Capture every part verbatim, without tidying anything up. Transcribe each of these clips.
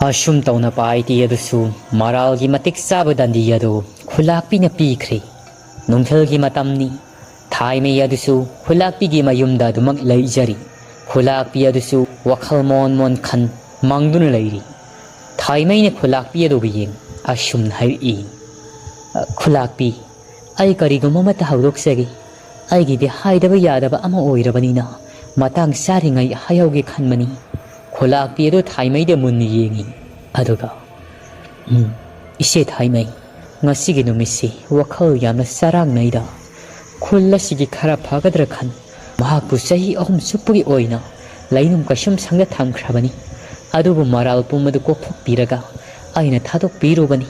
ꯑꯁꯨꯝ ꯇꯧꯅ ꯄꯥꯏꯇꯤ ꯑꯗꯨꯁꯨ ꯃꯔꯥꯜꯒꯤ ꯃꯇꯤꯛ ꯆꯥꯕ ꯗꯟꯗꯤ ꯑꯗꯨ ꯈꯨꯂꯥꯛꯄꯤꯅ ꯄꯤꯈ꯭ꯔꯦ꯫ ꯅꯨꯡꯊꯤꯜꯒꯤ ꯃꯇꯝꯅꯤ꯫ ꯊꯥꯏꯃꯩ ꯑꯗꯨꯁꯨ ꯈꯨꯂꯥꯛꯄꯤꯒꯤ ꯃꯌꯨꯝꯗ ꯑꯗꯨꯃꯛ ꯂꯩꯖꯔꯤ꯫ ꯈꯨꯂꯥꯛꯄꯤ ꯑꯗꯨꯁꯨ ꯋꯥꯈꯜ ꯃꯣꯟ ꯃꯣꯟ ꯈꯟ ꯃꯪꯗꯨꯅ ꯂꯩꯔꯤ꯫ ꯊꯥꯏꯃꯩꯅ ꯈꯨꯂꯥꯛꯄꯤ ꯑꯗꯨꯕꯨ ꯌꯦꯡ ꯑꯁꯨꯝꯅ ꯍꯥꯏꯔꯛꯏ, "ꯈꯨꯂꯥꯛꯄꯤ, ꯑꯩ ꯀꯔꯤꯒꯨꯝꯕ ꯑꯃꯠꯇ ꯍꯧꯗꯣꯛꯆꯒꯦ꯫ ꯑꯩꯒꯤꯗꯤ ꯍꯥꯏꯗꯕ ꯌꯥꯗꯕ ꯑꯃ ꯑꯣꯏꯔꯕꯅꯤꯅ ꯃꯇꯥꯡ ꯆꯥꯔꯤꯉꯩ ꯍꯥꯏꯍꯧꯒꯦ ꯈꯟꯕꯅꯤ꯫" ꯈꯨꯂꯥꯛꯄꯤ ꯑꯗꯨ ꯊꯥꯏꯃꯩꯗ ꯃꯨꯟꯅ ꯌꯦꯡꯉꯤ꯫ ꯑꯗꯨꯒ, "ꯎꯝ, ꯏꯆꯦ ꯊꯥꯏꯃꯩ, ꯉꯁꯤꯒꯤ ꯅꯨꯃꯤꯠꯁꯤ ꯋꯥꯈꯜ ꯌꯥꯝꯅ ꯆꯔꯥꯡꯅꯩꯗ꯫ ꯈꯨꯜ ꯑꯁꯤꯒꯤ ꯈꯔ ꯐꯒꯗ꯭ꯔꯥ ꯈꯟ ꯃꯍꯥꯛꯄꯨ ꯆꯍꯤ ꯑꯍꯨꯝ ꯆꯨꯞꯄꯒꯤ ꯑꯣꯏꯅ ꯂꯩꯅꯨꯡ ꯀꯩꯁꯨꯝ ꯁꯪꯗ ꯊꯝꯈ꯭ꯔꯕꯅꯤ꯫ ꯑꯗꯨꯕꯨ ꯃꯔꯥꯜ ꯄꯨꯝꯕꯗꯨ ꯀꯣꯛꯊꯣꯛꯄꯤꯔꯒ ꯑꯩꯅ ꯊꯥꯗꯣꯛꯄꯤꯔꯨꯕꯅꯤ꯫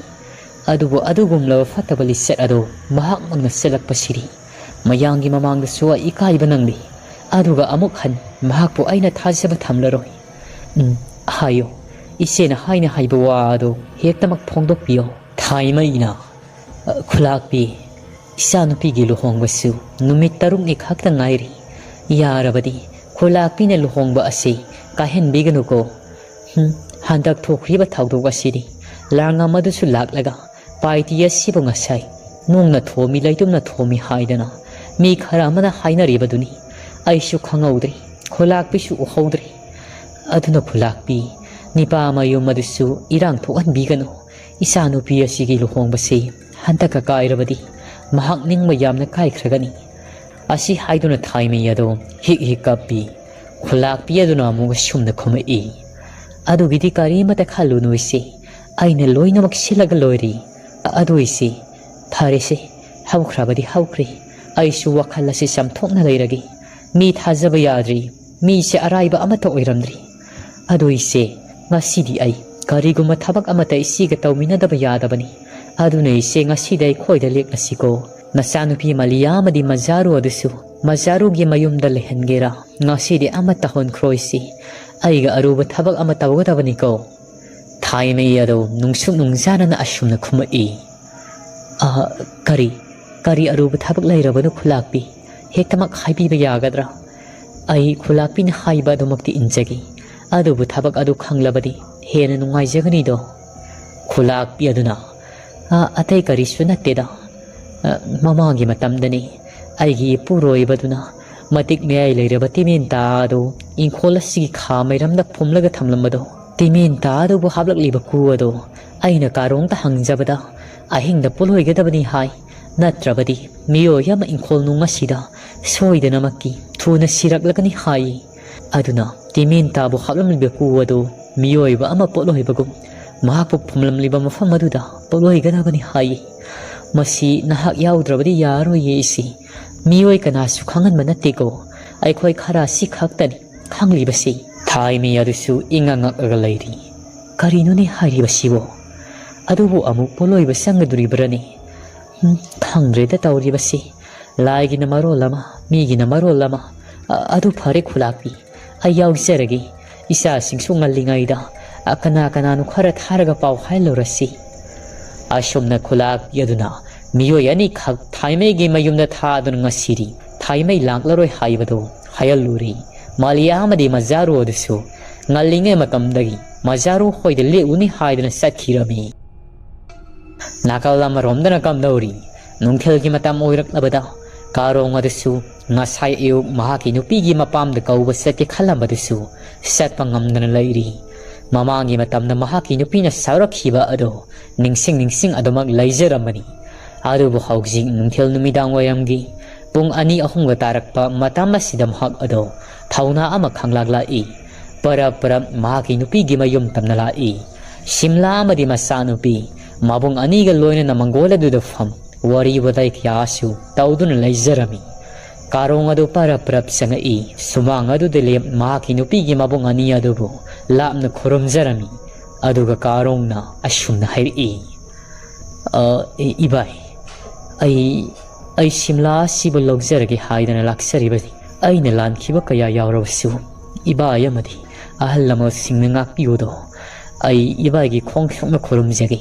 ꯑꯗꯨꯕꯨ ꯑꯗꯨꯒꯨꯝꯂꯕ ꯐꯠꯇꯕ ꯂꯤꯆꯠ ꯑꯗꯨ ꯃꯍꯥꯛꯃꯛꯅ ꯆꯠꯂꯛꯄꯁꯤꯗꯤ ꯃꯌꯥꯝꯒꯤ ꯃꯃꯥꯡꯗꯁꯨ ꯑꯩ ꯏꯀꯥꯏꯕ ꯅꯪꯂꯤ꯫ ꯑꯗꯨꯒ ꯑꯃꯨꯛ ꯍꯟ ꯃꯍꯥꯛꯄꯨ ꯑꯩꯅ ꯊꯥꯖꯕ ꯊꯝꯂꯔꯣꯏ꯫ ꯎꯝ, ꯍꯥꯏꯌꯨ, ꯏꯆꯦꯅ ꯍꯥꯏꯅ ꯍꯥꯏꯕ ꯋꯥ ꯑꯗꯨ ꯍꯦꯛꯇꯃꯛ ꯐꯣꯡꯗꯣꯛꯄꯤꯌꯨ꯫" ꯊꯥꯏꯃꯩꯅ, "ꯈꯨꯂꯥꯛꯄꯤ, ꯏꯆꯥꯅꯨꯄꯤꯒꯤ ꯂꯨꯍꯣꯡꯕꯁꯨ ꯅꯨꯃꯤꯠ ꯇꯔꯨꯛꯅꯤ ꯈꯛꯇ ꯉꯥꯏꯔꯤ꯫ ꯌꯥꯔꯕꯗꯤ ꯈꯨꯂꯥꯛꯄꯤꯅ ꯂꯨꯍꯣꯡꯕ ꯑꯁꯤ ꯀꯥꯏꯍꯟꯕꯤꯒꯅꯨꯀꯣ꯫ ꯍꯨꯝ, ꯍꯟꯗꯛ ꯊꯣꯛꯈ꯭ꯔꯤꯕ ꯊꯧꯗꯣꯛ ꯑꯁꯤꯗꯤ ꯂꯥꯡꯉꯝ ꯑꯗꯨꯁꯨ ꯂꯥꯛꯂꯒ ꯄꯥꯏꯇꯤ ꯑꯁꯤꯕꯨ ꯉꯁꯥꯏ ꯅꯣꯡꯅ ꯊꯣꯝꯃꯤ, ꯂꯩꯇꯨꯝꯅ ꯊꯣꯝꯃꯤ ꯍꯥꯏꯗꯅ ꯃꯤ ꯈꯔ ꯑꯃꯅ ꯍꯥꯏꯅꯔꯤꯕꯗꯨꯅꯤ꯫ ꯑꯩꯁꯨ ꯈꯪꯍꯧꯗ꯭ꯔꯦ, ꯈꯨꯂꯥꯛꯄꯤꯁꯨ ꯎꯍꯧꯗ꯭ꯔꯦ꯫ ꯑꯗꯨꯅ ꯈꯨꯂꯥꯛꯄꯤ, ꯅꯤꯄꯥ ꯃꯌꯨꯝ ꯑꯗꯨꯁꯨ ꯏꯔꯥꯡ ꯊꯣꯛꯍꯟꯕꯤꯒꯅꯨ꯫ ꯏꯆꯥꯅꯨꯄꯤ ꯑꯁꯤꯒꯤ ꯂꯨꯍꯣꯡꯕꯁꯤ ꯍꯟꯗꯛꯀ ꯀꯥꯏꯔꯕꯗꯤ ꯃꯍꯥꯛ ꯅꯤꯡꯕ ꯌꯥꯝꯅ ꯀꯥꯏꯈ꯭ꯔꯒꯅꯤ꯫" ꯑꯁꯤ ꯍꯥꯏꯗꯨꯅ ꯊꯥꯏꯃꯩ ꯑꯗꯣ ꯍꯤꯛ ꯍꯤꯛ ꯀꯞꯄꯤ꯫ ꯈꯨꯂꯥꯛꯄꯤ ꯑꯗꯨꯅ ꯑꯃꯨꯛ ꯑꯁꯨꯝꯅ ꯈꯨꯝꯃꯛꯏ, "ꯑꯗꯨꯒꯤꯗꯤ ꯀꯔꯤꯃꯇ ꯈꯜꯂꯨꯅꯨ ꯏꯆꯦ, ꯑꯩꯅ ꯂꯣꯏꯅꯃꯛ ꯁꯤꯜꯂꯒ ꯂꯣꯏꯔꯦ꯫ ꯑꯗꯨ ꯏꯆꯦ, ꯐꯔꯦꯁꯦ, ꯍꯧꯈ꯭ꯔꯕꯗꯤ ꯍꯧꯈ꯭ꯔꯦ꯫ ꯑꯩꯁꯨ ꯋꯥꯈꯜ ꯑꯁꯤ ꯆꯥꯝꯊꯣꯛꯅ ꯂꯩꯔꯒꯦ꯫ ꯃꯤ ꯊꯥꯖꯕ ꯌꯥꯗ꯭ꯔꯤ, ꯃꯤꯁꯦ ꯑꯔꯥꯏꯕ ꯑꯃꯠꯇ ꯑꯣꯏꯔꯝꯗ꯭ꯔꯤ꯫ ꯑꯗꯨ ꯏꯆꯦ, ꯉꯁꯤꯗꯤ ꯑꯩ ꯀꯔꯤꯒꯨꯝꯕ ꯊꯕꯛ ꯑꯃꯠꯇ ꯏꯆꯦꯒ ꯇꯧꯃꯤꯟꯅꯗꯕ ꯌꯥꯗꯕꯅꯤ꯫ ꯑꯗꯨꯅ ꯏꯆꯦ, ꯉꯁꯤꯗꯤ ꯑꯩꯈꯣꯏꯗ ꯂꯦꯛꯂꯁꯤꯀꯣ꯫ ꯅꯆꯥꯅꯨꯄꯤ ꯃꯂꯤꯌꯥ ꯑꯃꯗꯤ ꯃꯖꯥꯔꯨ ꯑꯗꯨꯁꯨ ꯃꯖꯥꯔꯨꯒꯤ ꯃꯌꯨꯝꯗ ꯂꯩꯍꯟꯒꯦꯔꯥ? ꯉꯁꯤꯗꯤ ꯑꯃ ꯇꯧꯍꯟꯈ꯭ꯔꯣꯏꯁꯤ꯫ ꯑꯩꯒ ꯑꯔꯨꯕ ꯊꯕꯛ ꯑꯃ ꯇꯧꯒꯗꯕꯅꯤꯀꯣ꯫" ꯊꯥꯏꯃꯩ ꯑꯗꯣ ꯅꯨꯡꯁꯨꯛ ꯅꯨꯡꯖꯥꯅꯅ ꯑꯁꯨꯝꯅ ꯈꯨꯝꯃꯛꯏ, "ꯑ, ꯀꯔꯤ, ꯀꯔꯤ ꯑꯔꯨꯕ ꯊꯕꯛ ꯂꯩꯔꯕꯅꯣ ꯈꯨꯂꯥꯛꯄꯤ? ꯍꯦꯛꯇꯃꯛ ꯍꯥꯏꯕꯤꯕ ꯌꯥꯒꯗ꯭ꯔꯥ? ꯑꯩ ꯈꯨꯂꯥꯛꯄꯤꯅ ꯍꯥꯏꯕ ꯑꯗꯨꯃꯛꯇꯤ ꯏꯟꯖꯒꯦ꯫ ꯑꯗꯨꯕꯨ ꯊꯕꯛ ꯑꯗꯨ ꯈꯪꯂꯕꯗꯤ ꯍꯦꯟꯅ ꯅꯨꯡꯉꯥꯏꯖꯒꯅꯤꯗꯣ?" ꯈꯨꯂꯥꯛꯄꯤ ꯑꯗꯨꯅ, "ꯑ, ꯑꯇꯩ ꯀꯔꯤꯁꯨ ꯅꯠꯇꯦꯗ꯫ ꯑ, ꯃꯃꯥꯡꯒꯤ ꯃꯇꯝꯗꯅꯤ ꯑꯩꯒꯤ ꯏꯄꯨꯔꯣꯏꯕꯗꯨꯅ ꯃꯇꯤꯛ ꯃꯌꯥꯏ ꯂꯩꯔꯕ ꯇꯤꯃꯦꯟꯇꯥ ꯑꯗꯨ ꯏꯪꯈꯣꯜ ꯑꯁꯤꯒꯤ ꯈꯥ ꯃꯩꯔꯝꯗ ꯐꯨꯝꯂꯒ ꯊꯝꯂꯝꯕꯗꯣ, ꯇꯤꯃꯦꯟꯇꯥ ꯑꯗꯨꯕꯨ ꯍꯥꯞꯂꯛꯂꯤꯕ ꯀꯨ ꯑꯗꯣ ꯑꯩꯅ ꯀꯥꯔꯣꯡꯗ ꯍꯪꯖꯕꯗ ꯑꯍꯤꯡꯗ ꯄꯣꯠꯂꯣꯏꯒꯗꯕꯅꯤ ꯍꯥꯏ, ꯅꯠꯇ꯭ꯔꯕꯗꯤ ꯃꯤꯑꯣꯏ ꯑꯃ ꯏꯪꯈꯣꯜ ꯅꯨꯡ ꯑꯁꯤꯗ ꯁꯣꯏꯗꯅꯃꯛꯀꯤ ꯊꯨꯅ ꯁꯤꯔꯛꯂꯒꯅꯤ ꯍꯥꯏ꯫ ꯑꯗꯨꯅ ꯇꯤꯃꯦꯟꯇꯥꯕꯨ ꯍꯥꯞꯂꯝꯂꯤꯕ ꯀꯨ ꯑꯗꯨ ꯃꯤꯑꯣꯏꯕ ꯑꯃ ꯄꯣꯠꯂꯣꯏꯕꯒꯨꯝ ꯃꯍꯥꯛꯄꯨ ꯐꯨꯝꯂꯝꯂꯤꯕ ꯃꯐꯝ ꯑꯗꯨꯗ ꯄꯣꯠꯂꯣꯏꯒꯗꯕꯅꯤ ꯍꯥꯏ꯫ ꯃꯁꯤ ꯅꯍꯥꯛ ꯌꯥꯎꯗ꯭ꯔꯕꯗꯤ ꯌꯥꯔꯣꯏꯌꯦ ꯏꯆꯦ꯫ ꯃꯤꯑꯣꯏ ꯀꯅꯥꯁꯨ ꯈꯪꯍꯟꯕ ꯅꯠꯇꯦꯀꯣ꯫ ꯑꯩꯈꯣꯏ ꯈꯔ ꯑꯁꯤ ꯈꯛꯇꯅꯤ ꯈꯪꯂꯤꯕꯁꯤ꯫" ꯊꯥꯏꯃꯤ ꯑꯗꯨꯁꯨ ꯏꯉꯛ ꯉꯛꯂꯒ ꯂꯩꯔꯤ꯫ "ꯀꯔꯤꯅꯣꯅꯦ ꯍꯥꯏꯔꯤꯕꯁꯤꯕꯣ? ꯑꯗꯨꯕꯨ ꯑꯃꯨꯛ ꯄꯣꯠꯂꯣꯏꯕ ꯆꯪꯒꯗꯣꯔꯤꯕ꯭ꯔꯅꯦ? ꯎꯝ, ꯈꯪꯗ꯭ꯔꯦꯗ ꯇꯧꯔꯤꯕꯁꯤ꯫ ꯂꯥꯏꯒꯤꯅ ꯃꯔꯣꯜ ꯑꯃ, ꯃꯤꯒꯤꯅ ꯃꯔꯣꯜ ꯑꯃ꯫ ꯑ-, ꯑꯗꯨ ꯐꯔꯦ ꯈꯨꯂꯥꯛꯄꯤ, ꯑꯩ ꯌꯥꯎꯖꯔꯒꯦ꯫ ꯏꯆꯥꯁꯤꯡꯁꯨ ꯉꯜꯂꯤꯉꯩꯗ ꯑ, ꯀꯅꯥ ꯀꯅꯥꯅꯣ ꯈꯔ ꯊꯥꯔꯒ ꯄꯥꯎ ꯍꯥꯏꯍꯜꯂꯨꯔꯁꯤ꯫" ꯑꯁꯨꯝꯅ ꯈꯨꯂꯥꯛꯄꯤ ꯑꯗꯨꯅ ꯃꯤꯑꯣꯏ ꯑꯅꯤꯈꯛ ꯊꯥꯏꯃꯩꯒꯤ ꯃꯌꯨꯝꯗ ꯊꯥꯗꯨꯅ ꯉꯁꯤꯗꯤ ꯊꯥꯏꯃꯩ ꯂꯥꯛꯂꯔꯣꯏ ꯍꯥꯏꯕꯗꯨ ꯍꯥꯏꯍꯜꯂꯨꯔꯦ꯫ ꯃꯥꯂꯤꯌꯥ ꯑꯃꯗꯤ ꯃꯖꯥꯔꯨ ꯑꯗꯨꯁꯨ ꯉꯜꯂꯤꯉꯩ ꯃꯇꯝꯗꯒꯤ ꯃꯖꯥꯔꯨ ꯍꯣꯏꯗ ꯂꯦꯛꯎꯅꯤ ꯍꯥꯏꯗꯨꯅ ꯆꯠꯈꯤꯔꯝꯃꯤ꯫ ꯅꯥꯀꯜ ꯑꯃꯔꯣꯝꯗꯅ ꯀꯝꯗꯧꯔꯤ? ꯅꯨꯡꯊꯤꯜꯒꯤ ꯃꯇꯝ ꯑꯣꯏꯔꯛꯂꯕꯗ ꯀꯥꯔꯣꯡ ꯑꯗꯨꯁꯨ ꯉꯁꯥꯏ ꯑꯌꯨꯛ ꯃꯍꯥꯛꯀꯤ ꯅꯨꯄꯤꯒꯤ ꯃꯄꯥꯝꯗ ꯀꯧꯕ ꯆꯠꯀꯦ ꯈꯜꯂꯝꯕꯗꯨꯁꯨ ꯆꯠꯄ ꯉꯝꯗꯅ ꯂꯩꯔꯤ꯫ ꯃꯃꯥꯡꯒꯤ ꯃꯇꯝꯗ ꯃꯍꯥꯛꯀꯤ ꯅꯨꯄꯤꯅ ꯁꯥꯎꯔꯛꯈꯤꯕ ꯑꯗꯣ ꯅꯤꯡꯁꯤꯡ ꯅꯤꯡꯁꯤꯡ ꯑꯗꯨꯃꯛ ꯂꯩꯖꯔꯝꯕꯅꯤ꯫ ꯑꯗꯨꯕꯨ ꯍꯧꯖꯤꯛ ꯅꯨꯡꯊꯤꯜ ꯅꯨꯃꯤꯗꯥꯡ ꯋꯥꯏꯔꯝꯒꯤ ꯄꯨꯡ ꯑꯅꯤ ꯑꯍꯨꯝꯒ ꯇꯥꯔꯛꯄ ꯃꯇꯝ ꯑꯁꯤꯗ ꯃꯍꯥꯛ ꯑꯗꯣ ꯊꯧꯅꯥ ꯑꯃ ꯈꯪꯂꯥꯛ ꯂꯥꯛꯏ꯫ ꯄꯔꯞ ꯄꯔꯞ ꯃꯍꯥꯛꯀꯤ ꯅꯨꯄꯤꯒꯤ ꯃꯌꯨꯝ ꯇꯝꯅ ꯂꯥꯛꯏ꯫ ꯁꯤꯝꯂꯥ ꯑꯃꯗꯤ ꯃꯆꯥꯅꯨꯄꯤ ꯃꯕꯨꯡ ꯑꯅꯤꯒ ꯂꯣꯏꯅꯅ ꯃꯪꯒꯣꯜ ꯑꯗꯨꯗ ꯐꯝ ꯋꯥꯔꯤ ꯋꯥꯇꯥꯏ ꯀꯌꯥꯁꯨ ꯇꯧꯗꯨꯅ ꯂꯩꯖꯔꯝꯃꯤ꯫ ꯀꯥꯔꯣꯡ ꯑꯗꯨ ꯄꯔꯞ ꯄꯔꯞ ꯆꯪꯉꯛꯏ꯫ ꯁꯨꯃꯥꯡ ꯑꯗꯨꯗ ꯂꯦꯞ ꯃꯍꯥꯛꯀꯤ ꯅꯨꯄꯤꯒꯤ ꯃꯕꯨꯡ ꯑꯅꯤ ꯑꯗꯨꯕꯨ ꯂꯥꯞꯅ ꯈꯨꯔꯨꯝꯖꯔꯝꯃꯤ꯫ ꯑꯗꯨꯒ ꯀꯥꯔꯣꯡꯅ ꯑꯁꯨꯝꯅ ꯍꯥꯏꯔꯛꯏ, "ꯑ, ꯏ-, ꯏꯕꯥꯏ, ꯑꯩ, ꯑꯩ ꯁꯤꯝꯂꯥ ꯑꯁꯤꯕꯨ ꯂꯧꯖꯔꯒꯦ ꯍꯥꯏꯗꯅ ꯂꯥꯛꯆꯔꯤꯕꯅꯤ꯫ ꯑꯩꯅ ꯂꯥꯟꯈꯤꯕ ꯀꯌꯥ ꯌꯥꯎꯔꯕꯁꯨ ꯏꯕꯥꯏ ꯑꯃꯗꯤ ꯑꯍꯜ ꯂꯃꯟꯁꯤꯡꯅ ꯉꯥꯛꯄꯤꯌꯨꯗꯣ꯫ ꯑꯩ ꯏꯕꯥꯏꯒꯤ ꯈꯣꯡ ꯁꯣꯛꯅ ꯈꯨꯔꯨꯝꯖꯒꯦ꯫"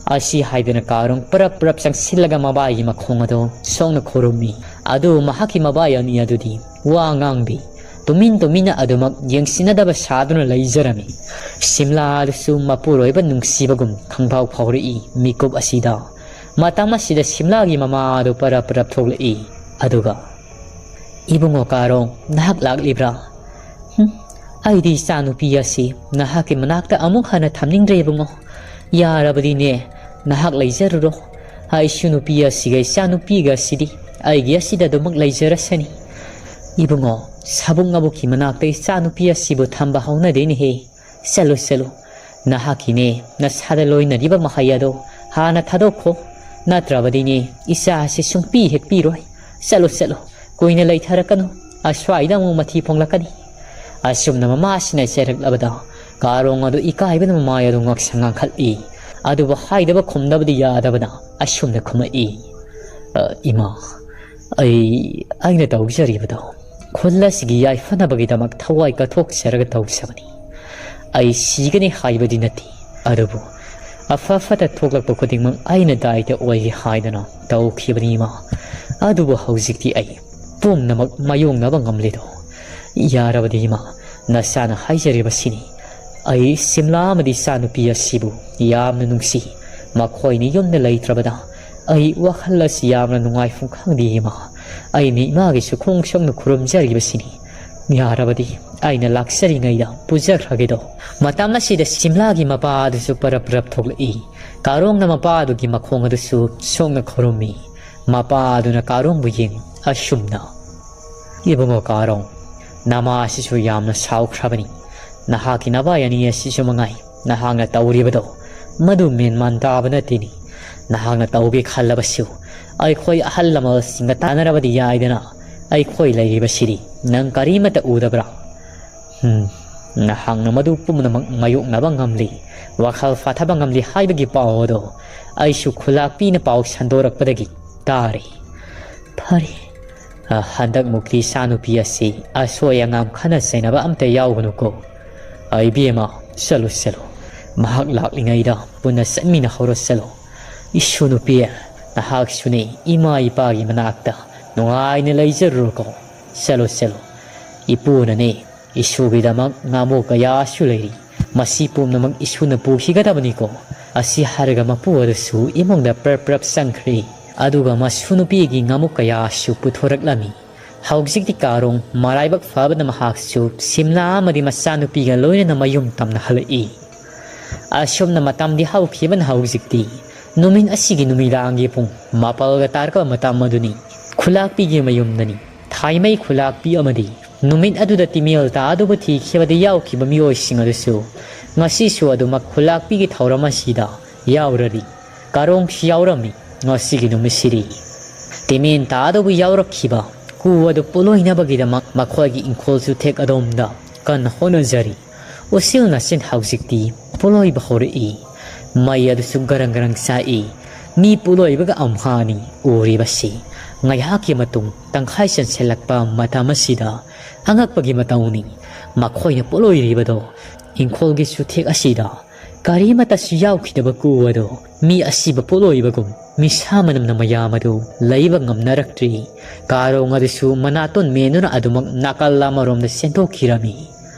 ꯑꯁꯤ ꯍꯥꯏꯗꯅ ꯀꯥꯔꯣꯡ ꯄꯔꯞ ꯄꯔꯞ ꯆꯪꯁꯤꯜꯂꯒ ꯃꯕꯥꯏꯒꯤ ꯃꯈꯣꯡ ꯑꯗꯨ ꯁꯣꯛꯅ ꯈꯨꯔꯨꯝꯃꯤ꯫ ꯑꯗꯨ ꯃꯍꯥꯛꯀꯤ ꯃꯕꯥꯏ ꯑꯅꯤ ꯑꯗꯨꯗꯤ ꯋꯥ ꯉꯥꯡꯗꯦ꯫ ꯇꯨꯃꯤꯟ ꯇꯨꯃꯤꯟꯅ ꯑꯗꯨꯃꯛ ꯌꯦꯡꯁꯤꯟꯅꯗꯕ ꯁꯥꯗꯨꯅ ꯂꯩꯖꯔꯝꯃꯤ꯫ ꯁꯤꯝꯂꯥꯗꯨꯁꯨ ꯃꯄꯨꯔꯣꯏꯕ ꯅꯨꯡꯁꯤꯕꯒꯨꯝ ꯈꯪꯐꯥꯎ ꯐꯥꯎꯔꯛꯏ ꯃꯤꯀꯨꯞ ꯑꯁꯤꯗ꯫ ꯃꯇꯝ ꯑꯁꯤꯗ ꯁꯤꯝꯂꯥꯒꯤ ꯃꯃꯥꯗꯨ ꯄꯔꯞ ꯄꯔꯞ ꯊꯣꯛꯂꯛꯏ꯫ ꯑꯗꯨꯒ, "ꯏꯕꯨꯡꯉꯣ ꯀꯥꯔꯣꯡ, ꯅꯍꯥꯛ ꯂꯥꯛꯂꯤꯕ꯭ꯔꯥ? ꯍꯨꯝ, ꯑꯩꯗꯤ ꯏꯆꯥꯅꯨꯄꯤ ꯑꯁꯤ ꯅꯍꯥꯛꯀꯤ ꯃꯅꯥꯛꯇ ꯑꯃꯨꯛ ꯍꯟꯅ ꯊꯝꯅꯤꯡꯗ꯭ꯔꯦ ꯏꯕꯨꯡꯉꯣ꯫ ꯌꯥꯔꯕꯗꯤꯅꯦ, ꯅꯍꯥꯛ ꯂꯩꯖꯔꯨꯔꯣ꯫ ꯑꯩꯁꯨ ꯅꯨꯄꯤ ꯑꯁꯤꯒ ꯏꯆꯥꯅꯨꯄꯤꯒ ꯑꯁꯤꯗꯤ ꯑꯩꯒꯤ ꯑꯁꯤꯗ ꯑꯗꯨꯃꯛ ꯂꯩꯖꯔꯁꯅꯤ꯫ ꯏꯕꯨꯡꯉꯣ, ꯁꯥꯕꯨꯡ ꯑꯕꯨꯛꯀꯤ ꯃꯅꯥꯛꯇ ꯏꯆꯥꯅꯨꯄꯤ ꯑꯁꯤꯕꯨ ꯊꯝꯕ ꯍꯧꯅꯗꯦꯅꯦꯍꯦ꯫ ꯆꯠꯂꯨ, ꯆꯠꯂꯨ꯫ ꯅꯍꯥꯛꯀꯤꯅꯦ, ꯅꯁꯥꯗ ꯂꯣꯏꯅꯔꯤꯕ ꯃꯍꯩ ꯑꯗꯣ ꯍꯥꯟꯅ ꯊꯥꯗꯣꯛꯈꯣ꯫ ꯅꯠꯇ꯭ꯔꯕꯗꯤꯅꯦ, ꯏꯆꯥ ꯑꯁꯤ ꯁꯨꯡꯄꯤ ꯍꯦꯛ ꯄꯤꯔꯣꯏ꯫ ꯆꯠꯂꯨ, ꯆꯠꯂꯨ꯫ ꯀꯨꯏꯅ ꯂꯩꯊꯔꯛꯀꯅꯨ꯫ ꯑꯁ꯭ꯋꯥꯏꯗ ꯑꯃꯨꯛ ꯃꯊꯤ ꯐꯣꯡꯂꯛꯀꯅꯤ꯫" ꯑꯁꯨꯝꯅ ꯃꯃꯥꯁꯤꯅ ꯆꯩꯔꯛꯂꯕꯗ ꯀꯥꯔꯣꯡ ꯑꯗꯨ ꯏꯀꯥꯏꯕꯅ ꯃꯃꯥꯏ ꯑꯗꯨ ꯉꯥꯡꯁꯪ ꯉꯥꯡꯈꯠꯂꯤ꯫ ꯑꯗꯨꯕꯨ ꯍꯥꯏꯗꯕ ꯈꯨꯝꯗꯕꯗꯤ ꯌꯥꯗꯕꯅ ꯑꯁꯨꯝꯅ ꯈꯨꯝꯃꯛꯏ, "ꯑ, ꯏꯃꯥ, ꯑꯩ, ꯑꯩꯅ ꯇꯧꯖꯔꯤꯕꯗꯣ ꯈꯨꯜ ꯑꯁꯤꯒꯤ ꯌꯥꯏꯐꯅꯕꯒꯤꯗꯃꯛ ꯊꯋꯥꯏ ꯀꯠꯊꯣꯛꯆꯔꯒ ꯇꯧꯖꯕꯅꯤ꯫ ꯑꯩ ꯁꯤꯒꯅꯤ ꯍꯥꯏꯕꯗꯤ ꯅꯠꯇꯦ, ꯑꯗꯨꯕꯨ ꯑꯐ ꯐꯠꯇ ꯊꯣꯛꯂꯛꯄ ꯈꯨꯗꯤꯡꯃꯛ ꯑꯩꯅ ꯗꯥꯏꯇ ꯑꯣꯏꯒꯦ ꯍꯥꯏꯗꯅ ꯇꯧꯈꯤꯕꯅꯤ ꯏꯃꯥ꯫ ꯑꯗꯨꯕꯨ ꯍꯧꯖꯤꯛꯇꯤ ꯑꯩ ꯄꯨꯝꯅꯃꯛ ꯃꯥꯌꯣꯛꯅꯕ ꯉꯝꯂꯦꯗꯣ꯫ ꯌꯥꯔꯕꯗꯤ ꯏꯃꯥ, ꯅꯆꯥꯅ ꯍꯥꯏꯖꯔꯤꯕꯁꯤꯅꯤ꯫ ꯑꯩ ꯁꯤꯝꯂꯥ ꯑꯃꯗꯤ ꯏꯆꯥꯅꯨꯄꯤ ꯑꯁꯤꯕꯨ ꯌꯥꯝꯅ ꯅꯨꯡꯁꯤ꯫ ꯃꯈꯣꯏꯅ ꯌꯨꯝꯗ ꯂꯩꯇ꯭ꯔꯕꯗ ꯑꯩ ꯋꯥꯈꯜ ꯑꯁꯤ ꯌꯥꯝꯅ ꯅꯨꯡꯉꯥꯏꯐꯝ ꯈꯪꯗꯦ ꯏꯃꯥ꯫ ꯑꯩꯅ ꯏꯃꯥꯒꯤꯁꯨ ꯈꯣꯡ ꯁꯣꯛꯅ ꯈꯨꯔꯨꯝꯖꯔꯤꯕꯁꯤꯅꯤ꯫ ꯌꯥꯔꯕꯗꯤ ꯑꯩꯅ ꯂꯥꯛꯆꯔꯤꯉꯩꯗ ꯄꯨꯖꯈ꯭ꯔꯒꯦꯗꯣ꯫" ꯃꯇꯝ ꯑꯁꯤꯗ ꯁꯤꯝꯂꯥꯒꯤ ꯃꯄꯥ ꯑꯗꯨꯁꯨ ꯄꯔꯞ ꯄꯔꯞ ꯊꯣꯛꯂꯛꯏ꯫ ꯀꯥꯔꯣꯡꯅ ꯃꯄꯥ ꯑꯗꯨꯒꯤ ꯃꯈꯣꯡ ꯑꯗꯨꯁꯨ ꯁꯣꯛꯅ ꯈꯨꯔꯨꯝꯃꯤ꯫ ꯃꯄꯥ ꯑꯗꯨꯅ ꯀꯥꯔꯣꯡꯕꯨ ꯌꯦꯡ ꯑꯁꯨꯝꯅ, "ꯏꯕꯨꯡꯉꯣ ꯀꯥꯔꯣꯡ, ꯅꯃꯥ ꯑꯁꯤꯁꯨ ꯌꯥꯝꯅ ꯁꯥꯎꯈ꯭ꯔꯕꯅꯤ꯫ ꯅꯍꯥꯛꯀꯤ ꯅꯕꯥꯏ ꯑꯅꯤ ꯑꯁꯤꯁꯨ ꯃꯉꯥꯏ, ꯅꯍꯥꯛꯅ ꯇꯧꯔꯤꯕꯗꯣ ꯃꯗꯨ ꯃꯦꯟꯃꯥꯟ ꯇꯥꯕ ꯅꯠꯇꯦꯅꯤ꯫ ꯅꯍꯥꯛꯅ ꯇꯧꯒꯦ ꯈꯜꯂꯕꯁꯨ ꯑꯩꯈꯣꯏ ꯑꯍꯜ ꯂꯃꯟꯁꯤꯡꯒ ꯇꯥꯟꯅꯔꯕꯗꯤ ꯌꯥꯏꯗꯅ꯫ ꯑꯩꯈꯣꯏ ꯂꯩꯔꯤꯕꯁꯤꯗꯤ ꯅꯪ ꯀꯔꯤꯃꯠꯇ ꯎꯗꯕ꯭ꯔꯥ? ꯎꯝ, ꯅꯍꯥꯛꯅ ꯃꯗꯨ ꯄꯨꯝꯅꯃꯛ ꯃꯥꯌꯣꯛꯅꯕ ꯉꯝꯂꯤ, ꯋꯥꯈꯜ ꯐꯥꯊꯕ ꯉꯝꯂꯤ ꯍꯥꯏꯕꯒꯤ ꯄꯥꯎ ꯑꯗꯣ ꯑꯩꯁꯨ ꯈꯨꯂꯥꯛꯄꯤꯅ ꯄꯥꯎ ꯁꯟꯗꯣꯔꯛꯄꯗꯒꯤ ꯇꯥꯔꯦ꯫ ꯐꯔꯦ, ꯑ, ꯍꯟꯗꯛ ꯃꯨꯛꯇꯤ ꯏꯆꯥꯅꯨꯄꯤ ꯑꯁꯤ ꯑꯁꯣꯏ ꯑꯉꯥꯝ ꯈꯟꯅ ꯆꯩꯅꯕ ꯑꯝꯇ ꯌꯥꯎꯒꯅꯨꯀꯣ꯫ ꯑ, ꯏꯕꯦꯝꯃ, ꯆꯠꯂꯨ, ꯆꯠꯂꯨ꯫ ꯃꯍꯥꯛ ꯂꯥꯛꯂꯤꯉꯩꯗ ꯄꯨꯟꯅ ꯆꯠꯃꯤꯟꯅꯍꯧꯔꯣ, ꯆꯠꯂꯨ꯫ ꯏꯁꯨ ꯅꯨꯄꯤ, ꯅꯍꯥꯛꯁꯨꯅꯤ ꯏꯃꯥ ꯏꯄꯥꯒꯤ ꯃꯅꯥꯛꯇ ꯅꯨꯡꯉꯥꯏꯅ ꯂꯩꯖꯔꯨꯔꯣꯀꯣ꯫ ꯆꯠꯂꯨ, ꯆꯠꯂꯨ꯫ "ꯏꯄꯨꯅꯅꯦ, ꯏꯁꯨꯒꯤꯗꯃꯛ ꯉꯥꯃꯨ ꯀꯌꯥꯁꯨ ꯂꯩꯔꯤ꯫ ꯃꯁꯤ ꯄꯨꯝꯅꯃꯛ ꯏꯁꯨꯅ ꯄꯨꯈꯤꯒꯗꯕꯅꯤꯀꯣ?" ꯑꯁꯤ ꯍꯥꯏꯔꯒ ꯃꯄꯨ ꯑꯗꯨꯁꯨ ꯏꯃꯨꯡꯗ ꯄ꯭ꯔꯞ ꯄ꯭ꯔꯞ ꯆꯪꯈ꯭ꯔꯦ꯫ ꯑꯗꯨꯒ ꯃꯁꯨ ꯅꯨꯄꯤꯒꯤ ꯉꯥꯃꯨ ꯀꯌꯥꯁꯨ ꯄꯨꯊꯣꯔꯛꯂꯝꯃꯤ꯫ ꯍꯧꯖꯤꯛꯇꯤ ꯀꯥꯔꯣꯡ ꯃꯔꯥꯏꯕꯛ ꯐꯕꯅ ꯃꯍꯥꯛꯁꯨ ꯁꯤꯝꯂꯥ ꯑꯃꯗꯤ ꯃꯆꯥꯅꯨꯄꯤꯒ ꯂꯣꯏꯅꯅ ꯃꯌꯨꯝ ꯇꯝꯅ ꯍꯜꯂꯛꯏ꯫ ꯑꯁꯨꯝꯅ ꯃꯇꯝꯗꯤ ꯍꯧꯈꯤꯕꯅ ꯍꯧꯖꯤꯛꯇꯤ ꯅꯨꯃꯤꯠ ꯑꯁꯤꯒꯤ ꯅꯨꯃꯤꯗꯥꯡꯒꯤ ꯄꯨꯡ ꯃꯥꯄꯜꯒ ꯇꯥꯔꯛꯄ ꯃꯇꯝ ꯑꯗꯨꯅꯤ꯫ ꯈꯨꯂꯥꯛꯄꯤꯒꯤ ꯃꯌꯨꯝꯗꯅꯤ꯫ ꯊꯥꯏꯃꯩ ꯈꯨꯂꯥꯛꯄꯤ ꯑꯃꯗꯤ ꯅꯨꯃꯤꯠ ꯑꯗꯨꯗ ꯇꯤꯃꯦꯜ ꯇꯥꯗꯨꯕꯨ ꯊꯤꯈꯤꯕꯗ ꯌꯥꯎꯈꯤꯕ ꯃꯤꯑꯣꯏꯁꯤꯡ ꯑꯗꯨꯁꯨ ꯉꯁꯤꯁꯨ ꯑꯗꯨꯃꯛ ꯈꯨꯂꯥꯛꯄꯤꯒꯤ ꯊꯧꯔꯝ ꯑꯁꯤꯗ ꯌꯥꯎꯔꯔꯤ꯫ ꯀꯥꯔꯣꯡꯁꯨ ꯌꯥꯎꯔꯝꯃꯤ꯫ ꯉꯁꯤꯒꯤ ꯅꯨꯃꯤꯠꯁꯤꯗꯤ ꯇꯤꯃꯦꯟ ꯇꯥꯗꯕꯨ ꯌꯥꯎꯔꯛꯈꯤꯕ ꯀꯨ ꯑꯗꯨ ꯄꯣꯠꯂꯣꯏꯅꯕꯒꯤꯗꯃꯛ ꯃꯈꯣꯏꯒꯤ ꯏꯪꯈꯣꯜ ꯆꯨꯊꯦꯛ ꯑꯗꯣꯝꯗ ꯀꯟꯅ ꯍꯣꯠꯅꯖꯔꯤ꯫ ꯎꯆꯤꯜ ꯅꯥꯆꯤꯟ ꯍꯧꯖꯤꯛꯇꯤ ꯄꯣꯠꯂꯣꯏꯕ ꯍꯧꯔꯛꯏ꯫ ꯃꯩ ꯑꯗꯨꯁꯨ ꯒꯔꯪ ꯒꯔꯪ ꯆꯥꯛꯏ꯫ ꯃꯤ ꯄꯣꯠꯂꯣꯏꯕꯒ ꯑꯝꯍꯥꯅꯤ ꯎꯔꯤꯕꯁꯤ꯫ ꯉꯥꯏꯍꯥꯛꯀꯤ ꯃꯇꯨꯡ ꯇꯪꯈꯥꯏ ꯆꯟꯁꯤꯜꯂꯛꯄ ꯃꯇꯝ ꯑꯁꯤꯗ ꯑꯉꯛꯄꯒꯤ ꯃꯇꯧꯅꯤ꯫ ꯃꯈꯣꯏꯅ ꯄꯣꯠꯂꯣꯏꯔꯤꯕꯗꯣ ꯏꯪꯈꯣꯜꯒꯤ ꯆꯨꯊꯦꯛ ꯑꯁꯤꯗ ꯀꯔꯤꯃꯠꯇꯁꯨ ꯌꯥꯎꯈꯤꯗꯕ ꯀꯨ ꯑꯗꯣ ꯃꯤ ꯑꯁꯤꯕ ꯄꯣꯠꯂꯣꯏꯕꯒꯨꯝ ꯃꯤꯁꯥ ꯃꯅꯝꯅ ꯃꯌꯥꯝ ꯑꯗꯨ ꯂꯩꯕ ꯉꯝꯅꯔꯛꯇ꯭ꯔꯤ꯫ ꯀꯥꯔꯣꯡ ꯑꯗꯨꯁꯨ ꯃꯅꯥꯇꯣꯟ ꯃꯦꯟꯗꯨꯅ ꯑꯗꯨꯃꯛ ꯅꯥꯀꯜ ꯑꯃꯔꯣꯝꯗ ꯆꯦꯟꯊꯣꯛꯈꯤꯔꯝꯃꯤ꯫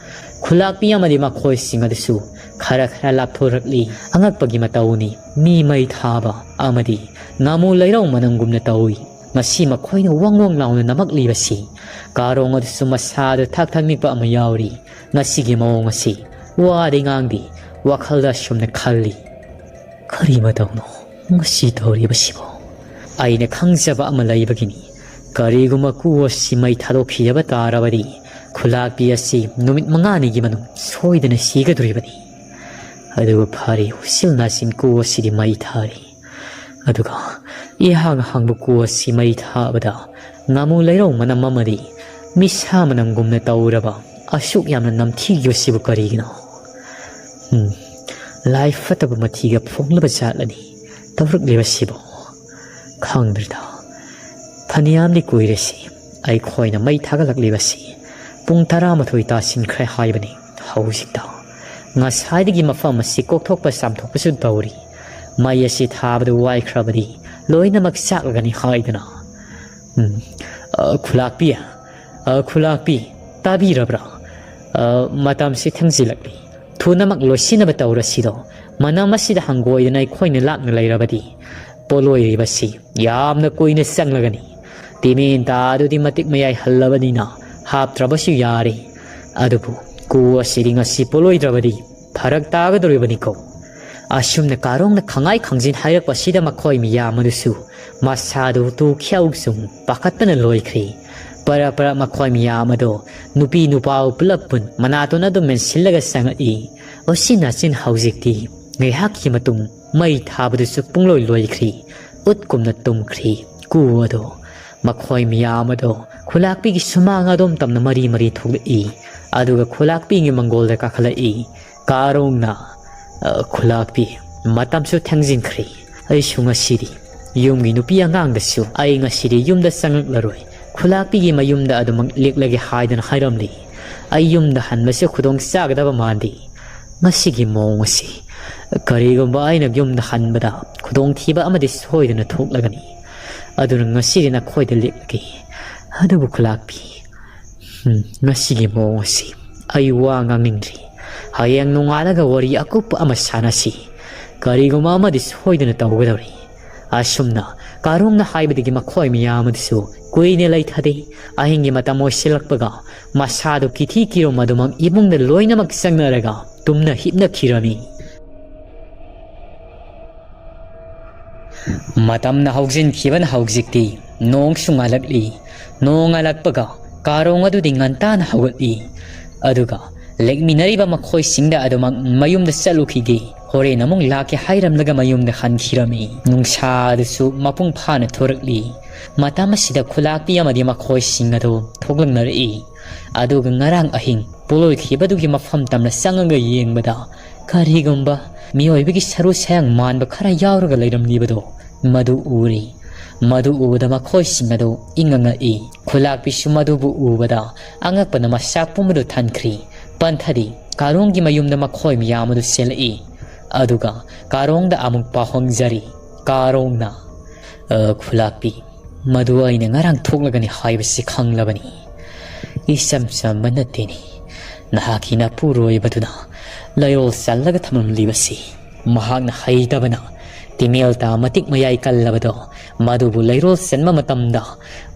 ꯈꯨꯂꯥꯛꯄꯤ ꯑꯃꯗꯤ ꯃꯈꯣꯏꯁꯤꯡ ꯑꯗꯨꯁꯨ ꯈꯔ ꯈꯔ ꯂꯥꯞꯊꯣꯔꯛꯂꯤ꯫ ꯑꯉꯛꯄꯒꯤ ꯃꯇꯧꯅꯤ, ꯃꯤ ꯃꯩ ꯊꯥꯕ ꯑꯃꯗꯤ ꯉꯥꯃꯨ ꯂꯩꯔꯧ ꯃꯅꯝꯒꯨꯝꯅ ꯇꯧꯏ꯫ ꯉꯁꯤ ꯃꯈꯣꯏꯅ ꯋꯪ ꯋꯪ ꯂꯥꯎꯅ ꯅꯝꯃꯛꯂꯤꯕꯁꯤ꯫ ꯀꯥꯔꯣꯡ ꯑꯗꯨꯁꯨ ꯃꯁꯥꯗ ꯊꯛ ꯊꯛ ꯅꯤꯛꯄ ꯑꯃ ꯌꯥꯎꯔꯤ꯫ ꯉꯁꯤꯒꯤ ꯃꯑꯣꯡ ꯑꯁꯤ ꯋꯥꯗꯤ ꯉꯥꯡꯗꯦ, ꯋꯥꯈꯜꯗ ꯑꯁꯨꯝꯅ ꯈꯜꯂꯤ, "ꯀꯔꯤ ꯃꯇꯧꯅꯣ ꯉꯁꯤ ꯇꯧꯔꯤꯕꯁꯤꯕꯣ? ꯑꯩꯅ ꯈꯪꯖꯕ ꯑꯃ ꯂꯩꯕꯒꯤꯅꯤ꯫ ꯀꯔꯤꯒꯨꯝꯕ ꯀꯨ ꯑꯁꯤ ꯃꯩ ꯊꯥꯗꯣꯛꯈꯤꯗꯕ ꯇꯥꯔꯕꯗꯤ ꯈꯨꯂꯥꯛꯄꯤ ꯑꯁꯤ ꯅꯨꯃꯤꯠ ꯃꯉꯥꯅꯤꯒꯤ ꯃꯅꯨꯡ ꯁꯣꯏꯗꯅ ꯁꯤꯒꯗꯧꯔꯤꯕꯅꯤ꯫ ꯑꯗꯨꯕꯨ ꯐꯔꯦ, ꯎꯆꯤꯜ ꯅꯥꯆꯤꯟ ꯀꯨ ꯑꯁꯤꯗꯤ ꯃꯩ ꯊꯥꯔꯤ꯫ ꯑꯗꯨꯒ ꯏꯍꯥꯡ ꯍꯥꯡꯕ ꯀꯨ ꯑꯁꯤ ꯃꯩ ꯊꯥꯕꯗ ꯉꯥꯃꯨ ꯂꯩꯔꯧ ꯃꯅꯝ ꯑꯃꯗꯤ ꯃꯤꯁꯥ ꯃꯅꯝꯒꯨꯝꯅ ꯇꯧꯔꯕ ꯑꯁꯨꯛ ꯌꯥꯝꯅ ꯅꯝꯊꯤꯈꯤꯕꯁꯤꯕꯨ ꯀꯔꯤꯒꯤꯅꯣ? ꯎꯝ, ꯂꯥꯏ ꯐꯠꯇꯕ ꯃꯊꯤꯒ ꯐꯣꯡꯂꯕ ꯖꯥꯠꯂꯅꯤ ꯇꯧꯔꯛꯂꯤꯕꯁꯤꯕꯨ? ꯈꯪꯗ꯭ꯔꯦꯗ꯫ ꯐꯅꯌꯥꯝꯗꯤ ꯀꯨꯏꯔꯦꯁꯤ ꯑꯩꯈꯣꯏꯅ ꯃꯩ ꯊꯥꯒꯠꯂꯛꯂꯤꯕꯁꯤ꯫ ꯄꯨꯡ ꯇꯔꯥꯃꯥꯊꯣꯏ ꯇꯥꯁꯤꯟꯈ꯭ꯔꯦ ꯍꯥꯏꯕꯅꯤ ꯍꯧꯖꯤꯛꯇ꯫ ꯉꯁꯥꯏꯗꯒꯤ ꯃꯐꯝ ꯑꯁꯤ ꯀꯣꯛꯊꯣꯛꯄ ꯆꯥꯝꯊꯣꯛꯄꯁꯨ ꯇꯧꯔꯤ꯫ ꯃꯩ ꯑꯁꯤ ꯊꯥꯕꯗ ꯋꯥꯏꯈ꯭ꯔꯕꯗꯤ ꯂꯣꯏꯅꯃꯛ ꯆꯥꯛꯂꯒꯅꯤ ꯍꯥꯏꯗꯅ꯫ ꯎꯝ, ꯑ, ꯈꯨꯂꯥꯛꯄꯤ, ꯑ, ꯈꯨꯂꯥꯛꯄꯤ, ꯇꯥꯕꯤꯔꯕ꯭ꯔꯥ? ꯑ, ꯃꯇꯝꯁꯤ ꯊꯦꯡꯖꯤꯜꯂꯛꯂꯤ꯫ ꯊꯨꯅꯃꯛ ꯂꯣꯏꯁꯤꯟꯅꯕ ꯇꯧꯔꯁꯤꯗꯣ꯫ ꯃꯅꯝ ꯑꯁꯤꯗ ꯍꯪꯒꯣꯏꯗꯅ ꯑꯩꯈꯣꯏꯅ ꯂꯥꯞꯅ ꯂꯩꯔꯕꯗꯤ ꯄꯣꯠꯂꯣꯏꯔꯤꯕꯁꯤ ꯌꯥꯝꯅ ꯀꯨꯏꯅ ꯆꯪꯂꯒꯅꯤ꯫ ꯇꯤꯃꯦꯟ ꯇꯥꯗꯨꯗꯤ ꯃꯇꯤꯛ ꯃꯌꯥꯏ ꯍꯜꯂꯕꯅꯤꯅ ꯍꯥꯞꯇ꯭ꯔꯕꯁꯨ ꯌꯥꯔꯦ꯫ ꯑꯗꯨꯕꯨ ꯀꯨ ꯑꯁꯤꯗꯤ ꯉꯁꯤ ꯄꯣꯠꯂꯣꯏꯗ꯭ꯔꯕꯗꯤ ꯐꯔꯛ ꯇꯥꯒꯗꯧꯔꯤꯕꯅꯤꯀꯣ꯫ ꯑꯁꯨꯝꯅ ꯀꯥꯔꯣꯡꯅ ꯈꯪꯉꯥꯏ ꯈꯪꯖꯤꯟ ꯍꯥꯏꯔꯛꯄꯁꯤꯗ ꯃꯈꯣꯏ ꯃꯤꯌꯥꯝ ꯑꯗꯨꯁꯨ ꯃꯁꯥꯗꯨ ꯇꯨ ꯈ꯭ꯌꯥꯎꯁꯨꯝ ꯄꯥꯈꯠꯄꯅ ꯂꯣꯏꯈ꯭ꯔꯦ꯫ ꯄꯔꯞ ꯄꯔꯞ ꯃꯈꯣꯏ ꯃꯤꯌꯥꯝ ꯑꯗꯣ ꯅꯨꯄꯤ ꯅꯨꯄꯥ ꯄꯨꯂꯞ ꯄꯨꯟ ꯃꯅꯥꯇꯣꯟ ꯑꯗꯨꯝ ꯃꯦꯟꯁꯤꯜꯂꯒ ꯆꯪꯉꯛꯏ꯫ ꯎꯆꯤꯟ ꯅꯥꯆꯤꯟ ꯍꯧꯖꯤꯛꯇꯤ ꯉꯥꯏꯍꯥꯛꯀꯤ ꯃꯇꯨꯡ ꯃꯩ ꯊꯥꯕꯗꯨꯁꯨ ꯄꯨꯡꯂꯣꯏ ꯂꯣꯏꯈ꯭ꯔꯦ꯫ ꯎꯠꯀꯨꯝꯅ ꯇꯨꯝꯈ꯭ꯔꯦ ꯀꯨ ꯑꯗꯣ꯫ ꯃꯈꯣꯏ ꯃꯤꯌꯥꯝ ꯑꯗꯣ ꯈꯨꯂꯥꯛꯄꯤꯒꯤ ꯁꯨꯃꯥꯡ ꯑꯗꯣꯝ ꯇꯝꯅ ꯃꯔꯤ ꯃꯔꯤ ꯊꯣꯛꯂꯛꯏ꯫ ꯑꯗꯨꯒ ꯈꯨꯂꯥꯛꯄꯤꯒꯤ ꯃꯪꯒꯣꯜꯗ ꯀꯥꯈꯠꯂꯛꯏ꯫ ꯀꯥꯔꯣꯡꯅ, "ꯑ, ꯈꯨꯂꯥꯛꯄꯤ, ꯃꯇꯝꯁꯨ ꯊꯦꯡꯖꯤꯟꯈ꯭ꯔꯦ꯫ ꯑꯩꯁꯨ ꯉꯁꯤꯗꯤ ꯌꯨꯝꯒꯤ ꯅꯨꯄꯤ ꯑꯉꯥꯡꯗꯁꯨ ꯑꯩ ꯉꯁꯤꯗꯤ ꯌꯨꯝꯗ ꯆꯪꯂꯛꯂꯔꯣꯏ꯫ ꯈꯨꯂꯥꯛꯄꯤꯒꯤ ꯃꯌꯨꯝꯗ ꯑꯗꯨꯃꯛ ꯂꯦꯛꯂꯒꯦ" ꯍꯥꯏꯗꯨꯅ ꯍꯥꯏꯔꯝꯂꯤ꯫ ꯑꯩ ꯌꯨꯝꯗ ꯍꯟꯕꯁꯦ ꯈꯨꯗꯣꯡ ꯆꯥꯒꯗꯕ ꯃꯥꯟꯗꯦ꯫ ꯃꯁꯤꯒꯤ ꯃꯑꯣꯡ ꯑꯁꯤ, ꯀꯔꯤꯒꯨꯝꯕ ꯑꯩꯅ ꯌꯨꯝꯗ ꯍꯟꯕꯗ ꯈꯨꯗꯣꯡꯊꯤꯕ ꯑꯃꯗꯤ ꯁꯣꯏꯗꯅ ꯊꯣꯛꯂꯒꯅꯤ꯫ ꯑꯗꯨꯅ ꯉꯁꯤꯗꯤ ꯅꯈꯣꯏꯗ ꯂꯦꯛꯂꯒꯦ꯫ ꯑꯗꯨꯕꯨ ꯈꯨꯂꯥꯛꯄꯤ, ꯎꯝ, ꯉꯁꯤꯒꯤ ꯃꯑꯣꯡ ꯑꯁꯤ ꯑꯩ ꯋꯥ ꯉꯥꯡꯅꯤꯡꯗ꯭ꯔꯤ꯫ ꯍꯌꯦꯡ ꯅꯣꯡꯉꯥꯜꯂꯒ ꯋꯥꯔꯤ ꯑꯀꯨꯞꯄ ꯑꯃ ꯁꯥꯟꯅꯁꯤ꯫ ꯀꯔꯤꯒꯨꯝꯕ ꯑꯃꯗꯤ ꯁꯣꯏꯗꯅ ꯇꯧꯒꯗꯧꯔꯤ꯫ ꯑꯁꯨꯝꯅ ꯀꯥꯔꯣꯡꯅ ꯍꯥꯏꯕꯗꯒꯤ ꯃꯈꯣꯏ ꯃꯤꯌꯥꯝ ꯑꯗꯨꯁꯨ ꯀꯨꯏꯅ ꯂꯩꯊꯗꯦ꯫ ꯑꯍꯤꯡꯒꯤ ꯃꯇꯝ ꯑꯣꯏꯁꯤꯜꯂꯛꯄꯒ ꯃꯁꯥꯗꯨ ꯀꯤꯊꯤ ꯀꯤꯔꯨꯝ ꯑꯗꯨꯃꯛ ꯏꯃꯨꯡꯗ ꯂꯣꯏꯅꯃꯛ ꯆꯪꯅꯔꯒ ꯇꯨꯝꯅ ꯍꯤꯞꯅꯈꯤꯔꯝꯃꯤ꯫ ꯃꯇꯝꯅ ꯍꯧꯖꯤꯟꯈꯤꯕꯅ ꯍꯧꯖꯤꯛꯇꯤ ꯅꯣꯡꯁꯨ ꯉꯥꯜꯂꯛꯂꯤ꯫ ꯅꯣꯡ ꯉꯥꯜꯂꯛꯄꯒ ꯀꯥꯔꯣꯡ ꯑꯗꯨꯗꯤ ꯉꯟꯇꯥꯅ ꯍꯧꯒꯠꯂꯤ꯫ ꯑꯗꯨꯒ ꯂꯦꯛꯃꯤꯟꯅꯔꯤꯕ ꯃꯈꯣꯏꯁꯤꯡꯗ ꯑꯗꯨꯃꯛ ꯃꯌꯨꯝꯗ ꯆꯠꯂꯨꯈꯤꯒꯦ, ꯍꯣꯔꯦꯟ ꯑꯃꯨꯛ ꯂꯥꯛꯀꯦ ꯍꯥꯏꯔꯝꯂꯒ ꯃꯌꯨꯝꯗ ꯍꯟꯈꯤꯔꯝꯃꯤ꯫ ꯅꯨꯡꯁꯥ ꯑꯗꯨꯁꯨ ꯃꯄꯨꯡ ꯐꯥꯅ ꯊꯣꯔꯛꯂꯤ꯫ ꯃꯇꯝ ꯑꯁꯤꯗ ꯈꯨꯂꯥꯛꯄꯤ ꯑꯃꯗꯤ ꯃꯈꯣꯏꯁꯤꯡ ꯑꯗꯨ ꯊꯣꯛꯂꯛꯅꯔꯛꯏ꯫ ꯑꯗꯨꯒ ꯉꯔꯥꯡ ꯑꯍꯤꯡ ꯄꯣꯠꯂꯣꯏꯈꯤꯕꯗꯨꯒꯤ ꯃꯐꯝ ꯇꯝꯅ ꯆꯪꯉꯒ ꯌꯦꯡꯕꯗ ꯀꯔꯤꯒꯨꯝꯕ ꯃꯤꯑꯣꯏꯕꯒꯤ ꯁꯔꯨ ꯁꯌꯥꯡ ꯃꯥꯟꯕ ꯈꯔ ꯌꯥꯎꯔꯒ ꯂꯩꯔꯝꯂꯤꯕꯗꯣ ꯃꯗꯨ ꯎꯔꯤ꯫ ꯃꯗꯨ ꯎꯕꯗ ꯃꯈꯣꯏꯁꯤꯡ ꯑꯗꯨ ꯏꯪꯉ ꯉꯛꯏ꯫ ꯈꯨꯂꯥꯛꯄꯤꯁꯨ ꯃꯗꯨꯕꯨ ꯎꯕꯗ ꯑꯉꯛꯄꯅ ꯃꯁꯥ ꯄꯨꯝꯕꯗꯨ ꯊꯟꯈ꯭ꯔꯤ꯫ ꯄꯟꯊꯗꯤ ꯀꯥꯔꯣꯡꯒꯤ ꯃꯌꯨꯝꯗ ꯃꯈꯣꯏ ꯃꯤꯌꯥꯝ ꯑꯗꯨ ꯆꯦꯜꯂꯛꯏ꯫ ꯑꯗꯨꯒ ꯀꯥꯔꯣꯡꯗ ꯑꯃꯨꯛ ꯄꯥꯎ ꯍꯪꯖꯔꯤ꯫ ꯀꯥꯔꯣꯡꯅ, "ꯑ, ꯈꯨꯂꯥꯛꯄꯤ, ꯃꯗꯨ ꯑꯩꯅ ꯉꯔꯥꯡ ꯊꯣꯛꯂꯒꯅꯤ ꯍꯥꯏꯕꯁꯤ ꯈꯪꯂꯕꯅꯤ꯫ ꯏꯆꯝ ꯆꯝꯕ ꯅꯠꯇꯦꯅꯦ꯫ ꯅꯍꯥꯛꯀꯤ ꯅꯄꯨꯔꯣꯏꯕꯗꯨꯅ ꯂꯩꯔꯣꯜ ꯆꯜꯂꯒ ꯊꯝꯂꯝꯂꯤꯕꯁꯤ꯫ ꯃꯍꯥꯛꯅ ꯍꯩꯇꯕꯅ ꯇꯤꯃꯦꯜ ꯇꯥ ꯃꯇꯤꯛ ꯃꯌꯥꯏ ꯀꯜꯂꯕꯗꯣ, ꯃꯗꯨꯕꯨ ꯂꯩꯔꯣꯜ ꯆꯟꯕ ꯃꯇꯝꯗ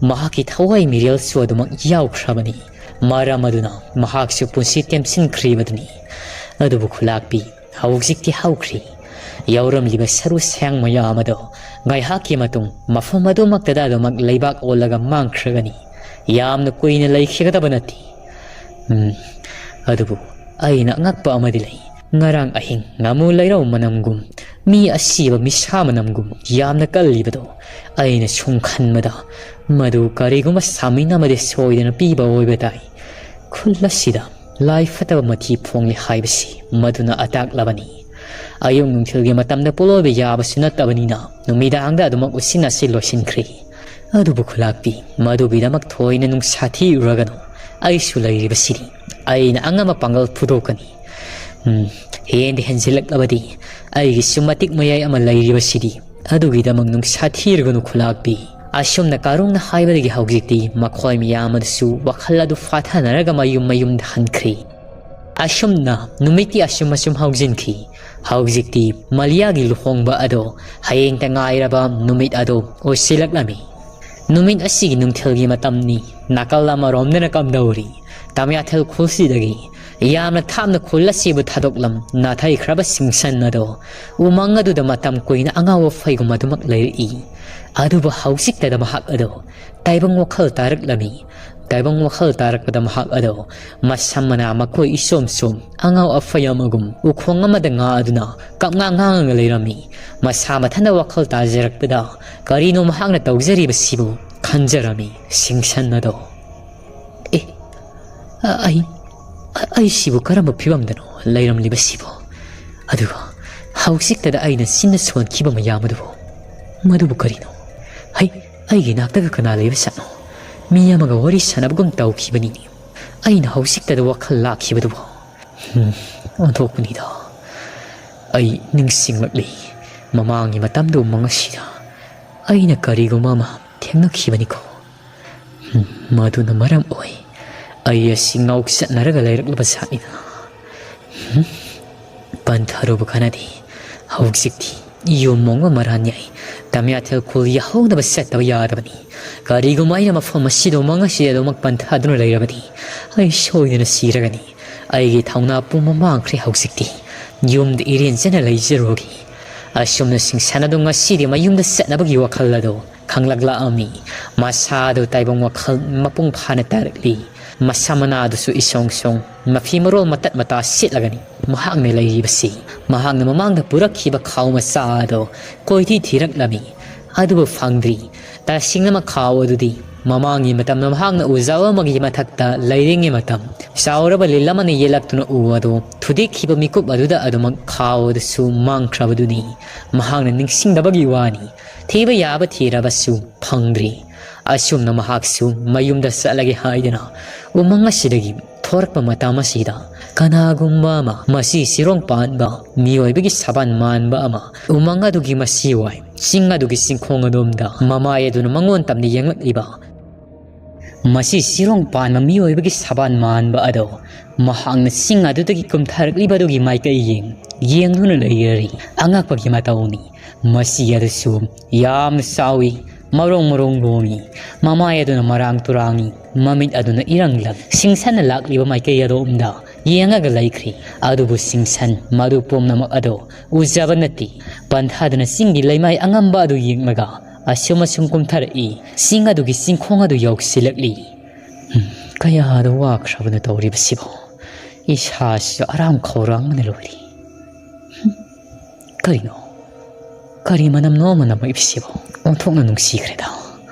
ꯃꯍꯥꯛꯀꯤ ꯊꯋꯥꯏ ꯃꯤꯔꯦꯜꯁꯨ ꯑꯗꯨꯃꯛ ꯌꯥꯎꯈ꯭ꯔꯕꯅꯤ꯫ ꯃꯔꯝ ꯑꯗꯨꯅ ꯃꯍꯥꯛꯁꯨ ꯄꯨꯟꯁꯤ ꯇꯦꯝꯁꯤꯟꯈ꯭ꯔꯤꯕꯗꯨꯅꯤ꯫ ꯑꯗꯨꯕꯨ ꯈꯨꯂꯥꯛꯄꯤ, ꯍꯧꯖꯤꯛꯇꯤ ꯍꯧꯈ꯭ꯔꯤ꯫ ꯌꯥꯎꯔꯝꯂꯤꯕ ꯁꯔꯨ ꯁꯌꯥꯡ ꯃꯌꯥꯝ ꯑꯗꯣ ꯉꯥꯏꯍꯥꯛꯀꯤ ꯃꯇꯨꯡ ꯃꯐꯝ ꯑꯗꯨꯃꯛꯇꯗ ꯑꯗꯨꯃꯛ ꯂꯩꯕꯥꯛ ꯑꯣꯜꯂꯒ ꯃꯥꯡꯈ꯭ꯔꯒꯅꯤ꯫ ꯌꯥꯝꯅ ꯀꯨꯏꯅ ꯂꯩꯈꯤꯒꯗꯕ ꯅꯠꯇꯦ꯫ ꯎꯝ, ꯑꯗꯨꯕꯨ ꯑꯩꯅ ꯑꯉꯛꯄ ꯑꯃꯗꯤ ꯂꯩ꯫ ꯉꯔꯥꯡ ꯑꯍꯤꯡ ꯉꯥꯃꯨ ꯂꯩꯔꯧ ꯃꯅꯝꯒꯨꯝ, ꯃꯤ ꯑꯁꯤꯕ ꯃꯤꯁꯥ ꯃꯅꯝꯒꯨꯝ ꯌꯥꯝꯅ ꯀꯜꯂꯤꯕꯗꯣ ꯑꯩꯅ ꯁꯨꯝ ꯈꯟꯕꯗ, ꯃꯗꯨ ꯀꯔꯤꯒꯨꯝꯕ ꯁꯥꯃꯤꯟ ꯑꯃꯗꯤ ꯁꯣꯏꯗꯅ ꯄꯤꯕ ꯑꯣꯏꯕ ꯇꯥꯏ꯫ ꯈꯨꯜ ꯑꯁꯤꯗ ꯂꯥꯏ ꯐꯠꯇꯕ ꯃꯊꯤ ꯐꯣꯡꯂꯤ ꯍꯥꯏꯕꯁꯤ ꯃꯗꯨꯅ ꯑꯇꯥꯛꯂꯕꯅꯤ꯫ ꯑꯌꯨꯛ ꯅꯨꯡꯊꯤꯜꯒꯤ ꯃꯇꯝꯗ ꯄꯣꯠꯂꯣꯏꯕ ꯌꯥꯕꯁꯨ ꯅꯠꯇꯕꯅꯤꯅ ꯅꯨꯃꯤꯗꯥꯡꯗ ꯑꯗꯨꯃꯛ ꯎꯆꯤꯟ ꯅꯥꯆꯤꯟ ꯂꯣꯏꯁꯤꯟꯈ꯭ꯔꯤ꯫ ꯑꯗꯨꯕꯨ ꯈꯨꯂꯥꯛꯄꯤ, ꯃꯗꯨꯒꯤꯗꯃꯛ ꯊꯣꯏꯅ ꯅꯨꯡꯁꯥ ꯊꯤꯔꯨꯔꯒꯅꯨ꯫ ꯑꯩꯁꯨ ꯂꯩꯔꯤꯕꯁꯤꯗꯤ꯫ ꯑꯩꯅ ꯑꯉꯝꯕ ꯄꯥꯡꯒꯜ ꯐꯨꯗꯣꯛꯀꯅꯤ꯫ ꯎꯝ, ꯍꯦꯟꯗꯤ ꯍꯦꯟꯖꯤꯜꯂꯛꯂꯕꯗꯤ ꯑꯩꯒꯤꯁꯨ ꯃꯇꯤꯛ ꯃꯌꯥꯏ ꯑꯃ ꯂꯩꯔꯤꯕꯁꯤꯗꯤ꯫ ꯑꯗꯨꯒꯤꯗꯃꯛ ꯅꯨꯡꯁꯥ ꯊꯤꯔꯨꯒꯅꯨ ꯈꯨꯂꯥꯛꯄꯤ꯫ ꯑꯁꯨꯝꯅ ꯀꯥꯔꯨꯡꯅ ꯍꯥꯏꯕꯗꯒꯤ ꯍꯧꯖꯤꯛꯇꯤ ꯃꯈꯣꯏ ꯃꯌꯥꯝ ꯑꯗꯨꯁꯨ ꯋꯥꯈꯜ ꯑꯗꯨ ꯐꯥꯊꯅꯔꯒ ꯃꯌꯨꯝ ꯃꯌꯨꯝꯗ ꯍꯟꯈ꯭ꯔꯤ꯫ ꯑꯁꯨꯝꯅ ꯅꯨꯃꯤꯠꯇꯤ ꯑꯁꯨꯝ ꯑꯁꯨꯝ ꯍꯧꯖꯤꯟꯈꯤ꯫ ꯍꯧꯖꯤꯛꯇꯤ ꯃꯂꯤꯌꯥꯒꯤ ꯂꯨꯍꯣꯡꯕ ꯑꯗꯣ ꯍꯌꯦꯡꯇ ꯉꯥꯏꯔꯕ ꯅꯨꯃꯤꯠ ꯑꯗꯣ ꯑꯣꯏꯁꯤꯜꯂꯛꯂꯝꯃꯤ꯫ ꯅꯨꯃꯤꯠ ꯑꯁꯤꯒꯤ ꯅꯨꯡꯊꯤꯜꯒꯤ ꯃꯇꯝꯅꯤ꯫ ꯅꯥꯀꯜ ꯑꯃꯔꯣꯝꯗꯅ ꯀꯝꯗꯧꯔꯤ? ꯇꯝꯌꯥꯊꯦꯜ ꯈꯨꯜꯁꯤꯗꯒꯤ ꯌꯥꯝꯅ ꯊꯥꯞꯅ ꯈꯨꯜ ꯑꯁꯤꯕꯨ ꯊꯥꯗꯣꯛꯂꯝ ꯅꯥꯊꯩꯈ꯭ꯔꯕ ꯁꯤꯡꯁꯟ ꯑꯗꯣ ꯎꯃꯪ ꯑꯗꯨꯗ ꯃꯇꯝ ꯀꯨꯏꯅ ꯑꯉꯥꯎꯕ ꯐꯩꯒꯨꯝ ꯑꯗꯨꯃꯛ ꯂꯩꯔꯛꯏ꯫ ꯑꯗꯨꯕꯨ ꯍꯧꯖꯤꯛꯇꯗ ꯃꯍꯥꯛ ꯑꯗꯣ ꯇꯥꯏꯕꯪ ꯋꯥꯈꯜ ꯇꯥꯔꯛꯂꯝꯃꯤ꯫ ꯇꯥꯏꯕꯪ ꯋꯥꯈꯜ ꯇꯥꯔꯛꯄꯗ ꯃꯍꯥꯛ ꯑꯗꯣ ꯃꯁꯝ ꯃꯅꯥ ꯃꯈꯣꯏ ꯏꯁꯣꯝ ꯁꯣꯝ ꯑꯉꯥꯎ ꯑꯐꯩ ꯑꯃꯒꯨꯝ ꯎꯈꯣꯡ ꯑꯃꯗ ꯉꯥ ꯑꯗꯨꯅ ꯀꯞꯉꯥꯡ ꯉꯥꯡꯉꯒ ꯂꯩꯔꯝꯃꯤ꯫ ꯃꯁꯥ ꯃꯊꯟꯇ ꯋꯥꯈꯜ ꯇꯥꯖꯔꯛꯄꯗ ꯀꯔꯤꯅꯣ ꯃꯍꯥꯛꯅ ꯇꯧꯖꯔꯤꯕꯁꯤꯕꯨ ꯈꯟꯖꯔꯝꯃꯤ ꯁꯤꯡꯁꯟ ꯑꯗꯣ꯫ ꯑꯦ, ꯑ-, ꯑꯩ, ꯑ-, ꯑꯩꯁꯤꯕꯨ ꯀꯔꯝꯕ ꯐꯤꯕꯝꯗꯅꯣ ꯂꯩꯔꯝꯂꯤꯕꯁꯤꯕꯣ? ꯑꯗꯨꯒ ꯍꯧꯖꯤꯛꯇꯗ ꯑꯩꯅ ꯆꯤꯟꯅ ꯁꯣꯟꯈꯤꯕ ꯃꯌꯥꯝ ꯑꯗꯨꯕꯨ, ꯃꯗꯨꯕꯨ ꯀꯔꯤꯅꯣ? ꯍꯩ, ꯑꯩꯒꯤ ꯅꯥꯛꯇꯒ ꯀꯅꯥ ꯂꯩꯕ ꯁꯥꯠꯅꯣ? ꯃꯤ ꯑꯃꯒ ꯋꯥꯔꯤ ꯁꯥꯟꯅꯕꯒꯨꯝ ꯇꯧꯈꯤꯕꯅꯤꯅꯦ꯫ ꯑꯩꯅ ꯍꯧꯖꯤꯛꯇꯗ ꯋꯥꯈꯜ ꯂꯥꯛꯈꯤꯕꯗꯨꯕꯨ꯫ ꯍꯝ, ꯑꯣꯟꯊꯣꯛꯄꯅꯤꯗ꯫ ꯑꯩ ꯅꯤꯡꯁꯤꯡꯂꯛꯂꯤ꯫ ꯃꯃꯥꯡꯒꯤ ꯃꯇꯝꯗꯨ ꯃꯪ ꯑꯁꯤꯗ ꯑꯩꯅ ꯀꯔꯤꯒꯨꯝꯕ ꯑꯃ ꯊꯦꯡꯅꯈꯤꯕꯅꯤꯀꯣ꯫ ꯍꯝ, ꯃꯗꯨꯅ ꯃꯔꯝ ꯑꯣꯏ ꯑꯩ ꯑꯁꯤ ꯉꯥꯎꯆꯠꯅꯔꯒ ꯂꯩꯔꯛꯂꯕ ꯖꯥꯠꯅꯤꯅ꯫ ꯍꯨꯝ? ꯄꯟꯊꯔꯨꯕ ꯀꯥꯟꯅꯗꯦ꯫ ꯍꯧꯖꯤꯛꯇꯤ ꯌꯨꯝ ꯃꯣꯡꯕ ꯃꯔꯥꯟ ꯌꯥꯏ꯫ ꯇꯃꯤꯌꯥꯊꯦꯜ ꯈꯨꯜ ꯌꯥꯍꯧꯅꯕ ꯆꯠꯇꯕ ꯌꯥꯗꯕꯅꯤ꯫ ꯀꯔꯤꯒꯨꯝꯕ ꯑꯩꯅ ꯃꯐꯝ ꯑꯁꯤꯗ ꯎꯃꯪ ꯑꯁꯤꯗ ꯑꯗꯨꯃꯛ ꯄꯟꯊꯗꯨꯅ ꯂꯩꯔꯕꯗꯤ ꯑꯩ ꯁꯣꯏꯗꯅ ꯁꯤꯔꯒꯅꯤ꯫ ꯑꯩꯒꯤ ꯊꯧꯅꯥ ꯄꯨꯝꯕ ꯃꯥꯡꯈ꯭ꯔꯦ ꯍꯧꯖꯤꯛꯇꯤ꯫ ꯌꯨꯝꯗ ꯏꯔꯦꯟꯖꯅ ꯂꯩꯖꯔꯨꯔꯒꯦ꯫ ꯑꯁꯨꯝꯅ ꯁꯤꯡꯁꯟ ꯑꯗꯨ ꯉꯁꯤꯗꯤ ꯃꯌꯨꯝꯗ ꯆꯠꯅꯕꯒꯤ ꯋꯥꯈꯜ ꯑꯗꯨ ꯈꯪꯂꯛꯂꯛꯑꯝꯃꯤ꯫ ꯃꯁꯥꯗꯨ ꯇꯥꯏꯕꯪ ꯋꯥꯈꯜ ꯃꯄꯨꯡ ꯐꯥꯅ ꯇꯥꯔꯛꯂꯤ꯫ ꯃꯁꯝ ꯃꯅꯥꯗꯨꯁꯨ ꯏꯁꯣꯡ ꯁꯣꯡ, ꯃꯐꯤ ꯃꯔꯣꯜ ꯃꯇꯠ ꯃꯇꯥ ꯁꯦꯠꯂꯒꯅꯤ ꯃꯍꯥꯛꯅ ꯂꯩꯔꯤꯕꯁꯤ꯫ ꯃꯍꯥꯛꯅ ꯃꯃꯥꯡꯗ ꯄꯨꯔꯛꯈꯤꯕ ꯈꯥꯎ ꯃꯆꯥ ꯑꯗꯣ ꯀꯣꯏꯊꯤ ꯊꯤꯔꯛꯂꯝꯃꯤ꯫ ꯑꯗꯨꯕꯨ ꯐꯪꯗ꯭ꯔꯤ꯫ ꯇꯁꯦꯡꯅꯃꯛ ꯈꯥꯎ ꯑꯗꯨꯗꯤ ꯃꯃꯥꯡꯒꯤ ꯃꯇꯝꯗ ꯃꯍꯥꯛꯅ ꯎꯖꯥ ꯑꯃꯒꯤ ꯃꯊꯛꯇ ꯂꯩꯔꯤꯉꯩ ꯃꯇꯝ ꯆꯥꯎꯔꯕ ꯂꯤꯜ ꯑꯃꯅ ꯌꯦꯜꯂꯛꯇꯨꯅ ꯎ ꯑꯗꯨ ꯊꯨꯗꯦꯛꯈꯤꯕ ꯃꯤꯀꯨꯞ ꯑꯗꯨꯗ ꯑꯗꯨꯃꯛ ꯈꯥꯎ ꯑꯗꯨꯁꯨ ꯃꯥꯡꯈ꯭ꯔꯕꯗꯨꯅꯤ꯫ ꯃꯍꯥꯛꯅ ꯅꯤꯡꯁꯤꯡꯗꯕꯒꯤ ꯋꯥꯅꯤ꯫ ꯊꯤꯕ ꯌꯥꯕ ꯊꯤꯔꯕꯁꯨ ꯐꯪꯗ꯭ꯔꯤ꯫ ꯑꯁꯨꯝꯅ ꯃꯍꯥꯛꯁꯨ ꯃꯌꯨꯝꯗ ꯆꯠꯂꯒꯦ ꯍꯥꯏꯗꯨꯅ ꯎꯃꯪ ꯑꯁꯤꯗꯒꯤ ꯊꯣꯔꯛꯄ ꯃꯇꯝ ꯑꯁꯤꯗ ꯀꯅꯥꯒꯨꯝꯕ ꯑꯃ, ꯃꯁꯤ ꯆꯤꯔꯣꯡ ꯄꯥꯟꯕ ꯃꯤꯑꯣꯏꯕꯒꯤ ꯁꯕꯥꯟ ꯃꯥꯟꯕ ꯑꯃ ꯎꯃꯪ ꯑꯗꯨꯒꯤ ꯃꯁꯤꯋꯥꯏ ꯆꯤꯡ ꯑꯗꯨꯒꯤ ꯆꯤꯡꯈꯣꯡ ꯑꯗꯣꯝꯗ ꯃꯃꯥꯏ ꯑꯗꯨꯅ ꯃꯉꯣꯟ ꯇꯝꯅ ꯌꯦꯡꯂꯛꯂꯤꯕ ꯃꯁꯤ ꯆꯤꯔꯣꯡ ꯄꯥꯟꯕ ꯃꯤꯑꯣꯏꯕꯒꯤ ꯁꯕꯥꯟ ꯃꯥꯟꯕ ꯑꯗꯣ ꯃꯍꯥꯛꯅ ꯆꯤꯡ ꯑꯗꯨꯗꯒꯤ ꯀꯨꯝꯊꯔꯛꯂꯤꯕ ꯑꯗꯨꯒꯤ ꯃꯥꯏꯀꯩ ꯌꯦꯡ, ꯌꯦꯡꯗꯨꯅ ꯂꯩꯔꯔꯤ꯫ ꯑꯉꯛꯄꯒꯤ ꯃꯇꯧꯅꯤ꯫ ꯃꯁꯤ ꯑꯗꯨꯁꯨ ꯌꯥꯝꯅ ꯆꯥꯎꯏ, ꯃꯔꯣꯡ ꯃꯔꯣꯡ ꯂꯣꯡꯏ꯫ ꯃꯃꯥꯏ ꯑꯗꯨꯅ ꯃꯔꯥꯡ ꯇꯨꯔꯥꯡꯏ, ꯃꯃꯤꯠ ꯑꯗꯨꯅ ꯏꯔꯪ ꯂꯪ, ꯁꯤꯡꯁꯟꯅ ꯂꯥꯛꯂꯤꯕ ꯃꯥꯏꯀꯩ ꯑꯗꯣꯝꯗ ꯌꯦꯡꯉꯒ ꯂꯩꯈ꯭ꯔꯤ꯫ ꯑꯗꯨꯕꯨ ꯁꯤꯡꯁꯟ ꯃꯗꯨ ꯄꯨꯝꯅꯃꯛ ꯑꯗꯣ ꯎꯖꯕ ꯅꯠꯇꯦ꯫ ꯄꯟꯊꯥꯗꯨꯅ ꯆꯤꯡꯒꯤ ꯂꯩꯃꯥꯏ ꯑꯉꯝꯕ ꯑꯗꯨ ꯌꯦꯡꯂꯒ ꯑꯁꯨꯝ ꯑꯁꯨꯝ ꯀꯨꯝꯊꯔꯛꯏ꯫ ꯆꯤꯡ ꯑꯗꯨꯒꯤ ꯆꯤꯡꯈꯣꯡ ꯑꯗꯨ ꯌꯧꯁꯤꯜꯂꯛꯂꯤ꯫ ꯎꯝ, ꯀꯌꯥꯗ ꯋꯥꯈ꯭ꯔꯕꯅꯣ ꯇꯧꯔꯤꯕꯁꯤꯕꯣ? ꯏꯁꯥꯁꯤꯁꯨ ꯑꯔꯥꯝ ꯈꯧꯔꯥꯡꯕꯅ ꯂꯣꯏꯔꯦ꯫ ꯍꯨꯝ, ꯀꯔꯤꯅꯣ? ꯀꯔꯤ ꯃꯅꯝꯅꯣ ꯑꯃ ꯅꯝꯃꯛꯏꯕꯁꯤꯕꯣ? ꯑꯣꯟꯊꯣꯛꯅ ꯅꯨꯡꯁꯤꯈ꯭ꯔꯦꯗ꯫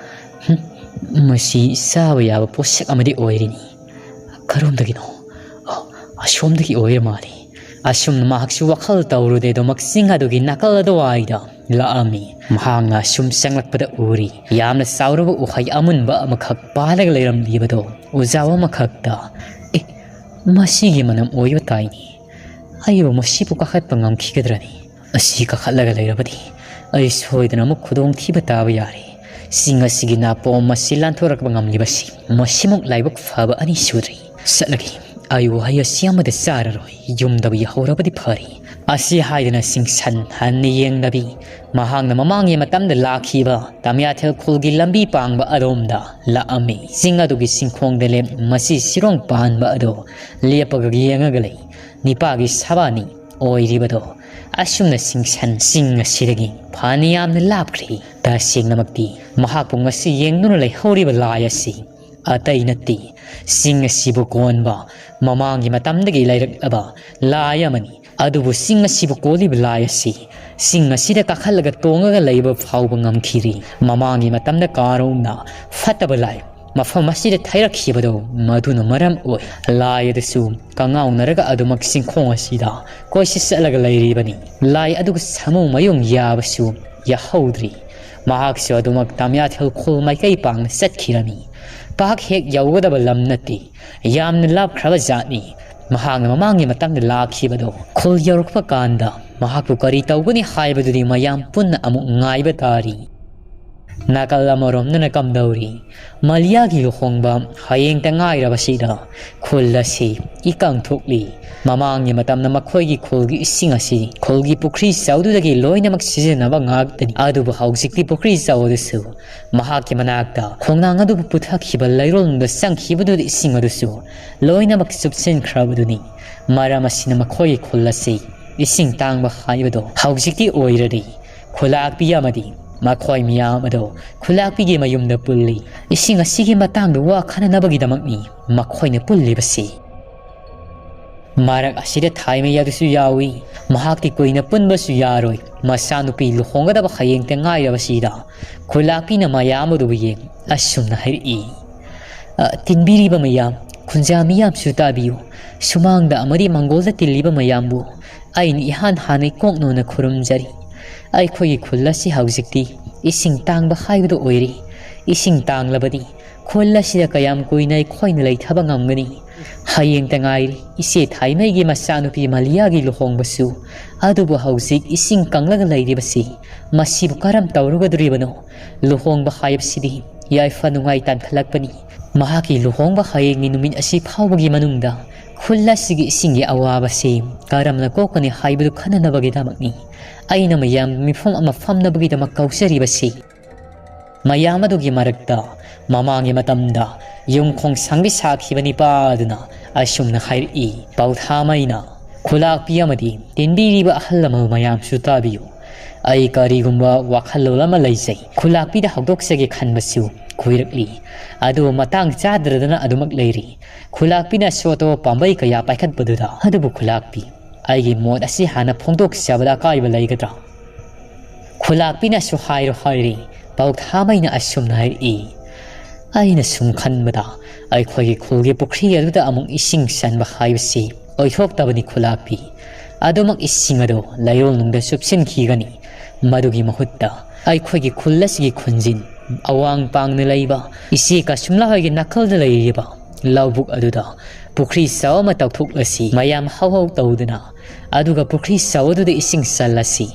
ꯍꯨꯝ, ꯃꯁꯤ ꯆꯥꯕ ꯌꯥꯕ ꯄꯣꯠꯁꯛ ꯑꯃꯗꯤ ꯑꯣꯏꯔꯤꯅꯤ꯫ ꯀꯔꯣꯝꯗꯒꯤꯅꯣ? ꯑꯣ, ꯑꯁꯣꯝꯗꯒꯤ ꯑꯣꯏꯔ ꯃꯥꯜꯂꯤ꯫ ꯑꯁꯨꯝꯅ ꯃꯍꯥꯛꯁꯨ ꯋꯥꯈꯜ ꯇꯧꯔꯨꯗꯦ ꯑꯗꯨꯃꯛ ꯆꯤꯡ ꯑꯗꯨꯒꯤ ꯅꯥꯀꯜ ꯑꯗꯨꯋꯥꯏꯗ ꯂꯥꯛꯑꯝꯃꯤ꯫ ꯃꯍꯥꯛꯅ ꯑꯁꯨꯝ ꯆꯪꯂꯛꯄꯗ ꯎꯔꯤ꯫ ꯌꯥꯝꯅ ꯆꯥꯎꯔꯕ ꯎꯍꯩ ꯑꯃꯨꯟꯕ ꯑꯃꯈꯛ ꯄꯥꯜꯂꯒ ꯂꯩꯔꯝꯂꯤꯕꯗꯣ ꯎꯖꯥꯎ ꯑꯃꯈꯛꯇ꯫ ꯑꯦ, ꯃꯁꯤꯒꯤ ꯃꯅꯝ ꯑꯣꯏꯕ ꯇꯥꯏꯅꯦ꯫ ꯑꯩꯕꯨ ꯃꯁꯤꯕꯨ ꯀꯥꯈꯠꯄ ꯉꯝꯈꯤꯒꯗ꯭ꯔꯅꯤ? ꯑꯁꯤ ꯀꯥꯈꯠꯂꯒ ꯂꯩꯔꯕꯗꯤ ꯑꯩ ꯁꯣꯏꯗꯅ ꯑꯃꯨꯛ ꯈꯨꯗꯣꯡꯊꯤꯕ ꯇꯥꯕ ꯌꯥꯔꯦ꯫ ꯆꯤꯡ ꯑꯁꯤꯒꯤ ꯅꯥꯄꯣꯝ ꯑꯁꯤ ꯂꯥꯟꯊꯣꯔꯛꯄ ꯉꯝꯂꯤꯕꯁꯤ ꯃꯁꯤꯃꯨꯛ ꯂꯥꯏꯕꯛ ꯐꯕ ꯑꯅꯤ ꯁꯨꯗ꯭ꯔꯤ꯫ ꯆꯠꯂꯒꯦ, ꯑꯩ ꯎꯍꯩ ꯑꯁꯤ ꯑꯃꯗ ꯆꯥꯔꯔꯣꯏ, ꯌꯨꯝꯗꯕꯨ ꯌꯧꯍꯧꯔꯕꯗꯤ ꯐꯔꯤ꯫ ꯑꯁꯤ ꯍꯥꯏꯗꯨꯅ ꯁꯤꯡꯁꯟ ꯍꯟꯅ ꯌꯦꯡꯗꯕꯤ, ꯃꯍꯥꯛꯅ ꯃꯃꯥꯡꯒꯤ ꯃꯇꯝꯗ ꯂꯥꯛꯈꯤꯕ ꯇꯃꯤꯌꯥꯊꯦꯜ ꯈꯨꯜꯒꯤ ꯂꯝꯕꯤ ꯄꯥꯡꯕ ꯑꯗꯣꯝꯗ ꯂꯥꯛꯑꯝꯃꯤ꯫ ꯆꯤꯡ ꯑꯗꯨꯒꯤ ꯆꯤꯡꯈꯣꯡꯗ ꯂꯦꯞ, ꯃꯁꯤ ꯁꯤꯔꯣꯡ ꯄꯥꯟꯕ ꯑꯗꯣ ꯂꯦꯞꯄꯒ ꯌꯦꯡꯉꯒ ꯂꯩ꯫ ꯅꯤꯄꯥꯒꯤ ꯁꯕꯥꯅꯤ ꯑꯣꯏꯔꯤꯕꯗꯣ꯫ ꯑꯁꯨꯝꯅ ꯁꯤꯡꯁꯟ ꯆꯤꯡ ꯑꯁꯤꯗꯒꯤ ꯐꯅ ꯌꯥꯝꯅ ꯂꯥꯞꯈ꯭ꯔꯦ꯫ ꯇꯁꯦꯡꯅꯃꯛꯇꯤ ꯃꯍꯥꯛꯄꯨ ꯉꯁꯤ ꯌꯦꯡꯗꯨꯅ ꯂꯩꯍꯧꯔꯤꯕ ꯂꯥꯏ ꯑꯁꯤ ꯑꯇꯩ ꯅꯠꯇꯦ, ꯆꯤꯡ ꯑꯁꯤꯕꯨ ꯀꯣꯟꯕ ꯃꯃꯥꯡꯒꯤ ꯃꯇꯝꯗꯒꯤ ꯂꯩꯔꯛꯂꯕ ꯂꯥꯏ ꯑꯃꯅꯤ꯫ ꯑꯗꯨꯕꯨ ꯆꯤꯡ ꯑꯁꯤꯕꯨ ꯀꯣꯜꯂꯤꯕ ꯂꯥꯏ ꯑꯁꯤ ꯆꯤꯡ ꯑꯁꯤꯗ ꯀꯥꯈꯠꯂꯒ ꯇꯣꯡꯉꯒ ꯂꯩꯕ ꯐꯥꯎꯕ ꯉꯝꯈꯤꯗ꯭ꯔꯤ꯫ ꯃꯃꯥꯡꯒꯤ ꯃꯇꯝꯗ ꯀꯥꯔꯣꯡꯅ ꯐꯠꯇꯕ ꯂꯥꯏ ꯃꯐꯝ ꯑꯁꯤꯗ ꯊꯩꯔꯛꯈꯤꯕꯗꯨ ꯃꯗꯨꯅ ꯃꯔꯝ ꯑꯣꯏ꯫ ꯂꯥꯏ ꯑꯗꯨꯁꯨ ꯀꯉꯥꯎꯅꯔꯒ ꯑꯗꯨꯃꯛ ꯆꯤꯡꯈꯣꯡ ꯑꯁꯤꯗ ꯀꯣꯏꯆꯠ ꯆꯠꯂꯒ ꯂꯩꯔꯤꯕꯅꯤ꯫ ꯂꯥꯏ ꯑꯗꯨꯒ ꯁꯥꯃꯨ ꯃꯌꯨꯡ ꯌꯥꯕꯁꯨ ꯌꯥꯍꯧꯗ꯭ꯔꯤ꯫ ꯃꯍꯥꯛꯁꯨ ꯑꯗꯨꯃꯛ ꯇꯃꯤꯌꯥꯊꯦꯜ ꯈꯨꯜ ꯃꯥꯏꯀꯩ ꯄꯥꯡꯅ ꯆꯠꯈꯤꯔꯝꯃꯤ꯫ ꯄꯥꯛ ꯍꯦꯛ ꯌꯧꯒꯗꯕ ꯂꯝ ꯅꯠꯇꯦ, ꯌꯥꯝꯅ ꯂꯥꯞꯈ꯭ꯔꯕ ꯖꯥꯠꯅꯤ꯫ ꯃꯍꯥꯛꯅ ꯃꯃꯥꯡꯒꯤ ꯃꯇꯝꯗ ꯂꯥꯛꯈꯤꯕꯗꯣ꯫ ꯈꯨꯜ ꯌꯧꯔꯛꯄ ꯀꯥꯟꯗ ꯃꯍꯥꯛꯄꯨ ꯀꯔꯤ ꯇꯧꯒꯅꯤ ꯍꯥꯏꯕꯗꯨꯗꯤ ꯃꯌꯥꯝ ꯄꯨꯟꯅ ꯑꯃꯨꯛ ꯉꯥꯏꯕ ꯇꯥꯔꯤ꯫ ꯅꯥꯀꯜ ꯑꯃꯔꯣꯝꯗꯅ ꯀꯝꯗꯧꯔꯤ? ꯃꯂꯤꯌꯥꯒꯤ ꯂꯨꯍꯣꯡꯕ ꯍꯌꯦꯡꯇ ꯉꯥꯏꯔꯕꯁꯤꯗ ꯈꯨꯜ ꯑꯁꯤ ꯏꯀꯪ ꯊꯣꯛꯂꯤ꯫ ꯃꯃꯥꯡꯒꯤ ꯃꯇꯝꯗ ꯃꯈꯣꯏꯒꯤ ꯈꯨꯜꯒꯤ ꯏꯁꯤꯡ ꯑꯁꯤ ꯈꯨꯜꯒꯤ ꯄꯨꯈ꯭ꯔꯤ ꯆꯥꯎꯗꯨꯗꯒꯤ ꯂꯣꯏꯅꯃꯛ ꯁꯤꯖꯤꯟꯅꯕ ꯉꯥꯛꯇꯅꯤ꯫ ꯑꯗꯨꯕꯨ ꯍꯧꯖꯤꯛꯇꯤ ꯄꯨꯈ꯭ꯔꯤ ꯆꯥꯎ ꯑꯗꯨꯁꯨ ꯃꯍꯥꯛꯀꯤ ꯃꯅꯥꯛꯇ ꯈꯣꯡꯅꯥꯡ ꯑꯗꯨꯕꯨ ꯄꯨꯊꯈꯤꯕ ꯂꯩꯔꯣꯜꯗ ꯆꯪꯈꯤꯕꯗꯨꯗ ꯏꯁꯤꯡ ꯑꯗꯨꯁꯨ ꯂꯣꯏꯅꯃꯛ ꯆꯨꯞꯁꯤꯟꯈ꯭ꯔꯕꯗꯨꯅꯤ꯫ ꯃꯔꯝ ꯑꯁꯤꯅ ꯃꯈꯣꯏꯒꯤ ꯈꯨꯜ ꯑꯁꯤ ꯏꯁꯤꯡ ꯇꯥꯡꯕ ꯍꯥꯏꯕꯗꯣ ꯍꯧꯖꯤꯛꯇꯤ ꯑꯣꯏꯔꯔꯤ꯫ ꯈꯨꯂꯥꯛꯄꯤ ꯑꯃꯗꯤ ꯃꯈꯣꯏ ꯃꯤꯌꯥꯝ ꯑꯗꯨ ꯈꯨꯂꯥꯛꯄꯤꯒꯤ ꯃꯌꯨꯝꯗ ꯄꯨꯜꯂꯤ꯫ ꯏꯁꯤꯡ ꯑꯁꯤꯒꯤ ꯃꯇꯥꯡꯗ ꯋꯥ ꯈꯟꯅꯅꯕꯒꯤꯗꯃꯛꯅꯤ ꯃꯈꯣꯏꯅ ꯄꯨꯜꯂꯤꯕꯁꯤ꯫ ꯃꯔꯛ ꯑꯁꯤꯗ ꯊꯥꯏꯃꯩ ꯑꯗꯨꯁꯨ ꯌꯥꯎꯏ꯫ ꯃꯍꯥꯛꯇꯤ ꯀꯨꯏꯅ ꯄꯨꯟꯕꯁꯨ ꯌꯥꯔꯣꯏ꯫ ꯃꯆꯥꯅꯨꯄꯤ ꯂꯨꯍꯣꯡꯒꯗꯕ ꯍꯌꯦꯡꯇ ꯉꯥꯏꯔꯕꯁꯤꯗ ꯈꯨꯂꯥꯛꯄꯤꯅ ꯃꯌꯥꯝ ꯑꯗꯨꯕꯨ ꯌꯦꯡ ꯑꯁꯨꯝꯅ ꯍꯥꯏꯔꯛꯏ, "ꯑ, ꯇꯤꯟꯕꯤꯔꯤꯕ ꯃꯌꯥꯝ, ꯈꯨꯟꯖꯥ ꯃꯤꯌꯥꯝꯁꯨ ꯇꯥꯕꯤꯌꯨ꯫ ꯁꯨꯃꯥꯡꯗ ꯑꯃꯗꯤ ꯃꯪꯒꯣꯜꯗ ꯇꯤꯜꯂꯤꯕ ꯃꯌꯥꯝꯕꯨ ꯑꯩꯅ ꯏꯍꯥꯟ ꯍꯥꯟꯅ ꯏꯀꯣꯛꯅꯣꯅ ꯈꯨꯔꯨꯝꯖꯔꯤ꯫ ꯑꯩꯈꯣꯏꯒꯤ ꯈꯨꯜ ꯑꯁꯤ ꯍꯧꯖꯤꯛꯇꯤ ꯏꯁꯤꯡ ꯇꯥꯡꯕ ꯍꯥꯏꯕꯗꯨ ꯑꯣꯏꯔꯦ꯫ ꯏꯁꯤꯡ ꯇꯥꯡꯂꯕꯗꯤ ꯈꯨꯜ ꯑꯁꯤꯗ ꯀꯌꯥꯝ ꯀꯨꯏꯅ ꯑꯩꯈꯣꯏꯅ ꯂꯩꯊꯕ ꯉꯝꯒꯅꯤ? ꯍꯌꯦꯡꯇ ꯉꯥꯏꯔꯤ ꯏꯆꯦ ꯊꯥꯏꯃꯩꯒꯤ ꯃꯆꯥꯅꯨꯄꯤ ꯃꯂꯤꯌꯥꯒꯤ ꯂꯨꯍꯣꯡꯕꯁꯨ꯫ ꯑꯗꯨꯕꯨ ꯍꯧꯖꯤꯛ ꯏꯁꯤꯡ ꯀꯪꯂꯒ ꯂꯩꯔꯤꯕꯁꯤ ꯃꯁꯤꯕꯨ ꯀꯔꯝ ꯇꯧꯔꯨꯒꯗꯧꯔꯤꯕꯅꯣ? ꯂꯨꯍꯣꯡꯕ ꯍꯥꯏꯕꯁꯤꯗꯤ ꯌꯥꯏꯐ ꯅꯨꯡꯉꯥꯏ ꯇꯥꯟꯈꯠꯂꯛꯄꯅꯤ꯫ ꯃꯍꯥꯛꯀꯤ ꯂꯨꯍꯣꯡꯕ ꯍꯌꯦꯡꯒꯤ ꯅꯨꯃꯤꯠ ꯑꯁꯤ ꯐꯥꯎꯕꯒꯤ ꯃꯅꯨꯡꯗ ꯈꯨꯜ ꯑꯁꯤꯒꯤ ꯏꯁꯤꯡꯒꯤ ꯑꯋꯥꯕꯁꯤ ꯀꯔꯝꯅ ꯀꯣꯛꯀꯅꯤ ꯍꯥꯏꯕꯗꯨ ꯈꯟꯅꯅꯕꯒꯤꯗꯃꯛꯅꯤ ꯑꯩꯅ ꯃꯌꯥꯝ ꯃꯤꯐꯝ ꯑꯃ ꯐꯝꯅꯕꯒꯤꯗꯃꯛ ꯀꯧꯖꯔꯤꯕꯁꯤ꯫ ꯃꯌꯥꯝ ꯑꯗꯨꯒꯤ ꯃꯔꯛꯇ ꯃꯃꯥꯡꯒꯤ ꯃꯇꯝꯗ ꯌꯨꯝ ꯈꯣꯡꯁꯥꯡꯕꯤ ꯁꯥꯈꯤꯕ ꯅꯤꯄꯥ ꯑꯗꯨꯅ ꯑꯁꯨꯝꯅ ꯍꯥꯏꯔꯛꯏ, ꯄꯥꯎꯊꯥꯃꯩꯅ, "ꯈꯨꯂꯥꯛꯄꯤ ꯑꯃꯗꯤ ꯇꯤꯟꯕꯤꯔꯤꯕ ꯑꯍꯜ ꯂꯃꯟ ꯃꯌꯥꯝꯁꯨ ꯇꯥꯕꯤꯌꯨ꯫ ꯑꯩ ꯀꯔꯤꯒꯨꯝꯕ ꯋꯥꯈꯜꯂꯣꯟ ꯑꯃ ꯂꯩꯖꯩ꯫ ꯈꯨꯂꯥꯛꯄꯤꯗ ꯍꯧꯗꯣꯛꯆꯒꯦ ꯈꯟꯕꯁꯨ ꯀꯨꯏꯔꯛꯂꯤ꯫ ꯑꯗꯨꯕꯨ ꯃꯇꯥꯡ ꯆꯥꯗ꯭ꯔꯗꯅ ꯑꯗꯨꯃꯛ ꯂꯩꯔꯤ꯫ ꯈꯨꯂꯥꯛꯄꯤꯅꯁꯨ ꯑꯇꯣꯞꯄ ꯄꯥꯝꯕꯩ ꯀꯌꯥ ꯄꯥꯏꯈꯠꯄꯗꯨꯗ, ꯑꯗꯨꯕꯨ ꯈꯨꯂꯥꯛꯄꯤ, ꯑꯩꯒꯤ ꯃꯣꯠ ꯑꯁꯤ ꯍꯥꯟꯅ ꯐꯣꯡꯗꯣꯛꯆꯕꯗ ꯑꯀꯥꯏꯕ ꯂꯩꯒꯗ꯭ꯔꯥ?" ꯈꯨꯂꯥꯛꯄꯤꯅꯁꯨ ꯍꯥꯏꯔꯣ ꯍꯥꯏꯔꯤ꯫ ꯄꯥꯎꯊꯥꯃꯩꯅ ꯑꯁꯨꯝꯅ ꯍꯥꯏꯔꯛꯏ, ꯑꯩꯅ ꯁꯨꯝ ꯈꯟꯕꯗ ꯑꯩꯈꯣꯏꯒꯤ ꯈꯨꯜꯒꯤ ꯄꯨꯈ꯭ꯔꯤ ꯑꯗꯨꯗ ꯑꯃꯨꯛ ꯏꯁꯤꯡ ꯆꯟꯕ ꯍꯥꯏꯕꯁꯤ ꯑꯣꯏꯊꯣꯛꯇꯕꯅꯤ ꯈꯨꯂꯥꯛꯄꯤ꯫ ꯑꯗꯨꯃꯛ ꯏꯁꯤꯡ ꯑꯗꯨ ꯂꯩꯔꯣꯜꯅꯨꯡꯗ ꯆꯨꯞꯁꯤꯟꯈꯤꯒꯅꯤ꯫ ꯃꯗꯨꯒꯤ ꯃꯍꯨꯠꯇ ꯑꯩꯈꯣꯏꯒꯤ ꯈꯨꯜ ꯑꯁꯤꯒꯤ ꯈꯨꯟꯖꯤꯟ ꯑꯋꯥꯡ ꯄꯥꯡꯅ ꯂꯩꯕ ꯏꯆꯦ ꯀꯁꯨꯝꯂꯥ ꯍꯣꯏꯒꯤ ꯅꯥꯀꯜꯗ ꯂꯩꯔꯤꯕ ꯂꯧꯕꯨꯛ ꯑꯗꯨꯗ ꯄꯨꯈ꯭ꯔꯤ ꯆꯥꯎ ꯑꯃ ꯇꯧꯊꯣꯛꯂꯁꯤ꯫ ꯃꯌꯥꯝ ꯍꯧ ꯍꯧ ꯇꯧꯗꯨꯅ ꯑꯗꯨꯒ ꯄꯨꯈ꯭ꯔꯤ ꯆꯥꯎ ꯑꯗꯨꯗ ꯏꯁꯤꯡ ꯆꯜꯂꯁꯤ꯫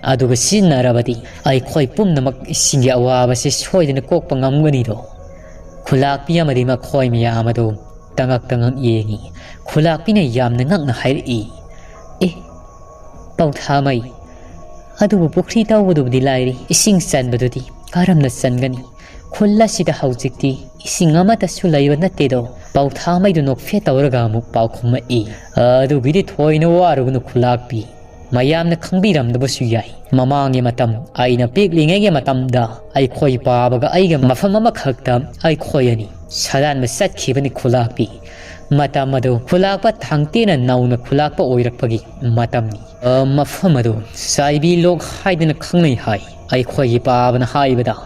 ꯑꯗꯨꯒ ꯁꯤꯖꯤꯟꯅꯔꯕꯗꯤ ꯑꯩꯈꯣꯏ ꯄꯨꯝꯅꯃꯛ ꯏꯁꯤꯡꯒꯤ ꯑꯋꯥꯕꯁꯤ ꯁꯣꯏꯗꯅ ꯀꯣꯛꯄ ꯉꯝꯒꯅꯤꯗꯣ꯫ ꯈꯨꯂꯥꯛꯄꯤ ꯑꯃꯗꯤ ꯃꯈꯣꯏ ꯃꯌꯥꯝ ꯑꯗꯨ ꯇꯉꯛ ꯇꯉꯛ ꯌꯦꯡꯏ꯫ ꯈꯨꯂꯥꯛꯄꯤꯅ ꯌꯥꯝꯅ ꯉꯛꯅ ꯍꯥꯏꯔꯛꯏ, "ꯑꯦ, ꯄꯥꯎꯊꯥꯃꯩ, ꯑꯗꯨꯕꯨ ꯄꯨꯈ꯭ꯔꯤ ꯇꯧꯕꯗꯨꯕꯨꯗꯤ ꯂꯥꯏꯔꯤ, ꯏꯁꯤꯡ ꯆꯟꯕꯗꯨꯗꯤ ꯀꯔꯝꯅ ꯆꯟꯒꯅꯤ? ꯈꯨꯜ ꯑꯁꯤꯗ ꯍꯧꯖꯤꯛꯇꯤ ꯏꯁꯤꯡ ꯑꯃꯠꯇꯁꯨ ꯂꯩꯕ ꯅꯠꯇꯦꯗꯣ꯫" ꯄꯥꯎꯊꯥꯃꯩꯗꯨ ꯅꯣꯛꯐꯦꯠ ꯇꯧꯔꯒ ꯑꯃꯨꯛ ꯄꯥꯎꯈꯨꯝꯃꯛꯏ, "ꯑꯗꯨꯒꯤꯗꯤ ꯊꯣꯏꯅ ꯋꯥꯔꯨꯒꯅꯨ ꯈꯨꯂꯥꯛꯄꯤ꯫ ꯃꯌꯥꯝꯅ ꯈꯪꯕꯤꯔꯝꯗꯕꯁꯨ ꯌꯥꯏ꯫ ꯃꯃꯥꯡꯒꯤ ꯃꯇꯝ ꯑꯩꯅ ꯄꯤꯛꯂꯤꯉꯩꯒꯤ ꯃꯇꯝꯗ ꯑꯩꯈꯣꯏ ꯄꯥꯕꯒ ꯑꯩꯒ ꯃꯐꯝ ꯑꯃꯈꯛꯇ ꯑꯩꯈꯣꯏ ꯑꯅꯤ ꯁꯥꯗꯥꯟꯕ ꯆꯠꯈꯤꯕꯅꯤ ꯈꯨꯂꯥꯛꯄꯤ꯫ ꯃꯇꯝ ꯑꯗꯨ ꯈꯨꯂꯥꯛꯄ ꯊꯥꯡꯇꯦꯅ ꯅꯧꯅ ꯈꯨꯂꯥꯛꯄ ꯑꯣꯏꯔꯛꯄꯒꯤ ꯃꯇꯝꯅꯤ꯫ ꯑ, ꯃꯐꯝ ꯑꯗꯨ ꯆꯥꯏꯕꯤ ꯂꯣꯛ ꯍꯥꯏꯗꯨꯅ ꯈꯪꯅꯩ ꯍꯥꯏ꯫ ꯑꯩꯈꯣꯏꯒꯤ ꯄꯥꯕꯅ ꯍꯥꯏꯕꯗ,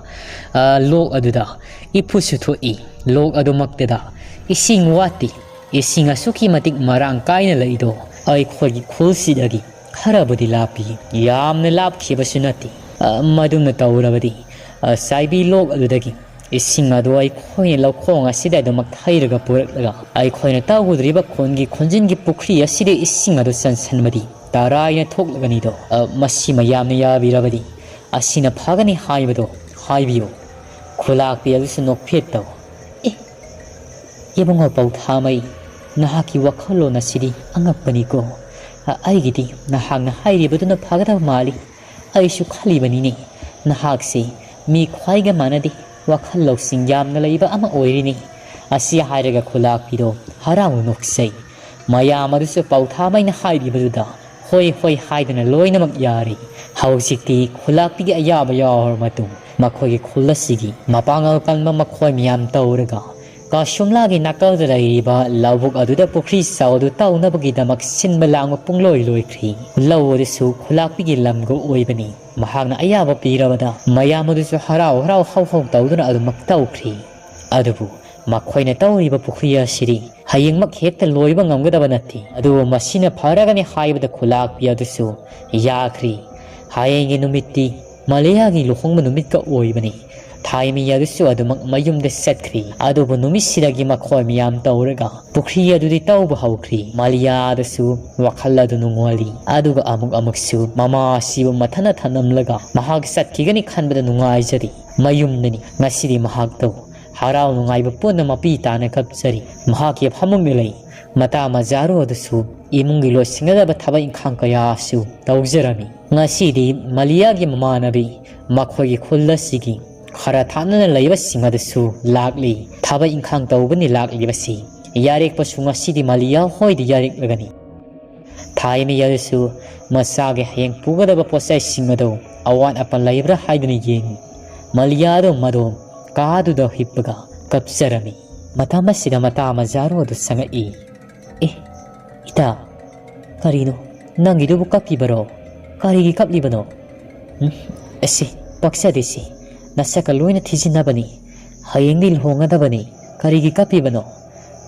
ꯑ, ꯂꯣꯛ ꯑꯗꯨꯗ ꯏꯐꯨꯠꯁꯨ ꯊꯣꯛꯏ꯫ ꯂꯣꯛ ꯑꯗꯨꯃꯛꯇꯗ ꯏꯁꯤꯡ ꯋꯥꯠꯇꯦ꯫ ꯏꯁꯤꯡ ꯑꯁꯨꯛꯀꯤ ꯃꯇꯤꯛ ꯃꯔꯥꯡ ꯀꯥꯏꯅ ꯂꯩꯗꯣ ꯑꯩꯈꯣꯏꯒꯤ ꯈꯨꯜꯁꯤꯗꯒꯤ ꯈꯔꯕꯨꯗꯤ ꯂꯥꯞꯄꯤ, ꯌꯥꯝꯅ ꯂꯥꯞꯈꯤꯕꯁꯨ ꯅꯠꯇꯦ꯫ ꯑ, ꯃꯗꯨꯝꯅ ꯇꯧꯔꯕꯗꯤ, ꯑ, ꯆꯥꯏꯕꯤ ꯂꯣꯛ ꯑꯗꯨꯗꯒꯤ ꯏꯁꯤꯡ ꯑꯗꯨ ꯑꯩꯈꯣꯏꯅ ꯂꯧꯈꯣꯡ ꯑꯁꯤꯗ ꯑꯗꯨꯃꯛ ꯍꯩꯔꯒ ꯄꯨꯔꯛꯂꯒ ꯑꯩꯈꯣꯏꯅ ꯇꯧꯒꯗꯧꯔꯤꯕ ꯈꯨꯟꯒꯤ ꯈꯨꯟꯖꯤꯟꯒꯤ ꯄꯨꯈ꯭ꯔꯤ ꯑꯁꯤꯗ ꯏꯁꯤꯡ ꯑꯗꯨ ꯆꯟꯁꯤꯟꯕꯗꯤ ꯇꯔꯥꯏꯅ ꯊꯣꯛꯂꯒꯅꯤꯗꯣ꯫ ꯑ, ꯃꯁꯤ ꯃꯌꯥꯝꯅ ꯌꯥꯕꯤꯔꯕꯗꯤ ꯑꯁꯤꯅ ꯐꯒꯅꯤ ꯍꯥꯏꯕꯗꯣ ꯍꯥꯏꯕꯤꯌꯨ꯫ ꯈꯨꯂꯥꯛꯄꯤ ꯑꯗꯨꯁꯨ ꯅꯣꯛꯐꯦꯠ ꯇꯧ꯫ ꯑꯦ, ꯏꯕꯨꯡꯉꯣ ꯄꯧꯊꯥꯃꯩ, ꯅꯍꯥꯛꯀꯤ ꯋꯥꯈꯜꯂꯣꯟ ꯑꯁꯤꯗꯤ ꯑꯉꯛꯄꯅꯤꯀꯣ꯫ ꯑ, ꯑꯩꯒꯤꯗꯤ ꯅꯍꯥꯛꯅ ꯍꯥꯏꯔꯤꯕꯗꯨꯅ ꯐꯒꯗꯕ ꯃꯥꯜꯂꯤ꯫ ꯑꯩꯁꯨ ꯈꯜꯂꯤꯕꯅꯤꯅꯦ, ꯅꯍꯥꯛꯁꯤ ꯃꯤ ꯈ꯭ꯋꯥꯏꯒ ꯃꯥꯟꯅꯗꯦ, ꯋꯥꯈꯜ ꯂꯧꯁꯤꯡ ꯌꯥꯝꯅ ꯂꯩꯕ ꯑꯃ ꯑꯣꯏꯔꯤꯅꯤ꯫ ꯑꯁꯤ ꯍꯥꯏꯔꯒ ꯈꯨꯂꯥꯛꯄꯤꯗꯣ ꯍꯔꯥꯎꯅ ꯅꯣꯛꯆꯩ꯫ ꯃꯌꯥꯝ ꯑꯗꯨꯁꯨ ꯄꯧꯊꯥꯃꯩꯅ ꯍꯥꯏꯔꯤꯕꯗꯨꯗ ꯍꯣꯏ ꯍꯣꯏ ꯍꯥꯏꯗꯨꯅ ꯂꯣꯏꯅꯃꯛ ꯌꯥꯔꯤ꯫ ꯍꯧꯖꯤꯛꯇꯤ ꯈꯨꯂꯥꯛꯄꯤꯒꯤ ꯑꯌꯥꯕ ꯌꯥꯎꯔꯕ ꯃꯇꯨꯡ ꯃꯈꯣꯏꯒꯤ ꯈꯨꯜ ꯑꯁꯤꯒꯤ ꯃꯄꯥꯡꯒꯜ ꯀꯟꯕ ꯃꯈꯣꯏ ꯃꯌꯥꯝ ꯇꯧꯔꯒ ꯀꯥꯁꯨꯝꯂꯥꯒꯤ ꯅꯥꯀꯜꯗ ꯂꯩꯔꯤꯕ ꯂꯧꯕꯨꯛ ꯑꯗꯨꯗ ꯄꯨꯈ꯭ꯔꯤ ꯆꯥꯎꯗꯨ ꯇꯧꯅꯕꯒꯤꯗꯃꯛ ꯁꯤꯟꯕ ꯂꯥꯡꯕ ꯄꯨꯡꯂꯣꯏ ꯂꯣꯏꯈ꯭ꯔꯤ꯫ ꯂꯧ ꯑꯗꯨꯁꯨ ꯈꯨꯂꯥꯛꯄꯤꯒꯤ ꯂꯝꯒ ꯑꯣꯏꯕꯅꯤ꯫ ꯃꯍꯥꯛꯅ ꯑꯌꯥꯕ ꯄꯤꯔꯕꯗ ꯃꯌꯥꯝ ꯑꯗꯨꯁꯨ ꯍꯔꯥꯎ ꯍꯔꯥꯎ ꯍꯧ ꯍꯧ ꯇꯧꯗꯨꯅ ꯑꯗꯨꯃꯛ ꯇꯧꯈ꯭ꯔꯤ꯫ ꯑꯗꯨꯕꯨ ꯃꯈꯣꯏꯅ ꯇꯧꯔꯤꯕ ꯄꯨꯈ꯭ꯔꯤ ꯑꯁꯤꯗꯤ ꯍꯌꯦꯡꯃꯛ ꯍꯦꯛꯇ ꯂꯣꯏꯕ ꯉꯝꯒꯗꯕ ꯅꯠꯇꯦ꯫ ꯑꯗꯨꯕꯨ ꯃꯁꯤꯅ ꯐꯔꯒꯅꯤ ꯍꯥꯏꯕꯗ ꯈꯨꯂꯥꯛꯄꯤ ꯑꯗꯨꯁꯨ ꯌꯥꯈ꯭ꯔꯤ꯫ ꯍꯌꯦꯡꯒꯤ ꯅꯨꯃꯤꯠꯇꯤ ꯃꯂꯤꯌꯥꯒꯤ ꯂꯨꯍꯣꯡꯕ ꯅꯨꯃꯤꯠꯀ ꯑꯣꯏꯕꯅꯤ꯫ ꯊꯥꯏꯃꯤ ꯑꯗꯨꯁꯨ ꯑꯗꯨꯃꯛ ꯃꯌꯨꯝꯗ ꯆꯠꯈ꯭ꯔꯤ꯫ ꯑꯗꯨꯕꯨ ꯅꯨꯃꯤꯠꯁꯤꯗꯒꯤ ꯃꯈꯣꯏ ꯃꯌꯥꯝ ꯇꯧꯔꯒ ꯄꯨꯈ꯭ꯔꯤ ꯑꯗꯨꯗꯤ ꯇꯧꯕ ꯍꯧꯈ꯭ꯔꯤ꯫ ꯃꯂꯤꯌꯥ ꯑꯗꯨꯁꯨ ꯋꯥꯈꯜ ꯑꯗꯨ ꯅꯨꯡꯉꯣꯜꯂꯤ꯫ ꯑꯗꯨꯒ ꯑꯃꯨꯛ ꯑꯃꯨꯛꯁꯨ ꯃꯃꯥ ꯑꯁꯤꯕꯨ ꯃꯊꯟꯅ ꯊꯝꯂꯝꯂꯒ ꯃꯍꯥꯛ ꯆꯠꯈꯤꯒꯅꯤ ꯈꯟꯕꯗ ꯅꯨꯡꯉꯥꯏꯖꯔꯤ꯫ ꯃꯌꯨꯝꯗꯅꯤ꯫ ꯉꯁꯤꯗꯤ ꯃꯍꯥꯛꯇꯣ ꯍꯔꯥꯎ ꯅꯨꯡꯉꯥꯏꯕ ꯄꯨꯟꯅ ꯃꯄꯤ ꯇꯥꯅ ꯀꯞꯆꯔꯤ꯫ ꯃꯍꯥꯛꯀꯤ ꯐꯃꯨꯡꯗ ꯂꯩ꯫ ꯃꯇꯥ ꯃꯖꯥꯔꯨ ꯑꯗꯨꯁꯨ ꯏꯃꯨꯡꯒꯤ ꯂꯣꯏꯁꯤꯟꯒꯗꯕ ꯊꯕꯛ ꯏꯪꯈꯥꯡ ꯀꯌꯥꯁꯨ ꯇꯧꯖꯔꯝꯃꯤ꯫ ꯉꯁꯤꯗꯤ ꯃꯂꯤꯌꯥꯒꯤ ꯃꯃꯥꯟꯅꯕꯤ ꯃꯈꯣꯏꯒꯤ ꯈꯨꯜ ꯑꯁꯤꯒꯤ ꯈꯔ ꯊꯥꯞꯅꯅ ꯂꯩꯕꯁꯤꯡ ꯑꯗꯨꯁꯨ ꯂꯥꯛꯂꯤ꯫ ꯊꯕꯛ ꯏꯪꯈꯥꯡ ꯇꯧꯕꯅꯤ ꯂꯥꯛꯂꯤꯕꯁꯤ꯫ ꯌꯥꯔꯦꯛꯄꯁꯨ ꯉꯁꯤꯗꯤ ꯃꯂꯤꯌꯥ ꯍꯣꯏꯗ ꯌꯥꯔꯦꯛꯂꯒꯅꯤ꯫ ꯊꯥꯏꯃꯤ ꯑꯗꯨꯁꯨ ꯃꯆꯥꯒꯤ ꯍꯌꯦꯡ ꯄꯨꯒꯗꯕ ꯄꯣꯠꯆꯩꯁꯤꯡ ꯑꯗꯨ ꯑꯋꯥꯠ ꯑꯄꯟ ꯂꯩꯕ꯭ꯔꯥ ꯍꯥꯏꯗꯨꯅ ꯌꯦꯡꯉꯤ꯫ ꯃꯂꯤꯌꯥꯗꯣ ꯃꯗꯣ ꯀꯥꯗꯨꯗ ꯍꯤꯞꯄꯒ ꯀꯞꯆꯔꯝꯃꯤ꯫ ꯃꯇꯝ ꯑꯁꯤꯗ ꯃꯇꯥ ꯃꯖꯥꯔꯨ ꯑꯗꯨ ꯆꯪꯉꯛꯏ꯫ "ꯑꯦ, ꯏꯇꯥ, ꯀꯔꯤꯅꯣ? ꯅꯪꯒꯤꯗꯨꯕꯨ ꯀꯞꯄꯤꯕꯔꯣ? ꯀꯔꯤꯒꯤ ꯀꯞꯂꯤꯕꯅꯣ?" "ꯎꯝ, ꯑꯁꯤ, ꯄꯛꯆꯗꯦ ꯁꯤ꯫ ꯅꯁꯛꯀ ꯂꯣꯏꯅ ꯊꯤꯖꯤꯟꯅꯕꯅꯤ꯫ ꯍꯌꯦꯡꯗꯤ ꯂꯨꯍꯣꯡꯒꯗꯕꯅꯤ꯫ ꯀꯔꯤꯒꯤ ꯀꯞꯄꯤꯕꯅꯣ?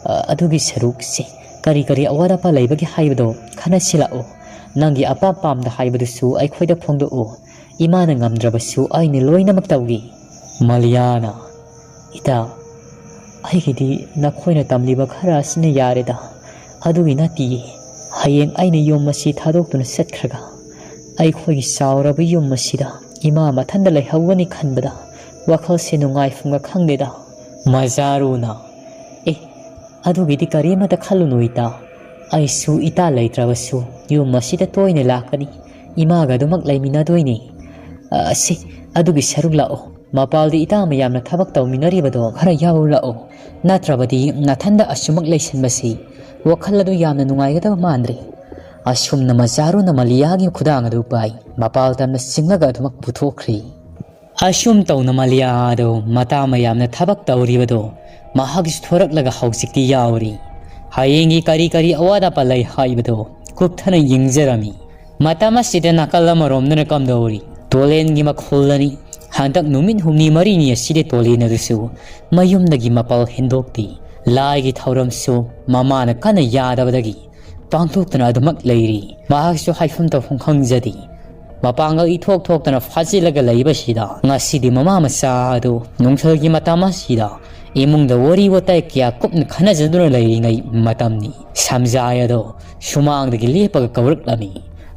ꯑ, ꯑꯗꯨꯒꯤ ꯁꯔꯨꯛꯁꯤ, ꯀꯔꯤ ꯀꯔꯤ ꯑꯋꯥꯠ ꯑꯄꯥ ꯂꯩꯕꯒꯦ ꯍꯥꯏꯕꯗꯣ ꯈꯟꯅꯁꯤꯜꯂꯛꯎ꯫ ꯅꯪꯒꯤ ꯑꯄꯥꯝ ꯄꯥꯝꯗ ꯍꯥꯏꯕꯗꯨꯁꯨ ꯑꯩꯈꯣꯏꯗ ꯐꯣꯡꯗꯣꯛꯎ꯫ ꯏꯃꯥꯅ ꯉꯝꯗ꯭ꯔꯕꯁꯨ ꯑꯩꯅ ꯂꯣꯏꯅꯃꯛ ꯇꯧꯏ꯫" ꯃꯂꯤꯌꯥꯅ, "ꯏꯇꯥ, ꯑꯩꯒꯤꯗꯤ ꯅꯈꯣꯏꯅ ꯇꯝꯂꯤꯕ ꯈꯔ ꯑꯁꯤꯅ ꯌꯥꯔꯦꯗ꯫ ꯑꯗꯨꯒꯤ ꯅꯠꯇꯤꯌꯦ꯫ ꯍꯌꯦꯡ ꯑꯩꯅ ꯌꯨꯝ ꯑꯁꯤ ꯊꯥꯗꯣꯛꯇꯨꯅ ꯆꯠꯈ꯭ꯔꯒ ꯑꯩꯈꯣꯏꯒꯤ ꯆꯥꯎꯔꯕ ꯌꯨꯝ ꯑꯁꯤꯗ ꯏꯃꯥ ꯃꯊꯟꯇ ꯂꯩꯍꯧꯒꯅꯤ ꯈꯟꯕꯗ ꯋꯥꯈꯜꯁꯦ ꯅꯨꯡꯉꯥꯏꯐꯝꯒ ꯈꯪꯗꯦꯗ꯫ ꯃꯖꯥꯔꯨꯅ, "ꯑꯦ, ꯑꯗꯨꯒꯤꯗꯤ ꯀꯔꯤꯃꯠꯇ ꯈꯜꯂꯨꯅꯨ ꯏꯇꯥ꯫ ꯑꯩꯁꯨ ꯏꯇꯥ ꯂꯩꯇ꯭ꯔꯕꯁꯨ ꯌꯨꯝ ꯑꯁꯤꯗ ꯇꯣꯏꯅ ꯂꯥꯛꯀꯅꯤ꯫ ꯏꯃꯥꯒ ꯑꯗꯨꯃꯛ ꯂꯩꯃꯤꯟꯅꯗꯣꯏꯅꯤ꯫ ꯑ, ꯁꯤ, ꯑꯗꯨꯒꯤ ꯁꯔꯨꯛ ꯂꯥꯛꯑꯣ꯫ ꯃꯄꯥꯜꯗ ꯏꯇꯥ ꯃꯌꯥꯝꯅ ꯊꯕꯛ ꯇꯧꯃꯤꯟꯅꯔꯤꯕꯗꯣ ꯈꯔ ꯌꯥꯎꯔꯨ ꯂꯥꯛꯑꯣ꯫ ꯅꯠꯇ꯭ꯔꯕꯗꯤ ꯅꯊꯟꯗ ꯑꯁꯨꯃꯛ ꯂꯩꯁꯟꯕꯁꯤ ꯋꯥꯈꯜ ꯑꯗꯨ ꯌꯥꯝꯅ ꯅꯨꯡꯉꯥꯏꯒꯗꯕ ꯃꯥꯟꯗ꯭ꯔꯦ"꯫ ꯑꯁꯨꯝꯅ ꯃꯖꯥꯔꯨꯅ ꯃꯂꯤꯌꯥꯒꯤ ꯈꯨꯗꯥꯡ ꯑꯗꯨ ꯄꯥꯏ, ꯃꯄꯥꯜ ꯇꯝꯅ ꯆꯤꯡꯂꯒ ꯑꯗꯨꯃꯛ ꯄꯨꯊꯣꯛꯈ꯭ꯔꯤ꯫ ꯑꯁꯨꯝ ꯇꯧꯅ ꯃꯂꯤꯌꯥ ꯑꯗꯨ ꯃꯇꯥ ꯃꯌꯥꯝꯅ ꯊꯕꯛ ꯇꯧꯔꯤꯕꯗꯣ ꯃꯍꯥꯛꯁꯨ ꯊꯣꯔꯛꯂꯒ ꯍꯧꯖꯤꯛꯇꯤ ꯌꯥꯎꯔꯤ꯫ ꯍꯌꯦꯡꯒꯤ ꯀꯔꯤ ꯀꯔꯤ ꯑꯋꯥꯠ ꯑꯄꯥ ꯂꯩ ꯍꯥꯏꯕꯗꯣ ꯀꯨꯞꯊꯅ ꯌꯦꯡꯖꯔꯝꯃꯤ꯫ ꯃꯇꯝ ꯑꯁꯤꯗ ꯅꯥꯀꯜ ꯑꯃꯔꯣꯝꯗꯅ ꯀꯝꯗꯧꯔꯤ? ꯇꯣꯂꯦꯟꯒꯤ ꯃꯈꯣꯜ ꯑꯅꯤ꯫ ꯍꯟꯗꯛ ꯅꯨꯃꯤꯠ ꯍꯨꯝꯅꯤ ꯃꯔꯤꯅꯤ ꯑꯁꯤꯗꯤ ꯇꯣꯂꯦꯟ ꯑꯗꯨꯁꯨ ꯃꯌꯨꯝꯗꯒꯤ ꯃꯄꯥꯜ ꯍꯦꯟꯗꯣꯛꯇꯦ꯫ ꯂꯥꯏꯒꯤ ꯊꯧꯔꯝꯁꯨ ꯃꯃꯥꯅ ꯀꯟꯅ ꯌꯥꯗꯕꯗꯒꯤ ꯄꯥꯡꯊꯣꯛꯇꯅ ꯑꯗꯨꯃꯛ ꯂꯩꯔꯤ꯫ ꯃꯍꯥꯛꯁꯨ ꯍꯥꯏꯐꯝ ꯇꯧꯐꯝ ꯈꯪꯖꯗꯦ꯫ ꯃꯄꯥꯡꯒꯜ ꯏꯊꯣꯛ ꯊꯣꯛꯇꯅ ꯐꯥꯖꯤꯜꯂꯒ ꯂꯩꯕꯁꯤꯗ ꯉꯁꯤꯗꯤ ꯃꯃꯥ ꯃꯆꯥ ꯑꯗꯨ ꯅꯨꯡꯊꯤꯜꯒꯤ ꯃꯇꯝ ꯑꯁꯤꯗ ꯏꯃꯨꯡꯗ ꯋꯥꯔꯤ ꯋꯥꯇꯥꯏ ꯀꯌꯥ ꯀꯨꯞꯅ ꯈꯟꯅꯖꯗꯨꯅ ꯂꯩꯔꯤꯉꯩ ꯃꯇꯝꯅꯤ꯫ ꯁꯝꯖꯥꯏ ꯑꯗꯣ ꯁꯨꯃꯥꯡꯗꯒꯤ ꯂꯦꯞꯄꯒ ꯀꯧꯔꯛꯂꯝꯃꯤ꯫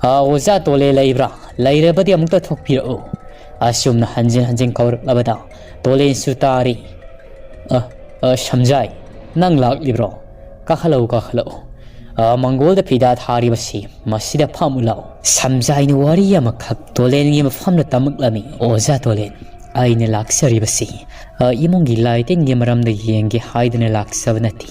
"ꯑ, ꯑꯣꯖꯥ ꯇꯣꯂꯦ ꯂꯩꯕ꯭ꯔꯥ? ꯂꯩꯔꯕꯗꯤ ꯑꯃꯨꯛꯇ ꯊꯣꯛꯄꯤꯔꯛꯎ"꯫ ꯑꯁꯨꯝꯅ ꯍꯟꯖꯤꯟ ꯍꯟꯖꯤꯟ ꯀꯧꯔꯛꯂꯕꯗ ꯇꯣꯂꯦꯟꯁꯨ ꯇꯥꯔꯤ꯫ "ꯑ, ꯑ, ꯁꯝꯖꯥꯏ, ꯅꯪ ꯂꯥꯛꯂꯤꯕ꯭ꯔꯣ? ꯀꯥꯈꯠꯂꯛꯎ, ꯀꯥꯈꯠꯂꯛꯎ꯫ ꯑ, ꯃꯪꯒꯣꯜꯗ ꯐꯤꯗꯥ ꯊꯥꯔꯤꯕꯁꯤ ꯃꯁꯤꯗ ꯐꯝꯃꯨ ꯂꯥꯛꯎ"꯫ ꯁꯝꯖꯥꯏꯅ ꯋꯥꯔꯤ ꯑꯃꯈꯛ ꯇꯣꯂꯦꯟꯒꯤ ꯃꯐꯝꯗ ꯇꯝꯃꯛꯂꯝꯃꯤ꯫ "ꯑꯣꯖꯥ ꯇꯣꯂꯦꯟ, ꯑꯩꯅ ꯂꯥꯛꯆꯔꯤꯕꯁꯤ, ꯑ, ꯏꯃꯨꯡꯒꯤ ꯂꯥꯏꯇꯤꯟꯒꯤ ꯃꯔꯝꯗ ꯌꯦꯡꯒꯦ ꯍꯥꯏꯗꯨꯅ ꯂꯥꯛꯆꯕ ꯅꯠꯇꯦ꯫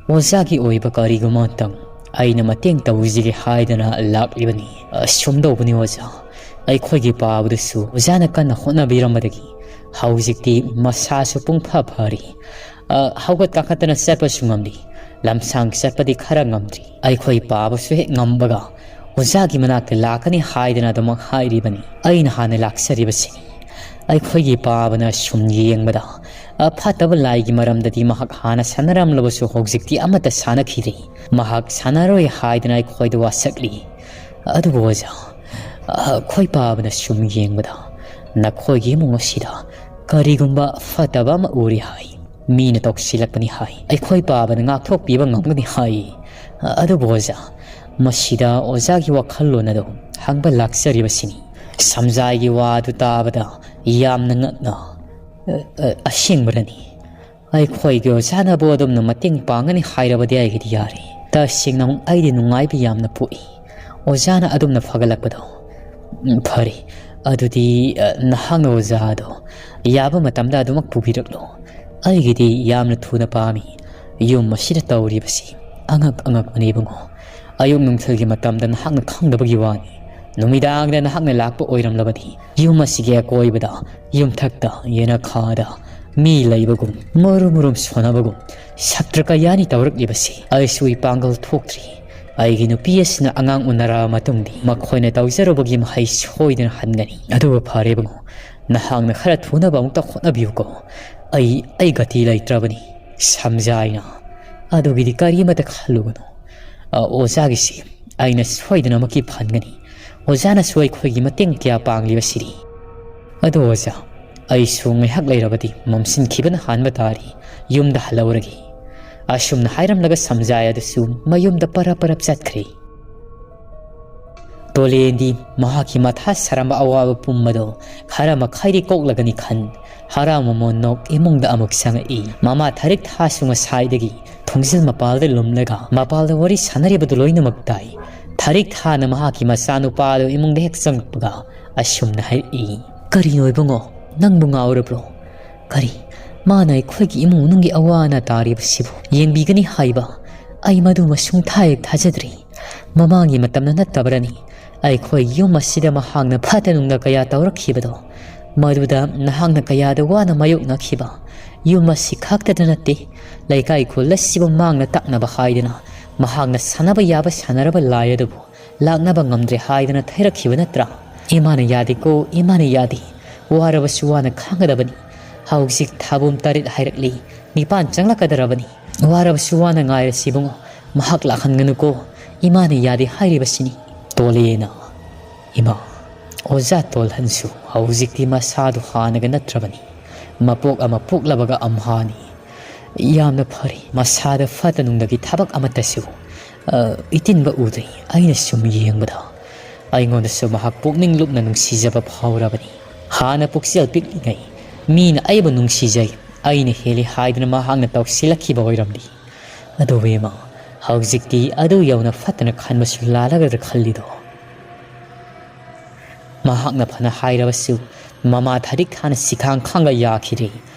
ꯑꯣꯖꯥꯒꯤ ꯑꯣꯏꯕ ꯀꯔꯤꯒꯨꯝꯕ ꯑꯃꯇꯪ ꯑꯩꯅ ꯃꯇꯦꯡ ꯇꯧꯖꯒꯦ ꯍꯥꯏꯗꯅ ꯂꯥꯛꯂꯤꯕꯅꯤ꯫ ꯑ, ꯁꯨꯝ ꯇꯧꯕꯅꯤ ꯑꯣꯖꯥ, ꯑꯩꯈꯣꯏꯒꯤ ꯄꯥꯕꯗꯨꯁꯨ ꯑꯣꯖꯥꯅ ꯀꯟꯅ ꯍꯣꯠꯅꯕꯤꯔꯝꯕꯗꯒꯤ ꯍꯧꯖꯤꯛꯇꯤ ꯃꯁꯥꯁꯨ ꯄꯨꯡꯐ ꯐꯔꯤ꯫ ꯑ, ꯍꯧꯒꯠ ꯀꯥꯈꯠꯇꯅ ꯆꯠꯄꯁꯨ ꯉꯝꯂꯤ꯫ ꯂꯝꯁꯥꯡ ꯆꯠꯄꯗꯤ ꯈꯔ ꯉꯝꯗ꯭ꯔꯤ꯫ ꯑꯩꯈꯣꯏ ꯄꯥꯕꯁꯨ ꯍꯦꯛ ꯉꯝꯕꯒ ꯑꯣꯖꯥꯒꯤ ꯃꯅꯥꯛꯇ ꯂꯥꯛꯀꯅꯤ ꯍꯥꯏꯗꯅ ꯑꯗꯨꯃꯛ ꯍꯥꯏꯔꯤꯕꯅꯤ꯫ ꯑꯩꯅ ꯍꯥꯟꯅ ꯂꯥꯛꯆꯔꯤꯕꯁꯤꯅꯤ"꯫ ꯑꯩꯈꯣꯏꯒꯤ ꯄꯥꯕꯅ ꯁꯨꯝ ꯌꯦꯡꯕꯗ, ꯑ, ꯐꯠꯇꯕ ꯂꯥꯏꯒꯤ ꯃꯔꯝꯗꯗꯤ ꯃꯍꯥꯛ ꯍꯥꯟꯅ ꯁꯥꯟꯅꯔꯝꯂꯕꯁꯨ ꯍꯧꯖꯤꯛꯇꯤ ꯑꯃꯠꯇ ꯁꯥꯟꯅꯈꯤꯗ꯭ꯔꯦ꯫ ꯃꯍꯥꯛ ꯁꯥꯟꯅꯔꯣꯏ ꯍꯥꯏꯗꯅ ꯑꯩꯈꯣꯏꯗ ꯋꯥꯁꯛꯂꯤ꯫ ꯑꯗꯨꯕꯨ ꯑꯣꯖꯥ, ꯑ, ꯑꯩꯈꯣꯏ ꯄꯥꯕꯅ ꯁꯨꯝ ꯌꯦꯡꯕꯗ ꯅꯈꯣꯏꯒꯤ ꯏꯃꯨꯡ ꯑꯁꯤꯗ ꯀꯔꯤꯒꯨꯝꯕ ꯐꯠꯇꯕ ꯑꯃ ꯎꯔꯦ ꯍꯥꯏ꯫ ꯃꯤꯅ ꯇꯧꯁꯤꯜꯂꯛꯄꯅꯤ ꯍꯥꯏ꯫ ꯑꯩꯈꯣꯏ ꯄꯥꯕꯅ ꯉꯥꯛꯊꯣꯛꯄꯤꯕ ꯉꯝꯒꯅꯤ ꯍꯥꯏ꯫ ꯑꯗꯨꯕꯨ ꯑꯣꯖꯥ, ꯃꯁꯤꯗ ꯑꯣꯖꯥꯒꯤ ꯋꯥꯈꯜꯂꯣꯟ ꯑꯗꯨ ꯍꯪꯕ ꯂꯥꯛꯆꯔꯤꯕꯁꯤꯅꯤ꯫ ꯁꯝꯖꯥꯏꯒꯤ ꯋꯥ ꯑꯗꯨ ꯇꯥꯕꯗ ꯌꯥꯝꯅ ꯉꯛꯅ, "ꯑ, ꯑ, ꯑꯁꯦꯡꯕꯔꯅꯤ? ꯑꯩꯈꯣꯏꯒꯤ ꯑꯣꯖꯥꯅꯕꯨ ꯑꯗꯨꯝꯅ ꯃꯇꯦꯡ ꯄꯥꯡꯒꯅꯤ ꯍꯥꯏꯔꯕꯗꯤ ꯑꯩꯒꯤꯗꯤ ꯌꯥꯔꯦ꯫ ꯇꯁꯦꯡꯅ ꯑꯩꯗꯤ ꯅꯨꯡꯉꯥꯏꯕ ꯌꯥꯝꯅ ꯄꯣꯛꯏ ꯑꯣꯖꯥꯅ ꯑꯗꯨꯝꯅ ꯐꯒꯠꯂꯛꯄꯗꯣ꯫ ꯎꯝ, ꯐꯔꯦ, ꯑꯗꯨꯗꯤ, ꯑ, ꯅꯍꯥꯛꯅ ꯑꯣꯖꯥꯗꯣ ꯌꯥꯕ ꯃꯇꯝꯗ ꯑꯗꯨꯃꯛ ꯄꯨꯕꯤꯔꯛꯂꯣ꯫ ꯑꯩꯒꯤꯗꯤ ꯌꯥꯝꯅ ꯊꯨꯅ ꯄꯥꯝꯃꯤ꯫ ꯌꯨꯝ ꯑꯁꯤꯗ ꯇꯧꯔꯤꯕꯁꯤ ꯑꯉꯛ ꯑꯉꯛꯄꯅꯤ ꯏꯕꯨꯡꯉꯣ꯫ ꯑꯌꯨꯛ ꯅꯨꯡꯊꯤꯜꯒꯤ ꯃꯇꯝꯗ ꯅꯍꯥꯛꯅ ꯈꯪꯗꯕꯒꯤ ꯋꯥꯅꯤ꯫ ꯅꯨꯃꯤꯗꯥꯡꯗ ꯅꯍꯥꯛꯅ ꯂꯥꯛꯄ ꯑꯣꯏꯔꯝꯂꯕꯗꯤ ꯌꯨꯝ ꯑꯁꯤꯒꯤ ꯑꯀꯣꯏꯕꯗ, ꯌꯨꯝꯊꯛꯇ, ꯌꯦꯅꯈꯥꯗ ꯃꯤ ꯂꯩꯕꯒꯨꯝ, ꯃꯔꯨꯝ ꯃꯔꯨꯝ ꯁꯣꯟꯅꯕꯒꯨꯝ, ꯁꯥꯇ꯭ꯔ ꯀꯌꯥꯅꯤ ꯇꯧꯔꯛꯂꯤꯕꯁꯤ꯫ ꯑꯩꯁꯨ ꯏꯄꯥꯡꯒꯜ ꯊꯣꯛꯇ꯭ꯔꯤ꯫ ꯑꯩꯒꯤ ꯅꯨꯄꯤ ꯑꯁꯤꯅ ꯑꯉꯥꯡ ꯎꯅꯔꯕ ꯃꯇꯨꯡꯗꯤ ꯃꯈꯣꯏꯅ ꯇꯧꯖꯔꯨꯕꯒꯤ ꯃꯍꯩ ꯁꯣꯏꯗꯅ ꯍꯟꯒꯅꯤ꯫ ꯑꯗꯨꯕꯨ ꯐꯔꯦ ꯏꯕꯨꯡꯉꯣ, ꯅꯍꯥꯛꯅ ꯈꯔ ꯊꯨꯅꯕ ꯑꯃꯨꯛꯇ ꯍꯣꯠꯅꯕꯤꯌꯨꯀꯣ꯫ ꯑꯩ, ꯑꯩ ꯒꯇꯤ ꯂꯩꯇ꯭ꯔꯕꯅꯤ, ꯁꯝꯖꯥꯏꯅ꯫ ꯑꯗꯨꯒꯤꯗꯤ ꯀꯔꯤꯃꯇ ꯈꯜꯂꯨꯒꯅꯨ꯫ ꯑ, ꯑꯣꯖꯥꯒꯤꯁꯤ ꯑꯩꯅ ꯁꯣꯏꯗꯅꯃꯛꯀꯤ ꯐꯪꯒꯅꯤ꯫ ꯑꯣꯖꯥꯅꯁꯨ ꯑꯩꯈꯣꯏꯒꯤ ꯃꯇꯦꯡ ꯀꯌꯥ ꯄꯥꯡꯂꯤꯕꯁꯤꯗꯤ꯫ ꯑꯗꯣ ꯑꯣꯖꯥ, ꯑꯩꯁꯨ ꯉꯥꯏꯍꯥꯛ ꯂꯩꯔꯕꯗꯤ ꯃꯝꯁꯤꯟꯈꯤꯕꯅ ꯍꯥꯟꯕ ꯇꯥꯔꯤ꯫ ꯌꯨꯝꯗ ꯍꯜꯂꯧꯔꯒꯦ꯫ ꯑꯁꯨꯝꯅ ꯍꯥꯏꯔꯝꯂꯒ ꯁꯝꯖꯥꯏ ꯑꯗꯨꯁꯨ ꯃꯌꯨꯝꯗ ꯄꯔꯞ ꯄꯔꯞ ꯆꯠꯈ꯭ꯔꯦ꯫ ꯇꯣꯂꯦꯟꯗꯤ ꯃꯍꯥꯛꯀꯤ ꯃꯊꯥ ꯁꯥꯔꯝꯕ ꯑꯋꯥꯕ ꯄꯨꯝꯕꯗꯣ ꯈꯔ ꯃꯈꯩꯗꯤ ꯀꯣꯛꯂꯒꯅꯤ ꯈꯟ, ꯍꯔꯥꯎ ꯃꯃꯣꯟ ꯅꯣꯛ ꯏꯃꯨꯡꯗ ꯑꯃꯨꯛ ꯆꯪꯉꯛꯏ꯫ ꯃꯃꯥ ꯊꯔꯤꯛ ꯊꯥꯁꯨ ꯉꯁꯥꯏꯗꯒꯤ ꯊꯣꯡꯖꯤꯜ ꯃꯄꯥꯜꯗ ꯂꯨꯝꯂꯒ ꯃꯄꯥꯜꯗ ꯋꯥꯔꯤ ꯁꯥꯟꯅꯔꯤꯕꯗꯨ ꯂꯣꯏꯅꯃꯛ ꯇꯥꯏ꯫ ꯊꯔꯤꯛ ꯊꯥꯅ ꯃꯍꯥꯛꯀꯤ ꯃꯆꯥꯅꯨꯄꯥꯗꯨ ꯏꯃꯨꯡꯗ ꯍꯦꯛ ꯆꯪꯂꯛꯄꯒ ꯑꯁꯨꯝꯅ ꯍꯥꯏꯔꯛꯏ, "ꯀꯔꯤꯅꯣ ꯏꯕꯨꯡꯉꯣ, ꯅꯪꯕꯨ ꯉꯥꯎꯔꯕ꯭ꯔꯣ? ꯀꯔꯤ, ꯃꯥꯅ ꯑꯩꯈꯣꯏꯒꯤ ꯏꯃꯨꯡ ꯃꯅꯨꯡꯒꯤ ꯑꯋꯥ ꯑꯅꯥ ꯇꯥꯔꯤꯕꯁꯤꯕꯨ ꯌꯦꯡꯕꯤꯒꯅꯤ ꯍꯥꯏꯕ ꯑꯩ ꯃꯗꯨꯃ ꯁꯨꯡꯊꯥ ꯍꯦꯛ ꯊꯥꯖꯗ꯭ꯔꯤ꯫ ꯃꯃꯥꯡꯒꯤ ꯃꯇꯝꯗ ꯅꯠꯇꯕ꯭ꯔꯅꯤ ꯑꯩꯈꯣꯏ ꯌꯨꯝ ꯑꯁꯤꯗ ꯃꯍꯥꯛꯅ ꯐꯠꯇ ꯅꯨꯡꯗ ꯀꯌꯥ ꯇꯧꯔꯛꯈꯤꯕꯗꯣ, ꯃꯗꯨꯗ ꯅꯍꯥꯛꯅ ꯀꯌꯥꯗ ꯋꯥꯅ ꯃꯥꯌꯣꯛꯅꯈꯤꯕ꯫ ꯌꯨꯝ ꯑꯁꯤ ꯈꯛꯇꯗ ꯅꯠꯇꯦ, ꯂꯩꯀꯥꯏ ꯈꯨꯜ ꯑꯁꯤꯕꯨ ꯃꯥꯡꯅ ꯇꯥꯛꯅꯕ ꯍꯥꯏꯗꯅ ꯃꯍꯥꯛꯅ ꯁꯥꯟꯅꯕ ꯌꯥꯕ ꯁꯥꯟꯅꯔꯕ ꯂꯥꯏ ꯑꯗꯨꯕꯨ ꯂꯥꯛꯅꯕ ꯉꯝꯗ꯭ꯔꯦ ꯍꯥꯏꯗꯅ ꯊꯩꯔꯛꯈꯤꯕ ꯅꯠꯇ꯭ꯔꯥ? ꯏꯃꯥꯅ ꯌꯥꯗꯦꯀꯣ, ꯏꯃꯥꯅ ꯌꯥꯗꯦ꯫ ꯋꯥꯔꯕꯁꯨ ꯋꯥꯅ ꯈꯥꯡꯒꯗꯕꯅꯤ꯫ ꯍꯧꯖꯤꯛ ꯊꯥꯕꯨꯝ ꯇꯔꯦꯠ ꯍꯥꯏꯔꯛꯂꯤ, ꯅꯤꯄꯥꯟ ꯆꯪꯂꯛꯀꯗꯧꯔꯕꯅꯤ꯫ ꯋꯥꯔꯕꯁꯨ ꯋꯥꯅ ꯉꯥꯏꯔꯁꯤ ꯏꯕꯨꯡꯉꯣ, ꯃꯍꯥꯛ ꯂꯥꯛꯍꯟꯒꯅꯨꯀꯣ, ꯏꯃꯥꯅ ꯌꯥꯗꯦ ꯍꯥꯏꯔꯤꯕꯁꯤꯅꯤ꯫" ꯇꯣꯂꯦꯅ, "ꯏꯃꯥ, ꯑꯣꯖꯥ ꯇꯣꯜꯍꯟꯁꯨ ꯍꯧꯖꯤꯛꯇꯤ ꯃꯁꯥꯗꯨ ꯍꯥꯟꯅꯒ ꯅꯠꯇ꯭ꯔꯕꯅꯤ꯫ ꯃꯄꯣꯛ ꯑꯃ ꯄꯣꯛꯂꯕꯒ ꯑꯝꯍꯥꯅꯤ꯫ ꯌꯥꯝꯅ ꯐꯔꯤ꯫ ꯃꯁꯥꯗ ꯐꯠꯇ ꯅꯨꯡꯗꯒꯤ ꯊꯕꯛ ꯑꯃꯠꯇꯁꯨ, ꯑ, ꯏꯇꯤꯟꯕ ꯎꯗ꯭ꯔꯤ꯫ ꯑꯩꯅ ꯁꯨꯝ ꯌꯦꯡꯕꯗ ꯑꯩꯉꯣꯟꯗꯁꯨ ꯃꯍꯥꯛ ꯄꯨꯛꯅꯤꯡ ꯂꯨꯞꯅ ꯅꯨꯡꯁꯤꯖꯕ ꯐꯥꯎꯔꯕꯅꯤ꯫ ꯍꯥꯟꯅ ꯄꯨꯛꯆꯦꯜ ꯄꯤꯛꯂꯤꯉꯩ ꯃꯤꯅ ꯑꯩꯕꯨ ꯅꯨꯡꯁꯤꯖꯩ, ꯑꯩꯅ ꯍꯦꯜꯂꯤ ꯍꯥꯏꯗꯨꯅ ꯃꯍꯥꯛꯅ ꯇꯧꯁꯤꯜꯂꯛꯈꯤꯕ ꯑꯣꯏꯔꯝꯂꯤ꯫ ꯑꯗꯨꯕꯨ ꯏꯃꯥ, ꯍꯧꯖꯤꯛꯇꯤ ꯑꯗꯨ ꯌꯧꯅ ꯐꯠꯇꯅ ꯈꯟꯕꯁꯨ ꯂꯥꯜꯂꯒꯗ꯭ꯔꯥ ꯈꯜꯂꯤꯗꯣ꯫ ꯃꯍꯥꯛꯅ ꯐꯅ ꯍꯥꯏꯔꯕꯁꯨ ꯃꯃꯥ ꯊꯔꯤꯛ ꯊꯥꯅ ꯁꯤꯈꯥꯡ ꯈꯥꯡꯒ ꯌꯥꯈꯤꯔꯦ꯫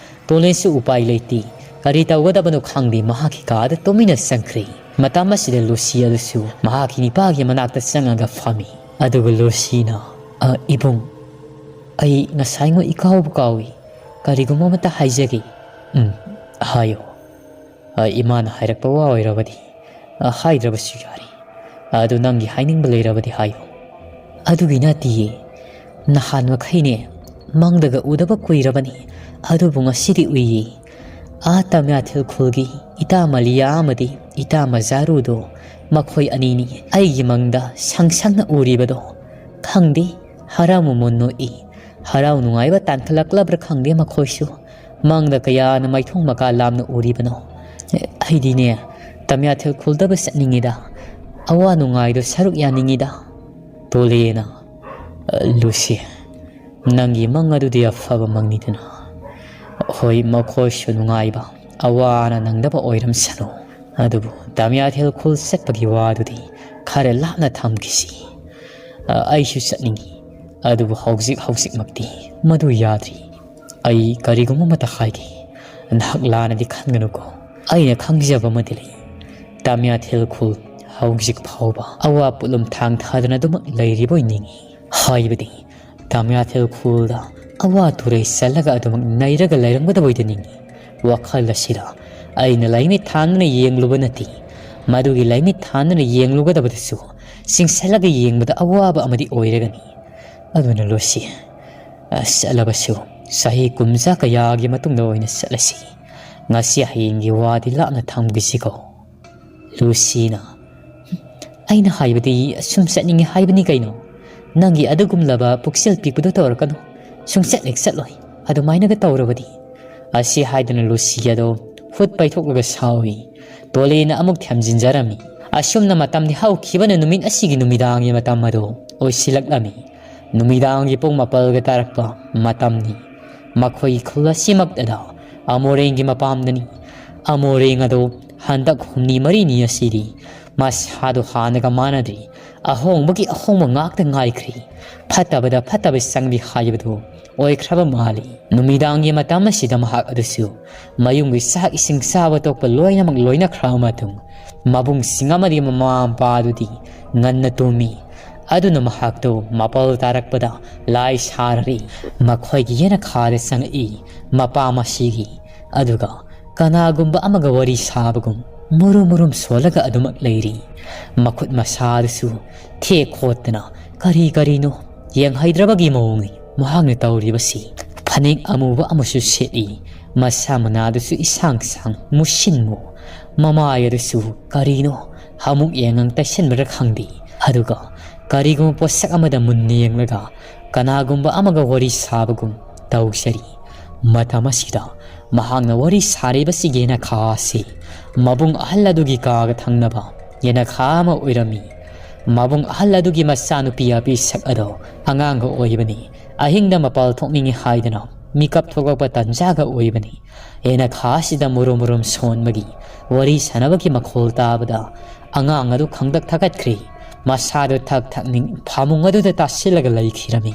ꯇꯣꯂꯦꯟꯁꯨ ꯎꯄꯥꯏ ꯂꯩꯇꯦ꯫ ꯀꯔꯤ ꯇꯧꯒꯗꯕꯅꯣ ꯈꯪꯗꯦ, ꯃꯍꯥꯛꯀꯤ ꯀꯥꯗ ꯇꯨꯃꯤꯟꯅ ꯆꯪꯈ꯭ꯔꯦ꯫ ꯃꯇꯝ ꯑꯁꯤꯗ ꯂꯨꯁꯤ ꯑꯗꯨꯁꯨ ꯃꯍꯥꯛꯀꯤ ꯅꯤꯄꯥꯒꯤ ꯃꯅꯥꯛꯇ ꯆꯪꯉꯒ ꯐꯝꯃꯤ꯫ ꯑꯗꯨꯒ ꯂꯨꯁꯤꯅ, "ꯑ, ꯏꯕꯨꯡ, ꯑꯩ ꯉꯁꯥꯏꯉꯣ ꯏꯀꯥꯎꯕꯨ ꯀꯥꯎꯏ꯫ ꯀꯔꯤꯒꯨꯝꯕ ꯑꯃꯠꯇ ꯍꯥꯏꯖꯒꯦ꯫" "ꯎꯝ, ꯍꯥꯏꯌꯨ꯫" "ꯑ, ꯏꯃꯥꯅ ꯍꯥꯏꯔꯛꯄ ꯋꯥ ꯑꯣꯏꯔꯕꯗꯤ, ꯑ, ꯍꯥꯏꯗ꯭ꯔꯕꯁꯨ ꯌꯥꯔꯤ꯫ ꯑꯗꯨ ꯅꯪꯒꯤ ꯍꯥꯏꯅꯤꯡꯕ ꯂꯩꯔꯕꯗꯤ ꯍꯥꯏꯌꯨ꯫" "ꯑꯗꯨꯒꯤ ꯅꯠꯇꯤꯌꯦ꯫ ꯅꯍꯥꯟ ꯃꯈꯩꯅꯦ, ꯃꯪꯗꯒ ꯎꯗꯕ ꯀꯨꯏꯔꯕꯅꯤ꯫ ꯑꯗꯨꯕꯨ ꯉꯁꯤꯗꯤ ꯎꯏꯌꯦ꯫ ꯑꯥ ꯇꯝꯌꯥꯊꯦꯜ ꯈꯨꯜꯒꯤ ꯏꯇꯥ ꯃꯂꯤꯌꯥ ꯑꯃꯗꯤ ꯏꯇꯥ ꯃꯖꯥꯔꯨꯗꯣ, ꯃꯈꯣꯏ ꯑꯅꯤꯅꯤ ꯑꯩꯒꯤ ꯃꯪꯗ ꯁꯪ ꯁꯪꯅ ꯎꯔꯤꯕꯗꯣ꯫ ꯈꯪꯗꯦ, ꯍꯔꯥꯎ ꯃꯃꯣꯟ ꯅꯣꯛꯏ꯫ ꯍꯔꯥꯎ ꯅꯨꯡꯉꯥꯏꯕ ꯇꯥꯟꯈꯠꯂꯛꯂꯕ꯭ꯔꯥ ꯈꯪꯗꯦ ꯃꯈꯣꯏꯁꯨ꯫ ꯃꯪꯗ ꯀꯌꯥꯅ ꯃꯥꯏꯊꯣꯡ ꯃꯀꯥ ꯂꯥꯝꯅ ꯎꯔꯤꯕꯅꯣ꯫ ꯑꯩꯗꯤꯅꯦ, ꯇꯝꯌꯥꯊꯦꯜ ꯈꯨꯜꯗꯕꯨ ꯆꯠꯅꯤꯡꯉꯤꯗ꯫ ꯑꯋꯥ ꯅꯨꯡꯉꯥꯏꯗꯣ ꯁꯔꯨꯛ ꯌꯥꯅꯤꯡꯉꯤꯗ꯫" ꯇꯣꯂꯦꯅ, "ꯂꯨꯁꯤ, ꯅꯪꯒꯤ ꯃꯪ ꯑꯗꯨꯗꯤ ꯑꯐꯕ ꯃꯪꯅꯤꯗꯅ꯫ ꯍꯣꯏ, ꯃꯈꯣꯏꯁꯨ ꯅꯨꯡꯉꯥꯏꯕ, ꯑꯋꯥ ꯑꯅꯥ ꯅꯪꯗꯕ ꯑꯣꯏꯔꯝꯁꯅꯨ꯫ ꯑꯗꯨꯕꯨ ꯇꯝꯌꯥꯊꯦꯜ ꯈꯨꯜ ꯆꯠꯄꯒꯤ ꯋꯥꯗꯨꯗꯤ ꯈꯔ ꯂꯥꯞꯅ ꯊꯝꯈꯤꯁꯤ꯫ ꯑ, ꯑꯩꯁꯨ ꯆꯠꯅꯤꯡꯏ, ꯑꯗꯨꯕꯨ ꯍꯧꯖꯤꯛ ꯍꯧꯖꯤꯛꯃꯛꯇꯤ ꯃꯗꯨ ꯌꯥꯗ꯭ꯔꯤ꯫ ꯑꯩ ꯀꯔꯤꯒꯨꯝꯕ ꯑꯃꯠꯇ ꯍꯥꯏꯒꯦ, ꯅꯍꯥꯛ ꯂꯥꯟꯅꯗꯤ ꯈꯟꯒꯅꯨꯀꯣ꯫ ꯑꯩꯅ ꯈꯪꯖꯕ ꯑꯃꯗꯤ ꯂꯩ꯫ ꯇꯝꯌꯥꯊꯦꯜ ꯈꯨꯜ ꯍꯧꯖꯤꯛ ꯐꯥꯎꯕ ꯑꯋꯥ ꯄꯣꯠꯂꯨꯝ ꯊꯥꯡ ꯊꯥꯗꯅ ꯑꯗꯨꯃꯛ ꯂꯩꯔꯤꯕꯣꯏ ꯅꯤꯡꯏ꯫ ꯍꯥꯏꯕꯗꯤ ꯇꯝꯌꯥꯊꯦꯜ ꯈꯨꯜꯗ ꯑꯋꯥ ꯇꯨꯔꯩ ꯆꯜꯂꯒ ꯑꯗꯨꯃꯛ ꯅꯩꯔꯒ ꯂꯩꯔꯝꯒꯗꯕꯣꯏꯗ ꯅꯤꯡꯏ꯫ ꯋꯥꯈꯜ ꯑꯁꯤꯗ ꯑꯩꯅ ꯂꯥꯏꯃꯤꯠ ꯊꯥꯟꯗꯨꯅ ꯌꯦꯡꯂꯨꯕ ꯅꯠꯇꯦ꯫ ꯃꯗꯨꯒꯤ ꯂꯥꯏꯃꯤꯠ ꯊꯥꯟꯗꯨꯅ ꯌꯦꯡꯂꯨꯒꯗꯕꯗꯁꯨ ꯆꯤꯡꯁꯤꯜꯂꯒ ꯌꯦꯡꯕꯗ ꯑꯋꯥꯕ ꯑꯃꯗꯤ ꯑꯣꯏꯔꯒꯅꯤ꯫ ꯑꯗꯨꯅ ꯂꯨꯁꯤ, ꯑ, ꯆꯠꯂꯕꯁꯨ ꯆꯍꯤ ꯀꯨꯝꯖꯥ ꯀꯌꯥꯒꯤ ꯃꯇꯨꯡꯗ ꯑꯣꯏꯅ ꯆꯠꯂꯁꯤ꯫ ꯉꯁꯤ ꯍꯌꯦꯡꯒꯤ ꯋꯥꯗꯤ ꯂꯥꯞꯅ ꯊꯝꯈꯤꯁꯤꯀꯣ꯫" ꯂꯨꯁꯤꯅ, "ꯑꯩꯅ ꯍꯥꯏꯕꯗꯤ ꯁꯨꯝ ꯆꯠꯅꯤꯡꯉꯤ ꯍꯥꯏꯕꯅꯤ ꯀꯩꯅꯣ꯫ ꯅꯪꯒꯤ ꯑꯗꯨꯒꯨꯝꯂꯕ ꯄꯨꯛꯆꯦꯜ ꯄꯤꯛꯄꯗꯣ ꯇꯧꯔꯛꯀꯅꯨ꯫ ꯁꯨꯡꯆꯠ ꯍꯦꯛ ꯆꯠꯂꯣꯏ꯫ ꯑꯗꯨꯃꯥꯏꯅꯒ ꯇꯧꯔꯕꯗꯤ꯫" ꯑꯁꯤ ꯍꯥꯏꯗꯨꯅ ꯂꯨꯁꯤ ꯑꯗꯣ ꯈꯨꯠ ꯄꯩꯊꯣꯛꯂꯒ ꯁꯥꯎꯏ꯫ ꯇꯣꯂꯦꯅ ꯑꯃꯨꯛ ꯊꯦꯝꯖꯤꯟꯖꯔꯝꯃꯤ꯫ ꯑꯁꯨꯝꯅ ꯃꯇꯝꯗꯤ ꯍꯧꯈꯤꯕꯅ ꯅꯨꯃꯤꯠ ꯑꯁꯤꯒꯤ ꯅꯨꯃꯤꯗꯥꯡꯒꯤ ꯃꯇꯝ ꯑꯗꯨ ꯑꯣꯏꯁꯤꯜꯂꯛꯂꯝꯃꯤ꯫ ꯅꯨꯃꯤꯗꯥꯡꯒꯤ ꯄꯨꯡ ꯃꯥꯄꯜꯒ ꯇꯥꯔꯛꯄ ꯃꯇꯝꯅꯤ꯫ ꯃꯈꯣꯏꯒꯤ ꯈꯨꯜ ꯑꯁꯤꯃꯛꯇꯗ ꯑꯃꯣꯔꯦꯡꯒꯤ ꯃꯄꯥꯝꯗꯅꯤ꯫ ꯑꯃꯣꯔꯦꯡ ꯑꯗꯨ ꯍꯟꯗꯛ ꯍꯨꯝꯅꯤ ꯃꯔꯤꯅꯤ ꯑꯁꯤꯗꯤ ꯃꯁꯥꯗꯨ ꯍꯥꯟꯅꯒ ꯃꯥꯟꯅꯗ꯭ꯔꯤ꯫ ꯑꯍꯣꯡꯕꯒꯤ ꯑꯍꯣꯡꯕ ꯉꯥꯛꯇ ꯉꯥꯏꯈ꯭ꯔꯤ꯫ ꯐꯠꯇꯕꯗ ꯐꯠꯇꯕ ꯆꯪꯕꯤ ꯍꯥꯏꯕꯗꯨ ꯑꯣꯏꯈ꯭ꯔꯕ ꯃꯥꯜꯂꯤ꯫ ꯅꯨꯃꯤꯗꯥꯡꯒꯤ ꯃꯇꯝ ꯑꯁꯤꯗ ꯃꯍꯥꯛ ꯑꯗꯨꯁꯨ ꯃꯌꯨꯝꯒꯤ ꯆꯥꯛ ꯏꯁꯤꯡ ꯆꯥꯕ ꯇꯣꯛꯄ ꯂꯣꯏꯅꯃꯛ ꯂꯣꯏꯅꯈ꯭ꯔꯕ ꯃꯇꯨꯡ, ꯃꯕꯨꯡꯁꯤꯡ ꯑꯃꯗꯤ ꯃꯃꯥ ꯃꯄꯥ ꯑꯗꯨꯗꯤ ꯉꯟꯅ ꯇꯨꯝꯃꯤ꯫ ꯑꯗꯨꯅ ꯃꯍꯥꯛꯇꯨ ꯃꯥꯄꯜ ꯇꯥꯔꯛꯄꯗ ꯂꯥꯏ ꯁꯥꯔꯔꯤ꯫ ꯃꯈꯣꯏꯒꯤ ꯌꯦꯅꯈꯥꯗ ꯆꯪꯉꯛꯏ ꯃꯄꯥ ꯃꯁꯤꯒꯤ꯫ ꯑꯗꯨꯒ ꯀꯅꯥꯒꯨꯝꯕ ꯑꯃꯒ ꯋꯥꯔꯤ ꯁꯥꯕꯒꯨꯝ ꯃꯨꯔꯨꯝ ꯃꯨꯔꯨꯝ ꯁꯣꯜꯂꯒ ꯑꯗꯨꯃꯛ ꯂꯩꯔꯤ꯫ ꯃꯈꯨꯠ ꯃꯁꯥꯗꯨꯁꯨ ꯊꯦꯛ ꯈꯣꯠꯇꯅ ꯀꯔꯤ ꯀꯔꯤꯅꯣ ꯌꯦꯡꯍꯩꯗ꯭ꯔꯕꯒꯤ ꯃꯑꯣꯡꯅꯤ ꯃꯍꯥꯛꯅ ꯇꯧꯔꯤꯕꯁꯤ꯫ ꯐꯅꯦꯛ ꯑꯃꯨꯕ ꯑꯃꯁꯨ ꯁꯦꯠꯂꯤ꯫ ꯃꯁꯥ ꯃꯅꯥꯗꯨꯁꯨ ꯏꯁꯥꯡ ꯁꯥꯡ ꯃꯨꯁꯤꯟꯃꯨ꯫ ꯃꯃꯥꯏ ꯑꯗꯨꯁꯨ ꯀꯔꯤꯅꯣ ꯑꯃꯨꯛ ꯌꯦꯡꯉꯪ ꯇꯩꯁꯟꯕ꯭ꯔꯥ ꯈꯪꯗꯦ꯫ ꯑꯗꯨꯒ ꯀꯔꯤꯒꯨꯝꯕ ꯄꯣꯠꯁꯛ ꯑꯃꯗ ꯃꯨꯟꯅ ꯌꯦꯡꯂꯒ ꯀꯅꯥꯒꯨꯝꯕ ꯑꯃꯒ ꯋꯥꯔꯤ ꯁꯥꯕꯒꯨꯝ ꯇꯧꯖꯔꯤ꯫ ꯃꯇꯝ ꯑꯁꯤꯗ ꯃꯍꯥꯛꯅ ꯋꯥꯔꯤ ꯁꯥꯔꯤꯕꯁꯤꯒꯤ ꯌꯦꯅꯈꯥ ꯑꯁꯤ ꯃꯕꯨꯡ ꯑꯍꯜ ꯑꯗꯨꯒꯤ ꯀꯥꯒ ꯊꯪꯅꯕ ꯌꯦꯅꯈꯥ ꯑꯃ ꯑꯣꯏꯔꯝꯃꯤ꯫ ꯃꯕꯨꯡ ꯑꯍꯜ ꯑꯗꯨꯒꯤ ꯃꯆꯥꯅꯨꯄꯤ ꯑꯄꯤꯁꯛ ꯑꯗꯣ ꯑꯉꯥꯡꯒ ꯑꯣꯏꯕꯅꯤ꯫ ꯑꯍꯤꯡꯗ ꯃꯄꯥꯜ ꯊꯣꯛꯅꯤꯡꯏ ꯍꯥꯏꯗꯨꯅ ꯃꯤꯀꯞ ꯊꯣꯛꯂꯛꯄ ꯇꯟꯖꯥꯒ ꯑꯣꯏꯕꯅꯤ꯫ ꯌꯦꯅꯈꯥ ꯑꯁꯤꯗ ꯃꯨꯔꯨꯝ ꯃꯨꯔꯨꯝ ꯁꯣꯟꯕꯒꯤ ꯋꯥꯔꯤ ꯁꯥꯟꯅꯕꯒꯤ ꯃꯈꯣꯜ ꯇꯥꯕꯗ ꯑꯉꯥꯡ ꯑꯗꯨ ꯈꯪꯗꯛ ꯊꯀꯠꯈ꯭ꯔꯦ꯫ ꯃꯁꯥꯗꯨ ꯊꯛ ꯊꯛꯅꯤꯡ ꯐꯃꯨꯡ ꯑꯗꯨꯗ ꯇꯥꯁꯤꯜꯂꯒ ꯂꯩꯈꯤꯔꯝꯃꯤ꯫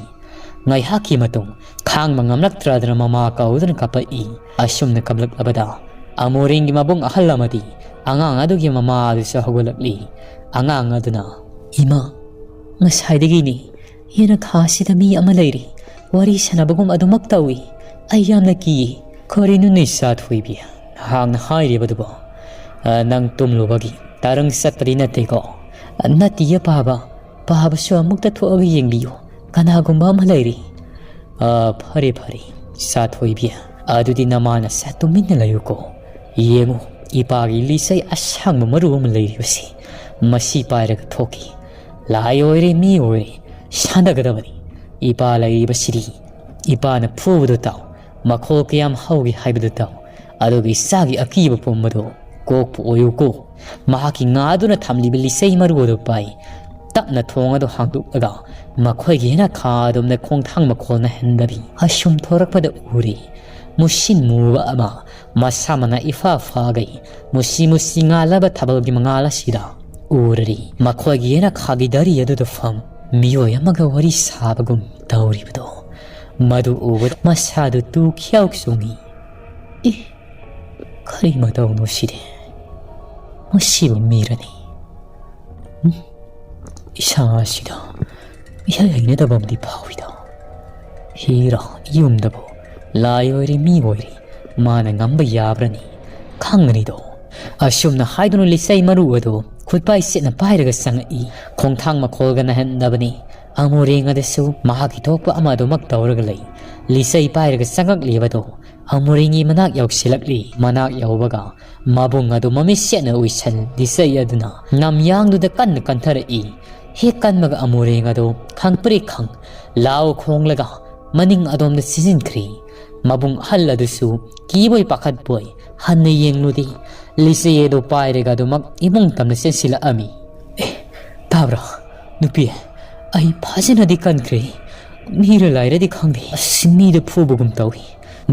ꯉꯥꯏꯍꯥꯛꯀꯤ ꯃꯇꯨꯡ ꯈꯥꯡꯕ ꯉꯝꯂꯛꯇ꯭ꯔꯗꯅ ꯃꯃꯥ ꯀꯧꯗꯨꯅ ꯀꯞꯄꯛꯏ꯫ ꯑꯁꯨꯝꯅ ꯀꯞꯂꯛꯂꯕꯗ ꯑꯃꯣꯔꯤꯡꯒꯤ ꯃꯕꯨꯡ ꯑꯍꯜ ꯑꯃꯗꯤ ꯑꯉꯥꯡ ꯑꯗꯨꯒꯤ ꯃꯃꯥ ꯑꯗꯨꯁꯨ ꯍꯧꯒꯠꯂꯛꯂꯤ꯫ ꯑꯉꯥꯡ ꯑꯗꯨꯅ, "ꯏꯃꯥ, ꯉꯁꯥꯏꯗꯒꯤꯅꯤ ꯌꯦꯅꯈꯥꯁꯤꯗ ꯃꯤ ꯑꯃ ꯂꯩꯔꯤ꯫ ꯋꯥꯔꯤ ꯁꯥꯟꯅꯕꯒꯨꯝ ꯑꯗꯨꯃꯛ ꯇꯧꯏ꯫ ꯑꯩ ꯌꯥꯝꯅ ꯀꯤꯌꯦ꯫" "ꯀꯔꯤꯅꯣꯅꯦ ꯏꯆꯥ ꯊꯣꯏꯕꯤ? ꯅꯍꯥꯛꯅ ꯍꯥꯏꯔꯤꯕꯗꯨꯕꯣ? ꯑ, ꯅꯪ ꯇꯨꯝꯂꯨꯕꯒꯤ ꯇꯔꯪ ꯆꯠꯄꯗꯤ ꯅꯠꯇꯦꯀꯣ?" "ꯅꯠꯇꯤꯌꯦ ꯄꯥꯕ꯫ ꯄꯥꯕꯁꯨ ꯑꯃꯨꯛꯇ ꯊꯣꯛꯑꯒ ꯌꯦꯡꯕꯤꯌꯨ꯫ ꯀꯅꯥꯒꯨꯝꯕ ꯑꯃ ꯂꯩꯔꯤ꯫" "ꯑ, ꯐꯔꯦ, ꯐꯔꯦ, ꯏꯆꯥ ꯊꯣꯏꯕꯤ꯫ ꯑꯗꯨꯗꯤ ꯅꯃꯥ ꯅꯆꯥ ꯇꯨꯃꯤꯟꯅ ꯂꯩꯌꯨꯀꯣ꯫ ꯌꯦꯡꯉꯨ, ꯏꯄꯥꯒꯤ ꯂꯤꯆꯩ ꯑꯁꯥꯡꯕ ꯃꯔꯨ ꯑꯃ ꯂꯩꯔꯤꯕꯁꯤ꯫ ꯃꯁꯤ ꯄꯥꯏꯔꯒ ꯊꯣꯛꯈꯤ꯫ ꯂꯥꯏ ꯑꯣꯏꯔꯦ, ꯃꯤ ꯑꯣꯏꯔꯦ, ꯁꯥꯟꯅꯒꯗꯕꯅꯤ꯫ ꯏꯄꯥ ꯂꯩꯔꯤꯕꯁꯤꯗꯤ ꯏꯄꯥꯅ ꯐꯨꯕꯗꯨ ꯇꯥꯎ꯫ ꯃꯈꯣꯜ ꯀꯌꯥꯝ ꯍꯧꯏ ꯍꯥꯏꯕꯗꯨ ꯇꯥꯎ꯫ ꯑꯗꯨꯒ ꯏꯆꯥꯒꯤ ꯑꯀꯤꯕ ꯄꯨꯝꯕꯗꯨ ꯀꯣꯛꯄ ꯑꯣꯏꯌꯨꯀꯣ꯫ ꯃꯍꯥꯛꯀꯤ ꯉꯥꯗꯨꯅ ꯊꯝꯂꯤꯕ ꯂꯤꯆꯩ ꯃꯔꯨ ꯑꯗꯨ ꯄꯥꯏ꯫ ꯇꯞꯅ ꯊꯣꯡ ꯑꯗꯨ ꯍꯥꯡꯗꯣꯛꯂꯒ ꯃꯈꯣꯏꯒꯤ ꯌꯦꯅꯈꯥ ꯑꯗꯣꯝꯗ ꯈꯣꯡꯊꯥꯡ ꯃꯈꯣꯜꯅ ꯍꯟꯗꯕꯤ ꯑꯁꯨꯝ ꯊꯣꯔꯛꯄꯗ ꯎꯔꯦ꯫ ꯃꯨꯁꯤꯟ ꯃꯨꯕ ꯑꯃ, ꯃꯁꯥ ꯃꯅꯥ ꯏꯐꯥ ꯐꯥꯒꯩ, ꯃꯨꯁꯤ ꯃꯨꯁꯤ ꯉꯥꯜꯂꯕ ꯊꯥꯕꯜꯒꯤ ꯃꯉꯥꯜ ꯑꯁꯤꯗ ꯎꯔꯔꯤ꯫ ꯃꯈꯣꯏꯒꯤ ꯌꯦꯅꯈꯥꯒꯤ ꯗꯥꯔꯤ ꯑꯗꯨꯗ ꯐꯝ ꯃꯤꯑꯣꯏ ꯑꯃꯒ ꯋꯥꯔꯤ ꯁꯥꯕꯒꯨꯝ ꯇꯧꯔꯤꯕꯗꯣ꯫ ꯃꯗꯨ ꯎꯕꯗ ꯃꯁꯥꯗꯨ ꯇꯨ ꯈ꯭ꯌꯥꯎ ꯆꯣꯡꯉꯤ꯫ "ꯑꯦ, ꯀꯔꯤ ꯃꯇꯧꯅꯣ ꯁꯤꯗꯤ? ꯃꯁꯤꯕꯨ ꯃꯤꯔꯅꯤ? ꯎꯝ, ꯏꯁꯥ ꯑꯁꯤꯗ ꯏꯍꯩ ꯍꯩꯅꯗꯕ ꯑꯃꯗꯤ ꯐꯥꯎꯏꯗ꯫ ꯍꯤꯔꯥ, ꯌꯨꯝꯗꯕꯨ ꯂꯥꯏ ꯑꯣꯏꯔꯦ, ꯃꯤ ꯑꯣꯏꯔꯦ, ꯃꯥꯅ ꯉꯝꯕ ꯌꯥꯕ꯭ꯔꯅꯤ? ꯈꯪꯒꯅꯤꯗꯣ꯫" ꯑꯁꯨꯝꯅ ꯍꯥꯏꯗꯨꯅ ꯂꯤꯆꯩ ꯃꯔꯨ ꯑꯗꯨ ꯈꯨꯠꯄꯥꯏ ꯁꯦꯠꯅ ꯄꯥꯏꯔꯒ ꯆꯪꯉꯛꯏ꯫ ꯈꯣꯡꯊꯥꯡ ꯃꯈꯣꯜꯒ ꯅꯥꯍꯟꯗꯕꯅꯤ꯫ ꯑꯃꯨꯔꯦꯡ ꯑꯗꯨꯁꯨ ꯃꯍꯥꯛꯀꯤ ꯊꯣꯛꯄ ꯑꯃ ꯑꯗꯨꯃꯛ ꯇꯧꯔꯒ ꯂꯩ꯫ ꯂꯤꯆꯩ ꯄꯥꯏꯔꯒ ꯆꯪꯉꯛꯂꯤꯕꯗꯨ ꯑꯃꯨꯔꯦꯡꯒꯤ ꯃꯅꯥꯛ ꯌꯧꯁꯤꯜꯂꯛꯂꯤ꯫ ꯃꯅꯥꯛ ꯌꯧꯕꯒ ꯃꯕꯨꯡ ꯑꯗꯨ ꯃꯃꯤꯠ ꯁꯦꯠꯅ ꯎꯏꯁꯟ ꯂꯤꯆꯩ ꯑꯗꯨꯅ ꯅꯝꯌꯥꯡꯗꯨꯗ ꯀꯟꯅ ꯀꯟꯊꯔꯛꯏ꯫ ꯍꯦꯛ ꯀꯟꯕꯒ ꯑꯃꯨꯔꯦꯡ ꯑꯗꯨ ꯈꯪꯄ꯭ꯔꯦꯛ ꯈꯪ ꯂꯥꯎ ꯈꯣꯡꯂꯒ ꯃꯅꯤꯡ ꯑꯗꯣꯝꯗ ꯆꯦꯟꯁꯤꯟꯈ꯭ꯔꯦ꯫ ꯃꯕꯨꯡ ꯑꯍꯜ ꯑꯗꯨꯁꯨ ꯀꯤꯕꯣꯏ ꯄꯥꯈꯠꯄꯣꯏ ꯍꯟꯅ ꯌꯦꯡꯂꯨꯗꯦ꯫ ꯂꯤꯆꯩ ꯑꯗꯨ ꯄꯥꯏꯔꯒ ꯑꯗꯨꯃꯛ ꯏꯃꯨꯡ ꯇꯝꯅ ꯆꯦꯟꯁꯤꯜꯂꯛꯑꯝꯃꯤ꯫ "ꯑꯦ, ꯇꯥꯕ꯭ꯔꯥ? ꯅꯨꯄꯤ, ꯑꯩ ꯐꯖꯅꯗꯤ ꯀꯟꯈ꯭ꯔꯦ꯫ ꯃꯤꯔ ꯂꯥꯏꯔꯗꯤ ꯈꯪꯗꯦ꯫ ꯑꯁ, ꯃꯤꯗ ꯐꯨꯕꯒꯨꯝ ꯇꯧꯏ꯫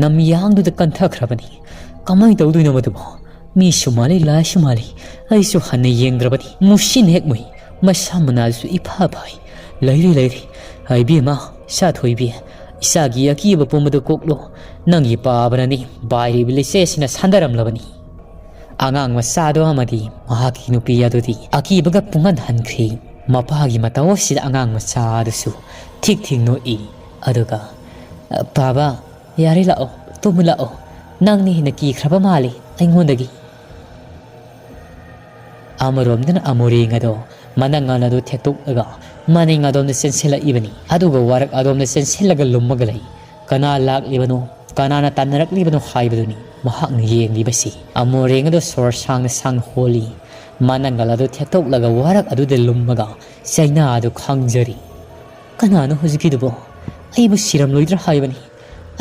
ꯅꯝꯌꯥꯡꯗꯨꯗ ꯀꯟꯊꯈ꯭ꯔꯕꯅꯤ꯫ ꯀꯃꯥꯏꯅ ꯇꯧꯗꯣꯏꯅꯣ ꯃꯗꯨꯕꯣ? ꯃꯤꯁꯨ ꯃꯥꯜꯂꯤ, ꯂꯥꯏꯁꯨ ꯃꯥꯜꯂꯤ꯫" ꯑꯩꯁꯨ ꯍꯟꯅ ꯌꯦꯡꯗ꯭ꯔꯕꯗꯤ ꯃꯨꯁꯤꯟ ꯍꯦꯛ ꯃꯨꯏ꯫ ꯃꯁꯥ ꯃꯅꯥꯁꯨ ꯏꯐꯥ ꯐꯥꯏ꯫ "ꯂꯩꯔꯦ, ꯂꯩꯔꯦ꯫ ꯍꯥꯏꯕꯤꯃ, ꯁꯥꯊꯣꯏꯕꯤ, ꯏꯆꯥꯒꯤ ꯑꯀꯤꯕ ꯄꯨꯝꯕꯗꯨ ꯀꯣꯛꯂꯣ꯫ ꯅꯪꯒꯤ ꯄꯥꯕꯅꯅꯤ ꯄꯥꯏꯔꯤꯕ ꯂꯤꯆꯩ ꯑꯁꯤꯅ ꯁꯥꯟꯗꯔꯝꯂꯕꯅꯤ꯫" ꯑꯉꯥꯡ ꯃꯆꯥꯗꯨ ꯑꯃꯗꯤ ꯃꯍꯥꯛꯀꯤ ꯅꯨꯄꯤ ꯑꯗꯨꯗꯤ ꯑꯀꯤꯕꯒ ꯄꯨꯡꯍꯟ ꯍꯟꯈ꯭ꯔꯦ꯫ ꯃꯄꯥꯒꯤ ꯃꯇꯧ ꯑꯁꯤꯗ ꯑꯉꯥꯡ ꯃꯆꯥ ꯑꯗꯨꯁꯨ ꯊꯤꯛ ꯊꯤꯛ ꯅꯣꯛꯏ꯫ ꯑꯗꯨꯒ, "ꯄꯥꯕ, ꯌꯥꯔꯦ, ꯂꯥꯛꯑꯣ, ꯇꯨꯝꯃꯨ ꯂꯥꯛꯑꯣ꯫ ꯅꯪꯅ ꯍꯦꯟꯅ ꯀꯤꯈ꯭ꯔꯕ ꯃꯥꯜꯂꯤ ꯑꯩꯉꯣꯟꯗꯒꯤ꯫" ꯑꯃꯔꯣꯝꯗꯅ ꯑꯃꯨꯔꯦꯡ ꯑꯗꯣ ꯃꯅꯪꯒꯜ ꯑꯗꯨ ꯊꯦꯛꯇꯣꯛꯂꯒ ꯃꯅꯤꯡ ꯑꯗꯣꯝꯗ ꯆꯦꯟꯁꯤꯜꯂꯛꯏꯕꯅꯤ꯫ ꯑꯗꯨꯒ ꯋꯥꯔꯛ ꯑꯗꯣꯝꯗ ꯆꯦꯟꯁꯤꯜꯂꯒ ꯂꯨꯝꯃꯒ ꯂꯩ꯫ ꯀꯅꯥ ꯂꯥꯛꯂꯤꯕꯅꯣ, ꯀꯅꯥꯅ ꯇꯥꯟꯅꯔꯛꯂꯤꯕꯅꯣ ꯍꯥꯏꯕꯗꯨꯅꯤ ꯃꯍꯥꯛꯅ ꯌꯦꯡꯂꯤꯕꯁꯤ꯫ ꯑꯃꯨꯔꯦꯡ ꯑꯗꯨ ꯁꯣꯔ ꯁꯥꯡꯅ ꯁꯥꯡꯅ ꯍꯣꯜꯂꯤ꯫ ꯃꯅꯪꯒꯜ ꯑꯗꯨ ꯊꯦꯛꯇꯣꯛꯂꯒ ꯋꯥꯔꯛ ꯑꯗꯨꯗ ꯂꯨꯝꯃꯒ ꯆꯩꯅꯥ ꯑꯗꯨ ꯈꯥꯡꯖꯔꯤ꯫ "ꯀꯅꯥꯅꯣ ꯍꯧꯖꯤꯛꯀꯤꯗꯨꯕꯣ? ꯑꯩꯕꯨ ꯁꯤꯔꯝꯂꯣꯏꯗ꯭ꯔꯥ ꯍꯥꯏꯕꯅꯤ꯫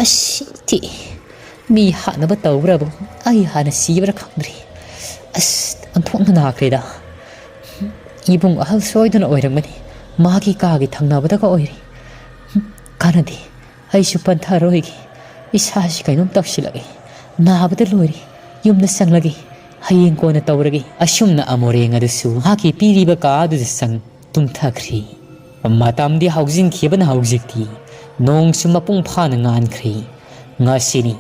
ꯑꯁꯤ ꯊꯤ꯫ ꯃꯤ ꯍꯥꯠꯅꯕ ꯇꯧꯕ꯭ꯔꯕꯨ ꯑꯩ ꯍꯥꯟꯅ ꯁꯤꯕ꯭ꯔꯥ ꯈꯪꯗ꯭ꯔꯦ꯫ ꯑꯁ, ꯑꯣꯟꯊꯣꯛꯅ ꯅꯥꯈ꯭ꯔꯦꯗ꯫ ꯏꯕꯨꯡ ꯑꯍꯜ ꯁꯣꯏꯗꯅ ꯑꯣꯏꯔꯝꯒꯅꯤ꯫ ꯃꯍꯥꯛꯀꯤ ꯀꯥꯒꯤ ꯊꯪꯅꯕꯗꯒ ꯑꯣꯏꯔꯦ꯫ ꯀꯥꯟꯅꯗꯦ꯫ ꯑꯩꯁꯨ ꯄꯟꯊꯔꯣꯏꯒꯦ꯫ ꯏꯁꯥꯁꯤ ꯀꯩꯅꯣꯝ ꯇꯧꯁꯤꯜꯂꯛꯑꯦ꯫ ꯅꯥꯕꯗ ꯂꯣꯏꯔꯦ꯫ ꯌꯨꯝꯗ ꯆꯪꯂꯒꯦ꯫ ꯍꯌꯦꯡ ꯀꯣꯟꯅ ꯇꯧꯔꯒꯦ꯫ ꯑꯁꯨꯝꯅ ꯑꯃꯣꯔꯦꯡ ꯑꯗꯨꯁꯨ ꯃꯍꯥꯛꯀꯤ ꯄꯤꯔꯤꯕ ꯀꯥ ꯑꯗꯨꯗ ꯆꯪ ꯇꯨꯝꯊꯈ꯭ꯔꯤ꯫ ꯃꯇꯝꯗꯤ ꯍꯧꯖꯤꯟꯈꯤꯕꯅ ꯍꯧꯖꯤꯛꯇꯤ ꯅꯣꯡꯁꯨ ꯃꯄꯨꯡ ꯐꯥꯅ ꯉꯥꯟꯈ꯭ꯔꯤ꯫ ꯉꯁꯤꯅꯤ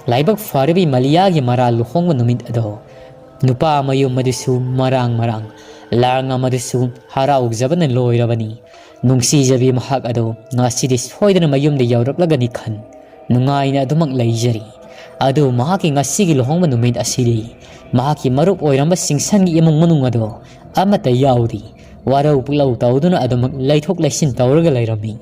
ꯂꯥꯏꯕꯛ ꯐꯔꯕꯤ ꯃꯂꯤꯌꯥꯒꯤ ꯃꯔꯥ ꯂꯨꯍꯣꯡꯕ ꯅꯨꯃꯤꯠ ꯑꯗꯣ꯫ ꯅꯨꯄꯥ ꯃꯌꯨꯝ ꯑꯗꯨꯁꯨ ꯃꯔꯥꯡ ꯃꯔꯥꯡ, ꯂꯥꯡꯉꯝ ꯑꯗꯨꯁꯨ ꯍꯔꯥꯎꯖꯕꯅ ꯂꯣꯏꯔꯕꯅꯤ꯫ ꯅꯨꯡꯁꯤꯖꯕꯤ ꯃꯍꯥꯛ ꯑꯗꯨ ꯉꯁꯤꯗꯤ ꯁꯣꯏꯗꯅ ꯃꯌꯨꯝꯗ ꯌꯧꯔꯛꯂꯒꯅꯤ ꯈꯟ ꯅꯨꯡꯉꯥꯏꯅ ꯑꯗꯨꯃꯛ ꯂꯩꯖꯔꯤ꯫ ꯑꯗꯨ ꯃꯍꯥꯛꯀꯤ ꯉꯁꯤꯒꯤ ꯂꯨꯍꯣꯡꯕ ꯅꯨꯃꯤꯠ ꯑꯁꯤꯗꯤ ꯃꯍꯥꯛꯀꯤ ꯃꯔꯨꯞ ꯑꯣꯏꯔꯝꯕ ꯁꯤꯡꯁꯟꯒꯤ ꯏꯃꯨꯡ ꯃꯅꯨꯡ ꯑꯗꯨ ꯑꯃꯠꯇ ꯌꯥꯎꯗꯦ꯫ ꯋꯥꯔꯧ ꯄꯨꯛꯂꯧ ꯇꯧꯗꯨꯅ ꯑꯗꯨꯃꯛ ꯂꯩꯊꯣꯛ ꯂꯩꯁꯤꯟ ꯇꯧꯔꯒ ꯂꯩꯔꯝꯃꯤ꯫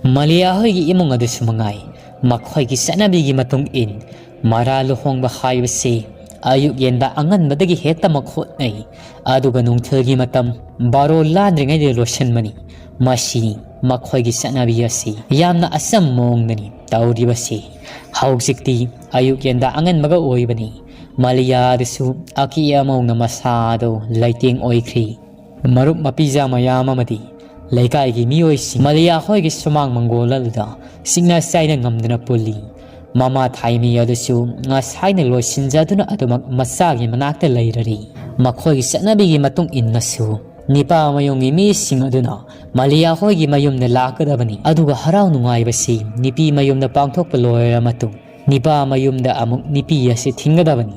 ꯃꯂꯤꯌꯥ ꯍꯣꯏꯒꯤ ꯏꯃꯨꯡ ꯑꯗꯨꯁꯨ ꯃꯉꯥꯏ꯫ ꯃꯈꯣꯏꯒꯤ ꯆꯠꯅꯕꯤꯒꯤ ꯃꯇꯨꯡ ꯏꯟ ꯃꯔꯥ ꯂꯨꯍꯣꯡꯕ ꯍꯥꯏꯕꯁꯤ ꯑꯌꯨꯛ ꯌꯦꯟꯗ ꯑꯉꯟꯕꯗꯒꯤ ꯍꯦꯛꯇꯃꯛ ꯍꯣꯠꯅꯩ꯫ ꯑꯗꯨꯒ ꯅꯨꯡꯊꯤꯜꯒꯤ ꯃꯇꯝ ꯕꯥꯔꯣ ꯂꯥꯟꯗ꯭ꯔꯤꯉꯩꯗ ꯂꯣꯏꯁꯤꯟꯕꯅꯤ꯫ ꯃꯁꯤ ꯃꯈꯣꯏꯒꯤ ꯆꯠꯅꯕꯤ ꯑꯁꯤ ꯌꯥꯝꯅ ꯑꯆꯝꯕ ꯃꯑꯣꯡꯗꯅꯤ ꯇꯧꯔꯤꯕꯁꯤ꯫ ꯍꯧꯖꯤꯛꯇꯤ ꯑꯌꯨꯛ ꯌꯦꯟꯗ ꯑꯉꯟꯕꯒ ꯑꯣꯏꯕꯅꯤ꯫ ꯃꯂꯤꯌꯥꯗꯁꯨ ꯑꯀꯤ ꯑꯃꯧꯅ ꯃꯁꯥꯗꯣ ꯂꯩꯇꯦꯡ ꯑꯣꯏꯈ꯭ꯔꯤ꯫ ꯃꯔꯨꯞ ꯃꯄꯤꯖꯥ ꯃꯌꯥꯝ ꯑꯃꯗꯤ ꯂꯩꯀꯥꯏꯒꯤ ꯃꯤꯑꯣꯏꯁꯤꯡ ꯃꯂꯤꯌꯥ ꯍꯣꯏꯒꯤ ꯁꯨꯃꯥꯡ ꯃꯪꯒꯣꯜ ꯑꯗꯨꯗ ꯁꯤꯡꯅ ꯆꯥꯏꯅ ꯉꯝꯗꯅ ꯄꯨꯜꯂꯤ꯫ ꯃꯃꯥ ꯊꯥꯏꯃꯤ ꯑꯗꯨꯁꯨ ꯉꯁꯥꯏꯅ ꯂꯣꯏꯁꯤꯟꯖꯗꯨꯅ ꯑꯗꯨꯃꯛ ꯃꯆꯥꯒꯤ ꯃꯅꯥꯛꯇ ꯂꯩꯔꯔꯤ꯫ ꯃꯈꯣꯏꯒꯤ ꯆꯠꯅꯕꯤꯒꯤ ꯃꯇꯨꯡ ꯏꯟꯅꯁꯨ ꯅꯤꯄꯥ ꯃꯌꯨꯝꯒꯤ ꯃꯤꯁꯤꯡ ꯑꯗꯨꯅ ꯃꯂꯤꯌꯥ ꯍꯣꯏꯒꯤ ꯃꯌꯨꯝꯗ ꯂꯥꯛꯀꯗꯕꯅꯤ꯫ ꯑꯗꯨꯒ ꯍꯔꯥꯎ ꯅꯨꯡꯉꯥꯏꯕꯁꯤ ꯅꯤꯄꯤ ꯃꯌꯨꯝꯗ ꯄꯥꯡꯊꯣꯛꯄ ꯂꯣꯏꯔ ꯃꯇꯨꯡ ꯅꯤꯄꯥ ꯃꯌꯨꯝꯗ ꯑꯃꯨꯛ ꯅꯤꯄꯤ ꯑꯁꯤ ꯊꯤꯟꯒꯗꯕꯅꯤ꯫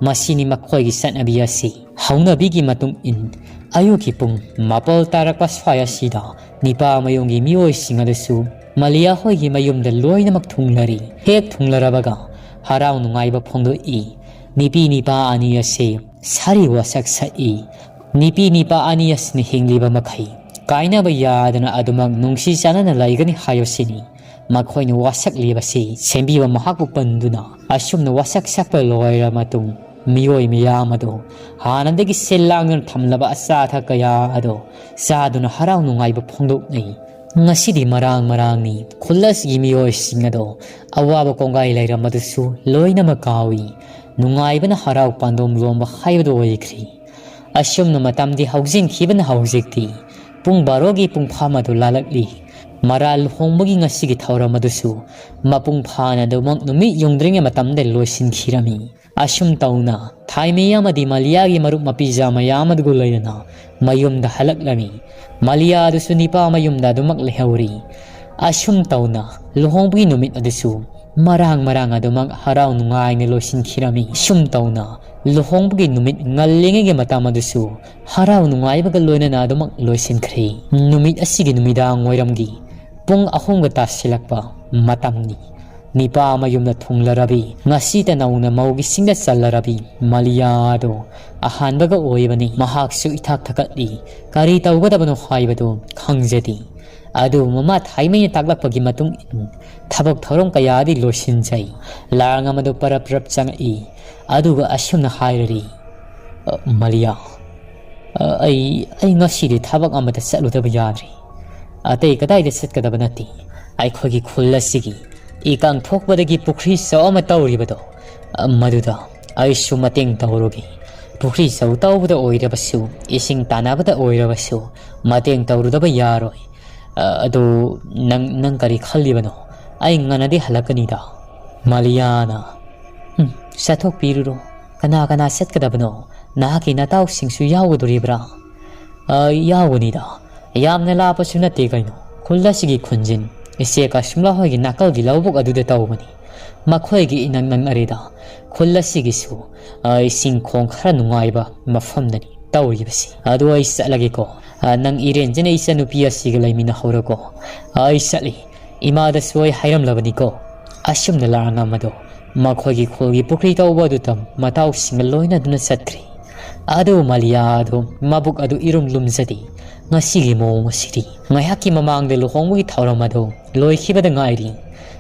ꯃꯁꯤꯅꯤ ꯃꯈꯣꯏꯒꯤ ꯆꯠꯅꯕꯤ ꯑꯁꯤ꯫ ꯍꯧꯅꯕꯤꯒꯤ ꯃꯇꯨꯡ ꯏꯟ ꯑꯌꯨꯛꯀꯤ ꯄꯨꯡ ꯃꯥꯄꯜ ꯇꯥꯔꯛꯄ ꯁ꯭ꯋꯥꯏ ꯑꯁꯤꯗ ꯅꯤꯄꯥ ꯃꯌꯨꯝꯒꯤ ꯃꯤꯑꯣꯏꯁꯤꯡ ꯑꯗꯨꯁꯨ ꯃꯂꯤꯌꯥ ꯍꯣꯏꯒꯤ ꯃꯌꯨꯝꯗ ꯂꯣꯏꯅꯃꯛ ꯊꯨꯡꯂꯔꯤ꯫ ꯍꯦꯛ ꯊꯨꯡꯂꯔꯕꯒ ꯍꯔꯥꯎ ꯅꯨꯡꯉꯥꯏꯕ ꯐꯣꯡꯗꯣꯛꯏ꯫ ꯅꯤꯄꯤ ꯅꯤꯄꯥ ꯑꯅꯤ ꯑꯁꯤ ꯁꯥꯔꯤ ꯋꯥꯁꯛ ꯁꯛꯏ꯫ ꯅꯤꯄꯤ ꯅꯤꯄꯥ ꯑꯅꯤ ꯑꯁꯤꯅ ꯍꯤꯡꯂꯤꯕ ꯃꯈꯩ ꯀꯥꯏꯅꯕ ꯌꯥꯗꯅ ꯑꯗꯨꯃꯛ ꯅꯨꯡꯁꯤ ꯆꯥꯟꯅꯅ ꯂꯩꯒꯅꯤ ꯍꯥꯏꯕꯁꯤꯅꯤ꯫ ꯃꯈꯣꯏꯅ ꯋꯥꯁꯛꯂꯤꯕꯁꯤ ꯁꯦꯝꯕꯤꯕ ꯃꯍꯥꯛꯄꯨ ꯄꯟꯗꯨꯅ ꯑꯁꯨꯝꯅ ꯋꯥꯁꯛ ꯁꯛꯄ ꯂꯣꯏꯔ ꯃꯇꯨꯡ ꯃꯤꯑꯣꯏ ꯃꯌꯥꯝ ꯑꯗꯨ ꯍꯥꯟꯅꯗꯒꯤ ꯁꯤꯜ ꯂꯥꯡꯗꯨꯅ ꯊꯝꯂꯕ ꯑꯆꯥ ꯑꯊꯛ ꯀꯌꯥ ꯑꯗꯨ ꯆꯥꯗꯨꯅ ꯍꯔꯥꯎ ꯅꯨꯡꯉꯥꯏꯕ ꯐꯣꯡꯗꯣꯛꯅꯩ꯫ ꯉꯁꯤꯗꯤ ꯃꯔꯥꯡ ꯃꯔꯥꯡꯅꯤ꯫ ꯈꯨꯜ ꯑꯁꯤꯒꯤ ꯃꯤꯑꯣꯏꯁꯤꯡ ꯑꯗꯣ ꯑꯋꯥꯕ ꯀꯣꯡꯒꯥꯏ ꯂꯩꯔꯝꯕꯗꯨꯁꯨ ꯂꯣꯏꯅꯃꯛ ꯀꯥꯎꯏ꯫ ꯅꯨꯡꯉꯥꯏꯕꯅ ꯍꯔꯥꯎ ꯄꯥꯟꯗꯣꯝ ꯂꯣꯝꯕ ꯍꯥꯏꯕꯗꯨ ꯑꯣꯏꯈ꯭ꯔꯦ꯫ ꯑꯁꯨꯝꯅ ꯃꯇꯝꯗꯤ ꯍꯧꯖꯤꯟꯈꯤꯕꯅ ꯍꯧꯖꯤꯛꯇꯤ ꯄꯨꯡ ꯕꯥꯔꯣꯒꯤ ꯄꯨꯡꯐꯝ ꯑꯗꯨ ꯂꯥꯜꯂꯛꯂꯤ꯫ ꯃꯔꯥ ꯂꯨꯍꯣꯡꯕꯒꯤ ꯉꯁꯤꯒꯤ ꯊꯧꯔꯝ ꯑꯗꯨꯁꯨ ꯃꯄꯨꯡ ꯐꯥꯅ ꯑꯗꯨꯃꯛ ꯅꯨꯃꯤꯠ ꯌꯨꯡꯗ꯭ꯔꯤꯉꯩ ꯃꯇꯝꯗ ꯂꯣꯏꯁꯤꯟꯈꯤꯔꯝꯃꯤ꯫ ꯑꯁꯨꯝ ꯇꯧꯅ ꯊꯥꯏꯃꯩ ꯑꯃꯗꯤ ꯃꯂꯤꯌꯥꯒꯤ ꯃꯔꯨꯞ ꯃꯄꯤꯖꯥ ꯃꯌꯥꯝ ꯑꯗꯨꯒ ꯂꯣꯏꯅꯅ ꯃꯌꯨꯝꯗ ꯍꯜꯂꯛꯂꯝꯃꯤ꯫ ꯃꯂꯤꯌꯥ ꯑꯗꯨꯁꯨ ꯅꯤꯄꯥ ꯃꯌꯨꯝꯗ ꯑꯗꯨꯃꯛ ꯂꯩꯍꯧꯔꯤ꯫ ꯑꯁꯨꯝ ꯇꯧꯅ ꯂꯨꯍꯣꯡꯕꯒꯤ ꯅꯨꯃꯤꯠ ꯑꯗꯨꯁꯨ ꯃꯔꯥꯡ ꯃꯔꯥꯡ ꯑꯗꯨꯃꯛ ꯍꯔꯥꯎ ꯅꯨꯡꯉꯥꯏꯅ ꯂꯣꯏꯁꯤꯟꯈꯤꯔꯝꯃꯤ꯫ ꯁꯨꯝ ꯇꯧꯅ ꯂꯨꯍꯣꯡꯕꯒꯤ ꯅꯨꯃꯤꯠ ꯉꯜꯂꯤꯉꯩꯒꯤ ꯃꯇꯝ ꯑꯗꯨꯁꯨ ꯍꯔꯥꯎ ꯅꯨꯡꯉꯥꯏꯕꯒ ꯂꯣꯏꯅꯅ ꯑꯗꯨꯃꯛ ꯂꯣꯏꯁꯤꯟꯈ꯭ꯔꯦ꯫ ꯅꯨꯃꯤꯠ ꯑꯁꯤꯒꯤ ꯅꯨꯃꯤꯗꯥꯡ ꯋꯥꯏꯔꯝꯒꯤ ꯄꯨꯡ ꯑꯍꯨꯝꯒ ꯇꯥꯁꯤꯜꯂꯛꯄ ꯃꯇꯝꯅꯤ꯫ ꯅꯤꯄꯥ ꯃꯌꯨꯝꯗ ꯊꯨꯡꯂꯔꯕꯤ, ꯉꯁꯤꯇ ꯅꯧꯅ ꯃꯧꯒꯤ ꯁꯤꯡꯗ ꯆꯜꯂꯔꯕꯤ ꯃꯂꯤꯌꯥ ꯑꯗꯣ ꯑꯍꯥꯟꯕꯒ ꯑꯣꯏꯕꯅꯤ꯫ ꯃꯍꯥꯛꯁꯨ ꯏꯊꯛ ꯊꯛꯀꯠꯂꯤ꯫ ꯀꯔꯤ ꯇꯧꯒꯗꯕꯅꯣ ꯍꯥꯏꯕꯗꯨ ꯈꯪꯖꯗꯦ꯫ ꯑꯗꯨꯕꯨ ꯃꯃꯥ ꯊꯥꯏꯃꯩꯅ ꯇꯥꯛꯂꯛꯄꯒꯤ ꯃꯇꯨꯡ ꯏꯟ ꯊꯕꯛ ꯊꯧꯔꯝ ꯀꯌꯥꯗꯤ ꯂꯣꯏꯁꯤꯟꯖꯩ꯫ ꯂꯥꯡ ꯑꯃꯗꯨ ꯄꯔꯞ ꯄꯔꯞ ꯆꯪꯉꯛꯏ꯫ ꯑꯗꯨꯒ ꯑꯁꯨꯝꯅ ꯍꯥꯏꯔꯔꯤ, "ꯑ, ꯃꯂꯤꯌꯥ, ꯑ, ꯑꯩ, ꯑꯩ ꯉꯁꯤꯗꯤ ꯊꯕꯛ ꯑꯃꯗ ꯆꯠꯂꯨꯗꯕ ꯌꯥꯗ꯭ꯔꯤ꯫ ꯑꯇꯩ ꯀꯗꯥꯏꯗ ꯆꯠꯀꯗꯕ ꯅꯠꯇꯦ꯫ ꯑꯩꯈꯣꯏꯒꯤ ꯈꯨꯜ ꯑꯁꯤꯒꯤ ꯏꯀꯪ ꯊꯣꯛꯄꯗꯒꯤ ꯄꯨꯈ꯭ꯔꯤ ꯆꯥꯎ ꯑꯃ ꯇꯧꯔꯤꯕꯗꯣ, ꯑ, ꯃꯗꯨꯗ ꯑꯩꯁꯨ ꯃꯇꯦꯡ ꯇꯧꯔꯨꯒꯦ꯫ ꯄꯨꯈ꯭ꯔꯤ ꯆꯥꯎ ꯇꯧꯕꯗ ꯑꯣꯏꯔꯕꯁꯨ, ꯏꯁꯤꯡ ꯇꯥꯟꯅꯕꯗ ꯑꯣꯏꯔꯕꯁꯨ ꯃꯇꯦꯡ ꯇꯧꯔꯨꯗꯕ ꯌꯥꯔꯣꯏ꯫ ꯑ, ꯑꯗꯨ ꯅꯪ, ꯅꯪ ꯀꯔꯤ ꯈꯜꯂꯤꯕꯅꯣ? ꯑꯩ ꯉꯟꯅꯗꯤ ꯍꯜꯂꯛꯀꯅꯤꯗ꯫" ꯃꯂꯤꯌꯥꯅ, "ꯎꯝ, ꯆꯠꯊꯣꯛꯄꯤꯔꯨꯔꯣ꯫ ꯀꯅꯥ ꯀꯅꯥ ꯆꯠꯀꯗꯕꯅꯣ? ꯅꯍꯥꯛꯀꯤ ꯅꯇꯥꯎꯁꯤꯡꯁꯨ ꯌꯥꯎꯒꯗꯣꯔꯤꯕ꯭ꯔꯥ?" "ꯑ, ꯌꯥꯎꯒꯅꯤꯗ꯫ ꯌꯥꯝꯅ ꯂꯥꯞꯄꯁꯨ ꯅꯠꯇꯦ ꯀꯩꯅꯣ꯫ ꯈꯨꯜ ꯑꯁꯤꯒꯤ ꯈꯨꯟꯖꯤꯟ ꯏꯆꯦ ꯀꯥꯁꯨꯝꯂꯥ ꯍꯣꯏꯒꯤ ꯅꯥꯀꯜꯒꯤ ꯂꯧꯕꯨꯛ ꯑꯗꯨꯗ ꯇꯧꯕꯅꯤ꯫ ꯃꯈꯣꯏꯒꯤ ꯏꯅꯛ ꯅꯛꯅꯔꯦꯗ꯫ ꯈꯨꯜ ꯑꯁꯤꯒꯤꯁꯨ, ꯑ, ꯏꯁꯤꯡ ꯈꯣꯡ ꯈꯔ ꯅꯨꯡꯉꯥꯏꯕ ꯃꯐꯝꯗꯅꯤ ꯇꯧꯔꯤꯕꯁꯤ꯫ ꯑꯗꯨ ꯑꯩ ꯆꯠꯂꯒꯦꯀꯣ꯫ ꯑ, ꯅꯪ ꯏꯔꯦꯟꯖꯅ ꯏꯆꯟꯅꯨꯄꯤ ꯑꯁꯤꯒ ꯂꯩꯃꯤꯟꯅꯍꯧꯔꯣꯀꯣ꯫" ꯑꯩ ꯆꯠꯂꯤ꯫ ꯏꯃꯥꯗꯁꯨ ꯑꯩ ꯍꯥꯏꯔꯝꯂꯕꯅꯤꯀꯣ꯫ ꯑꯁꯨꯝꯅ ꯂꯥꯡ ꯑꯃꯗꯣ ꯃꯈꯣꯏꯒꯤ ꯈꯨꯜꯒꯤ ꯄꯨꯈ꯭ꯔꯤ ꯇꯧꯕ ꯑꯗꯨꯗ ꯃꯇꯥꯎꯁꯤꯡꯒ ꯂꯣꯏꯅꯗꯨꯅ ꯆꯠꯈ꯭ꯔꯦ꯫ ꯑꯗꯨ ꯃꯂꯤꯌꯥ ꯑꯗꯨ ꯃꯕꯨꯛ ꯑꯗꯨ ꯏꯔꯨꯝ ꯂꯨꯝꯖꯗꯦ꯫ ꯉꯁꯤꯒꯤ ꯃꯑꯣꯡ ꯑꯁꯤꯗꯤ ꯉꯥꯏꯍꯥꯛꯀꯤ ꯃꯃꯥꯡꯗ ꯂꯨꯍꯣꯡꯕꯒꯤ ꯊꯧꯔꯝ ꯑꯗꯨ ꯂꯣꯏꯈꯤꯕꯗ ꯉꯥꯏꯔꯤ꯫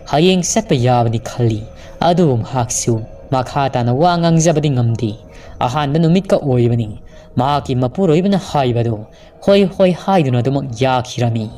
ꯍꯌꯦꯡ ꯆꯠꯄ ꯌꯥꯕꯅꯤ ꯈꯜꯂꯤ꯫ ꯑꯗꯨꯕꯨ ꯃꯍꯥꯛꯁꯨ ꯃꯈꯥ ꯇꯥꯅ ꯋꯥ ꯉꯥꯡꯖꯕꯗꯤ ꯉꯝꯗꯦ꯫ ꯑꯍꯥꯟꯕ ꯅꯨꯃꯤꯠꯀ ꯑꯣꯏꯕꯅꯤ꯫ ꯃꯍꯥꯛꯀꯤ ꯃꯄꯨꯔꯣꯏꯕꯅ ꯍꯥꯏꯕꯗꯨ ꯍꯣꯏ ꯍꯣꯏ ꯍꯥꯏꯗꯨꯅ ꯑꯗꯨꯃꯛ ꯌꯥꯈꯤꯔꯝꯃꯤ꯫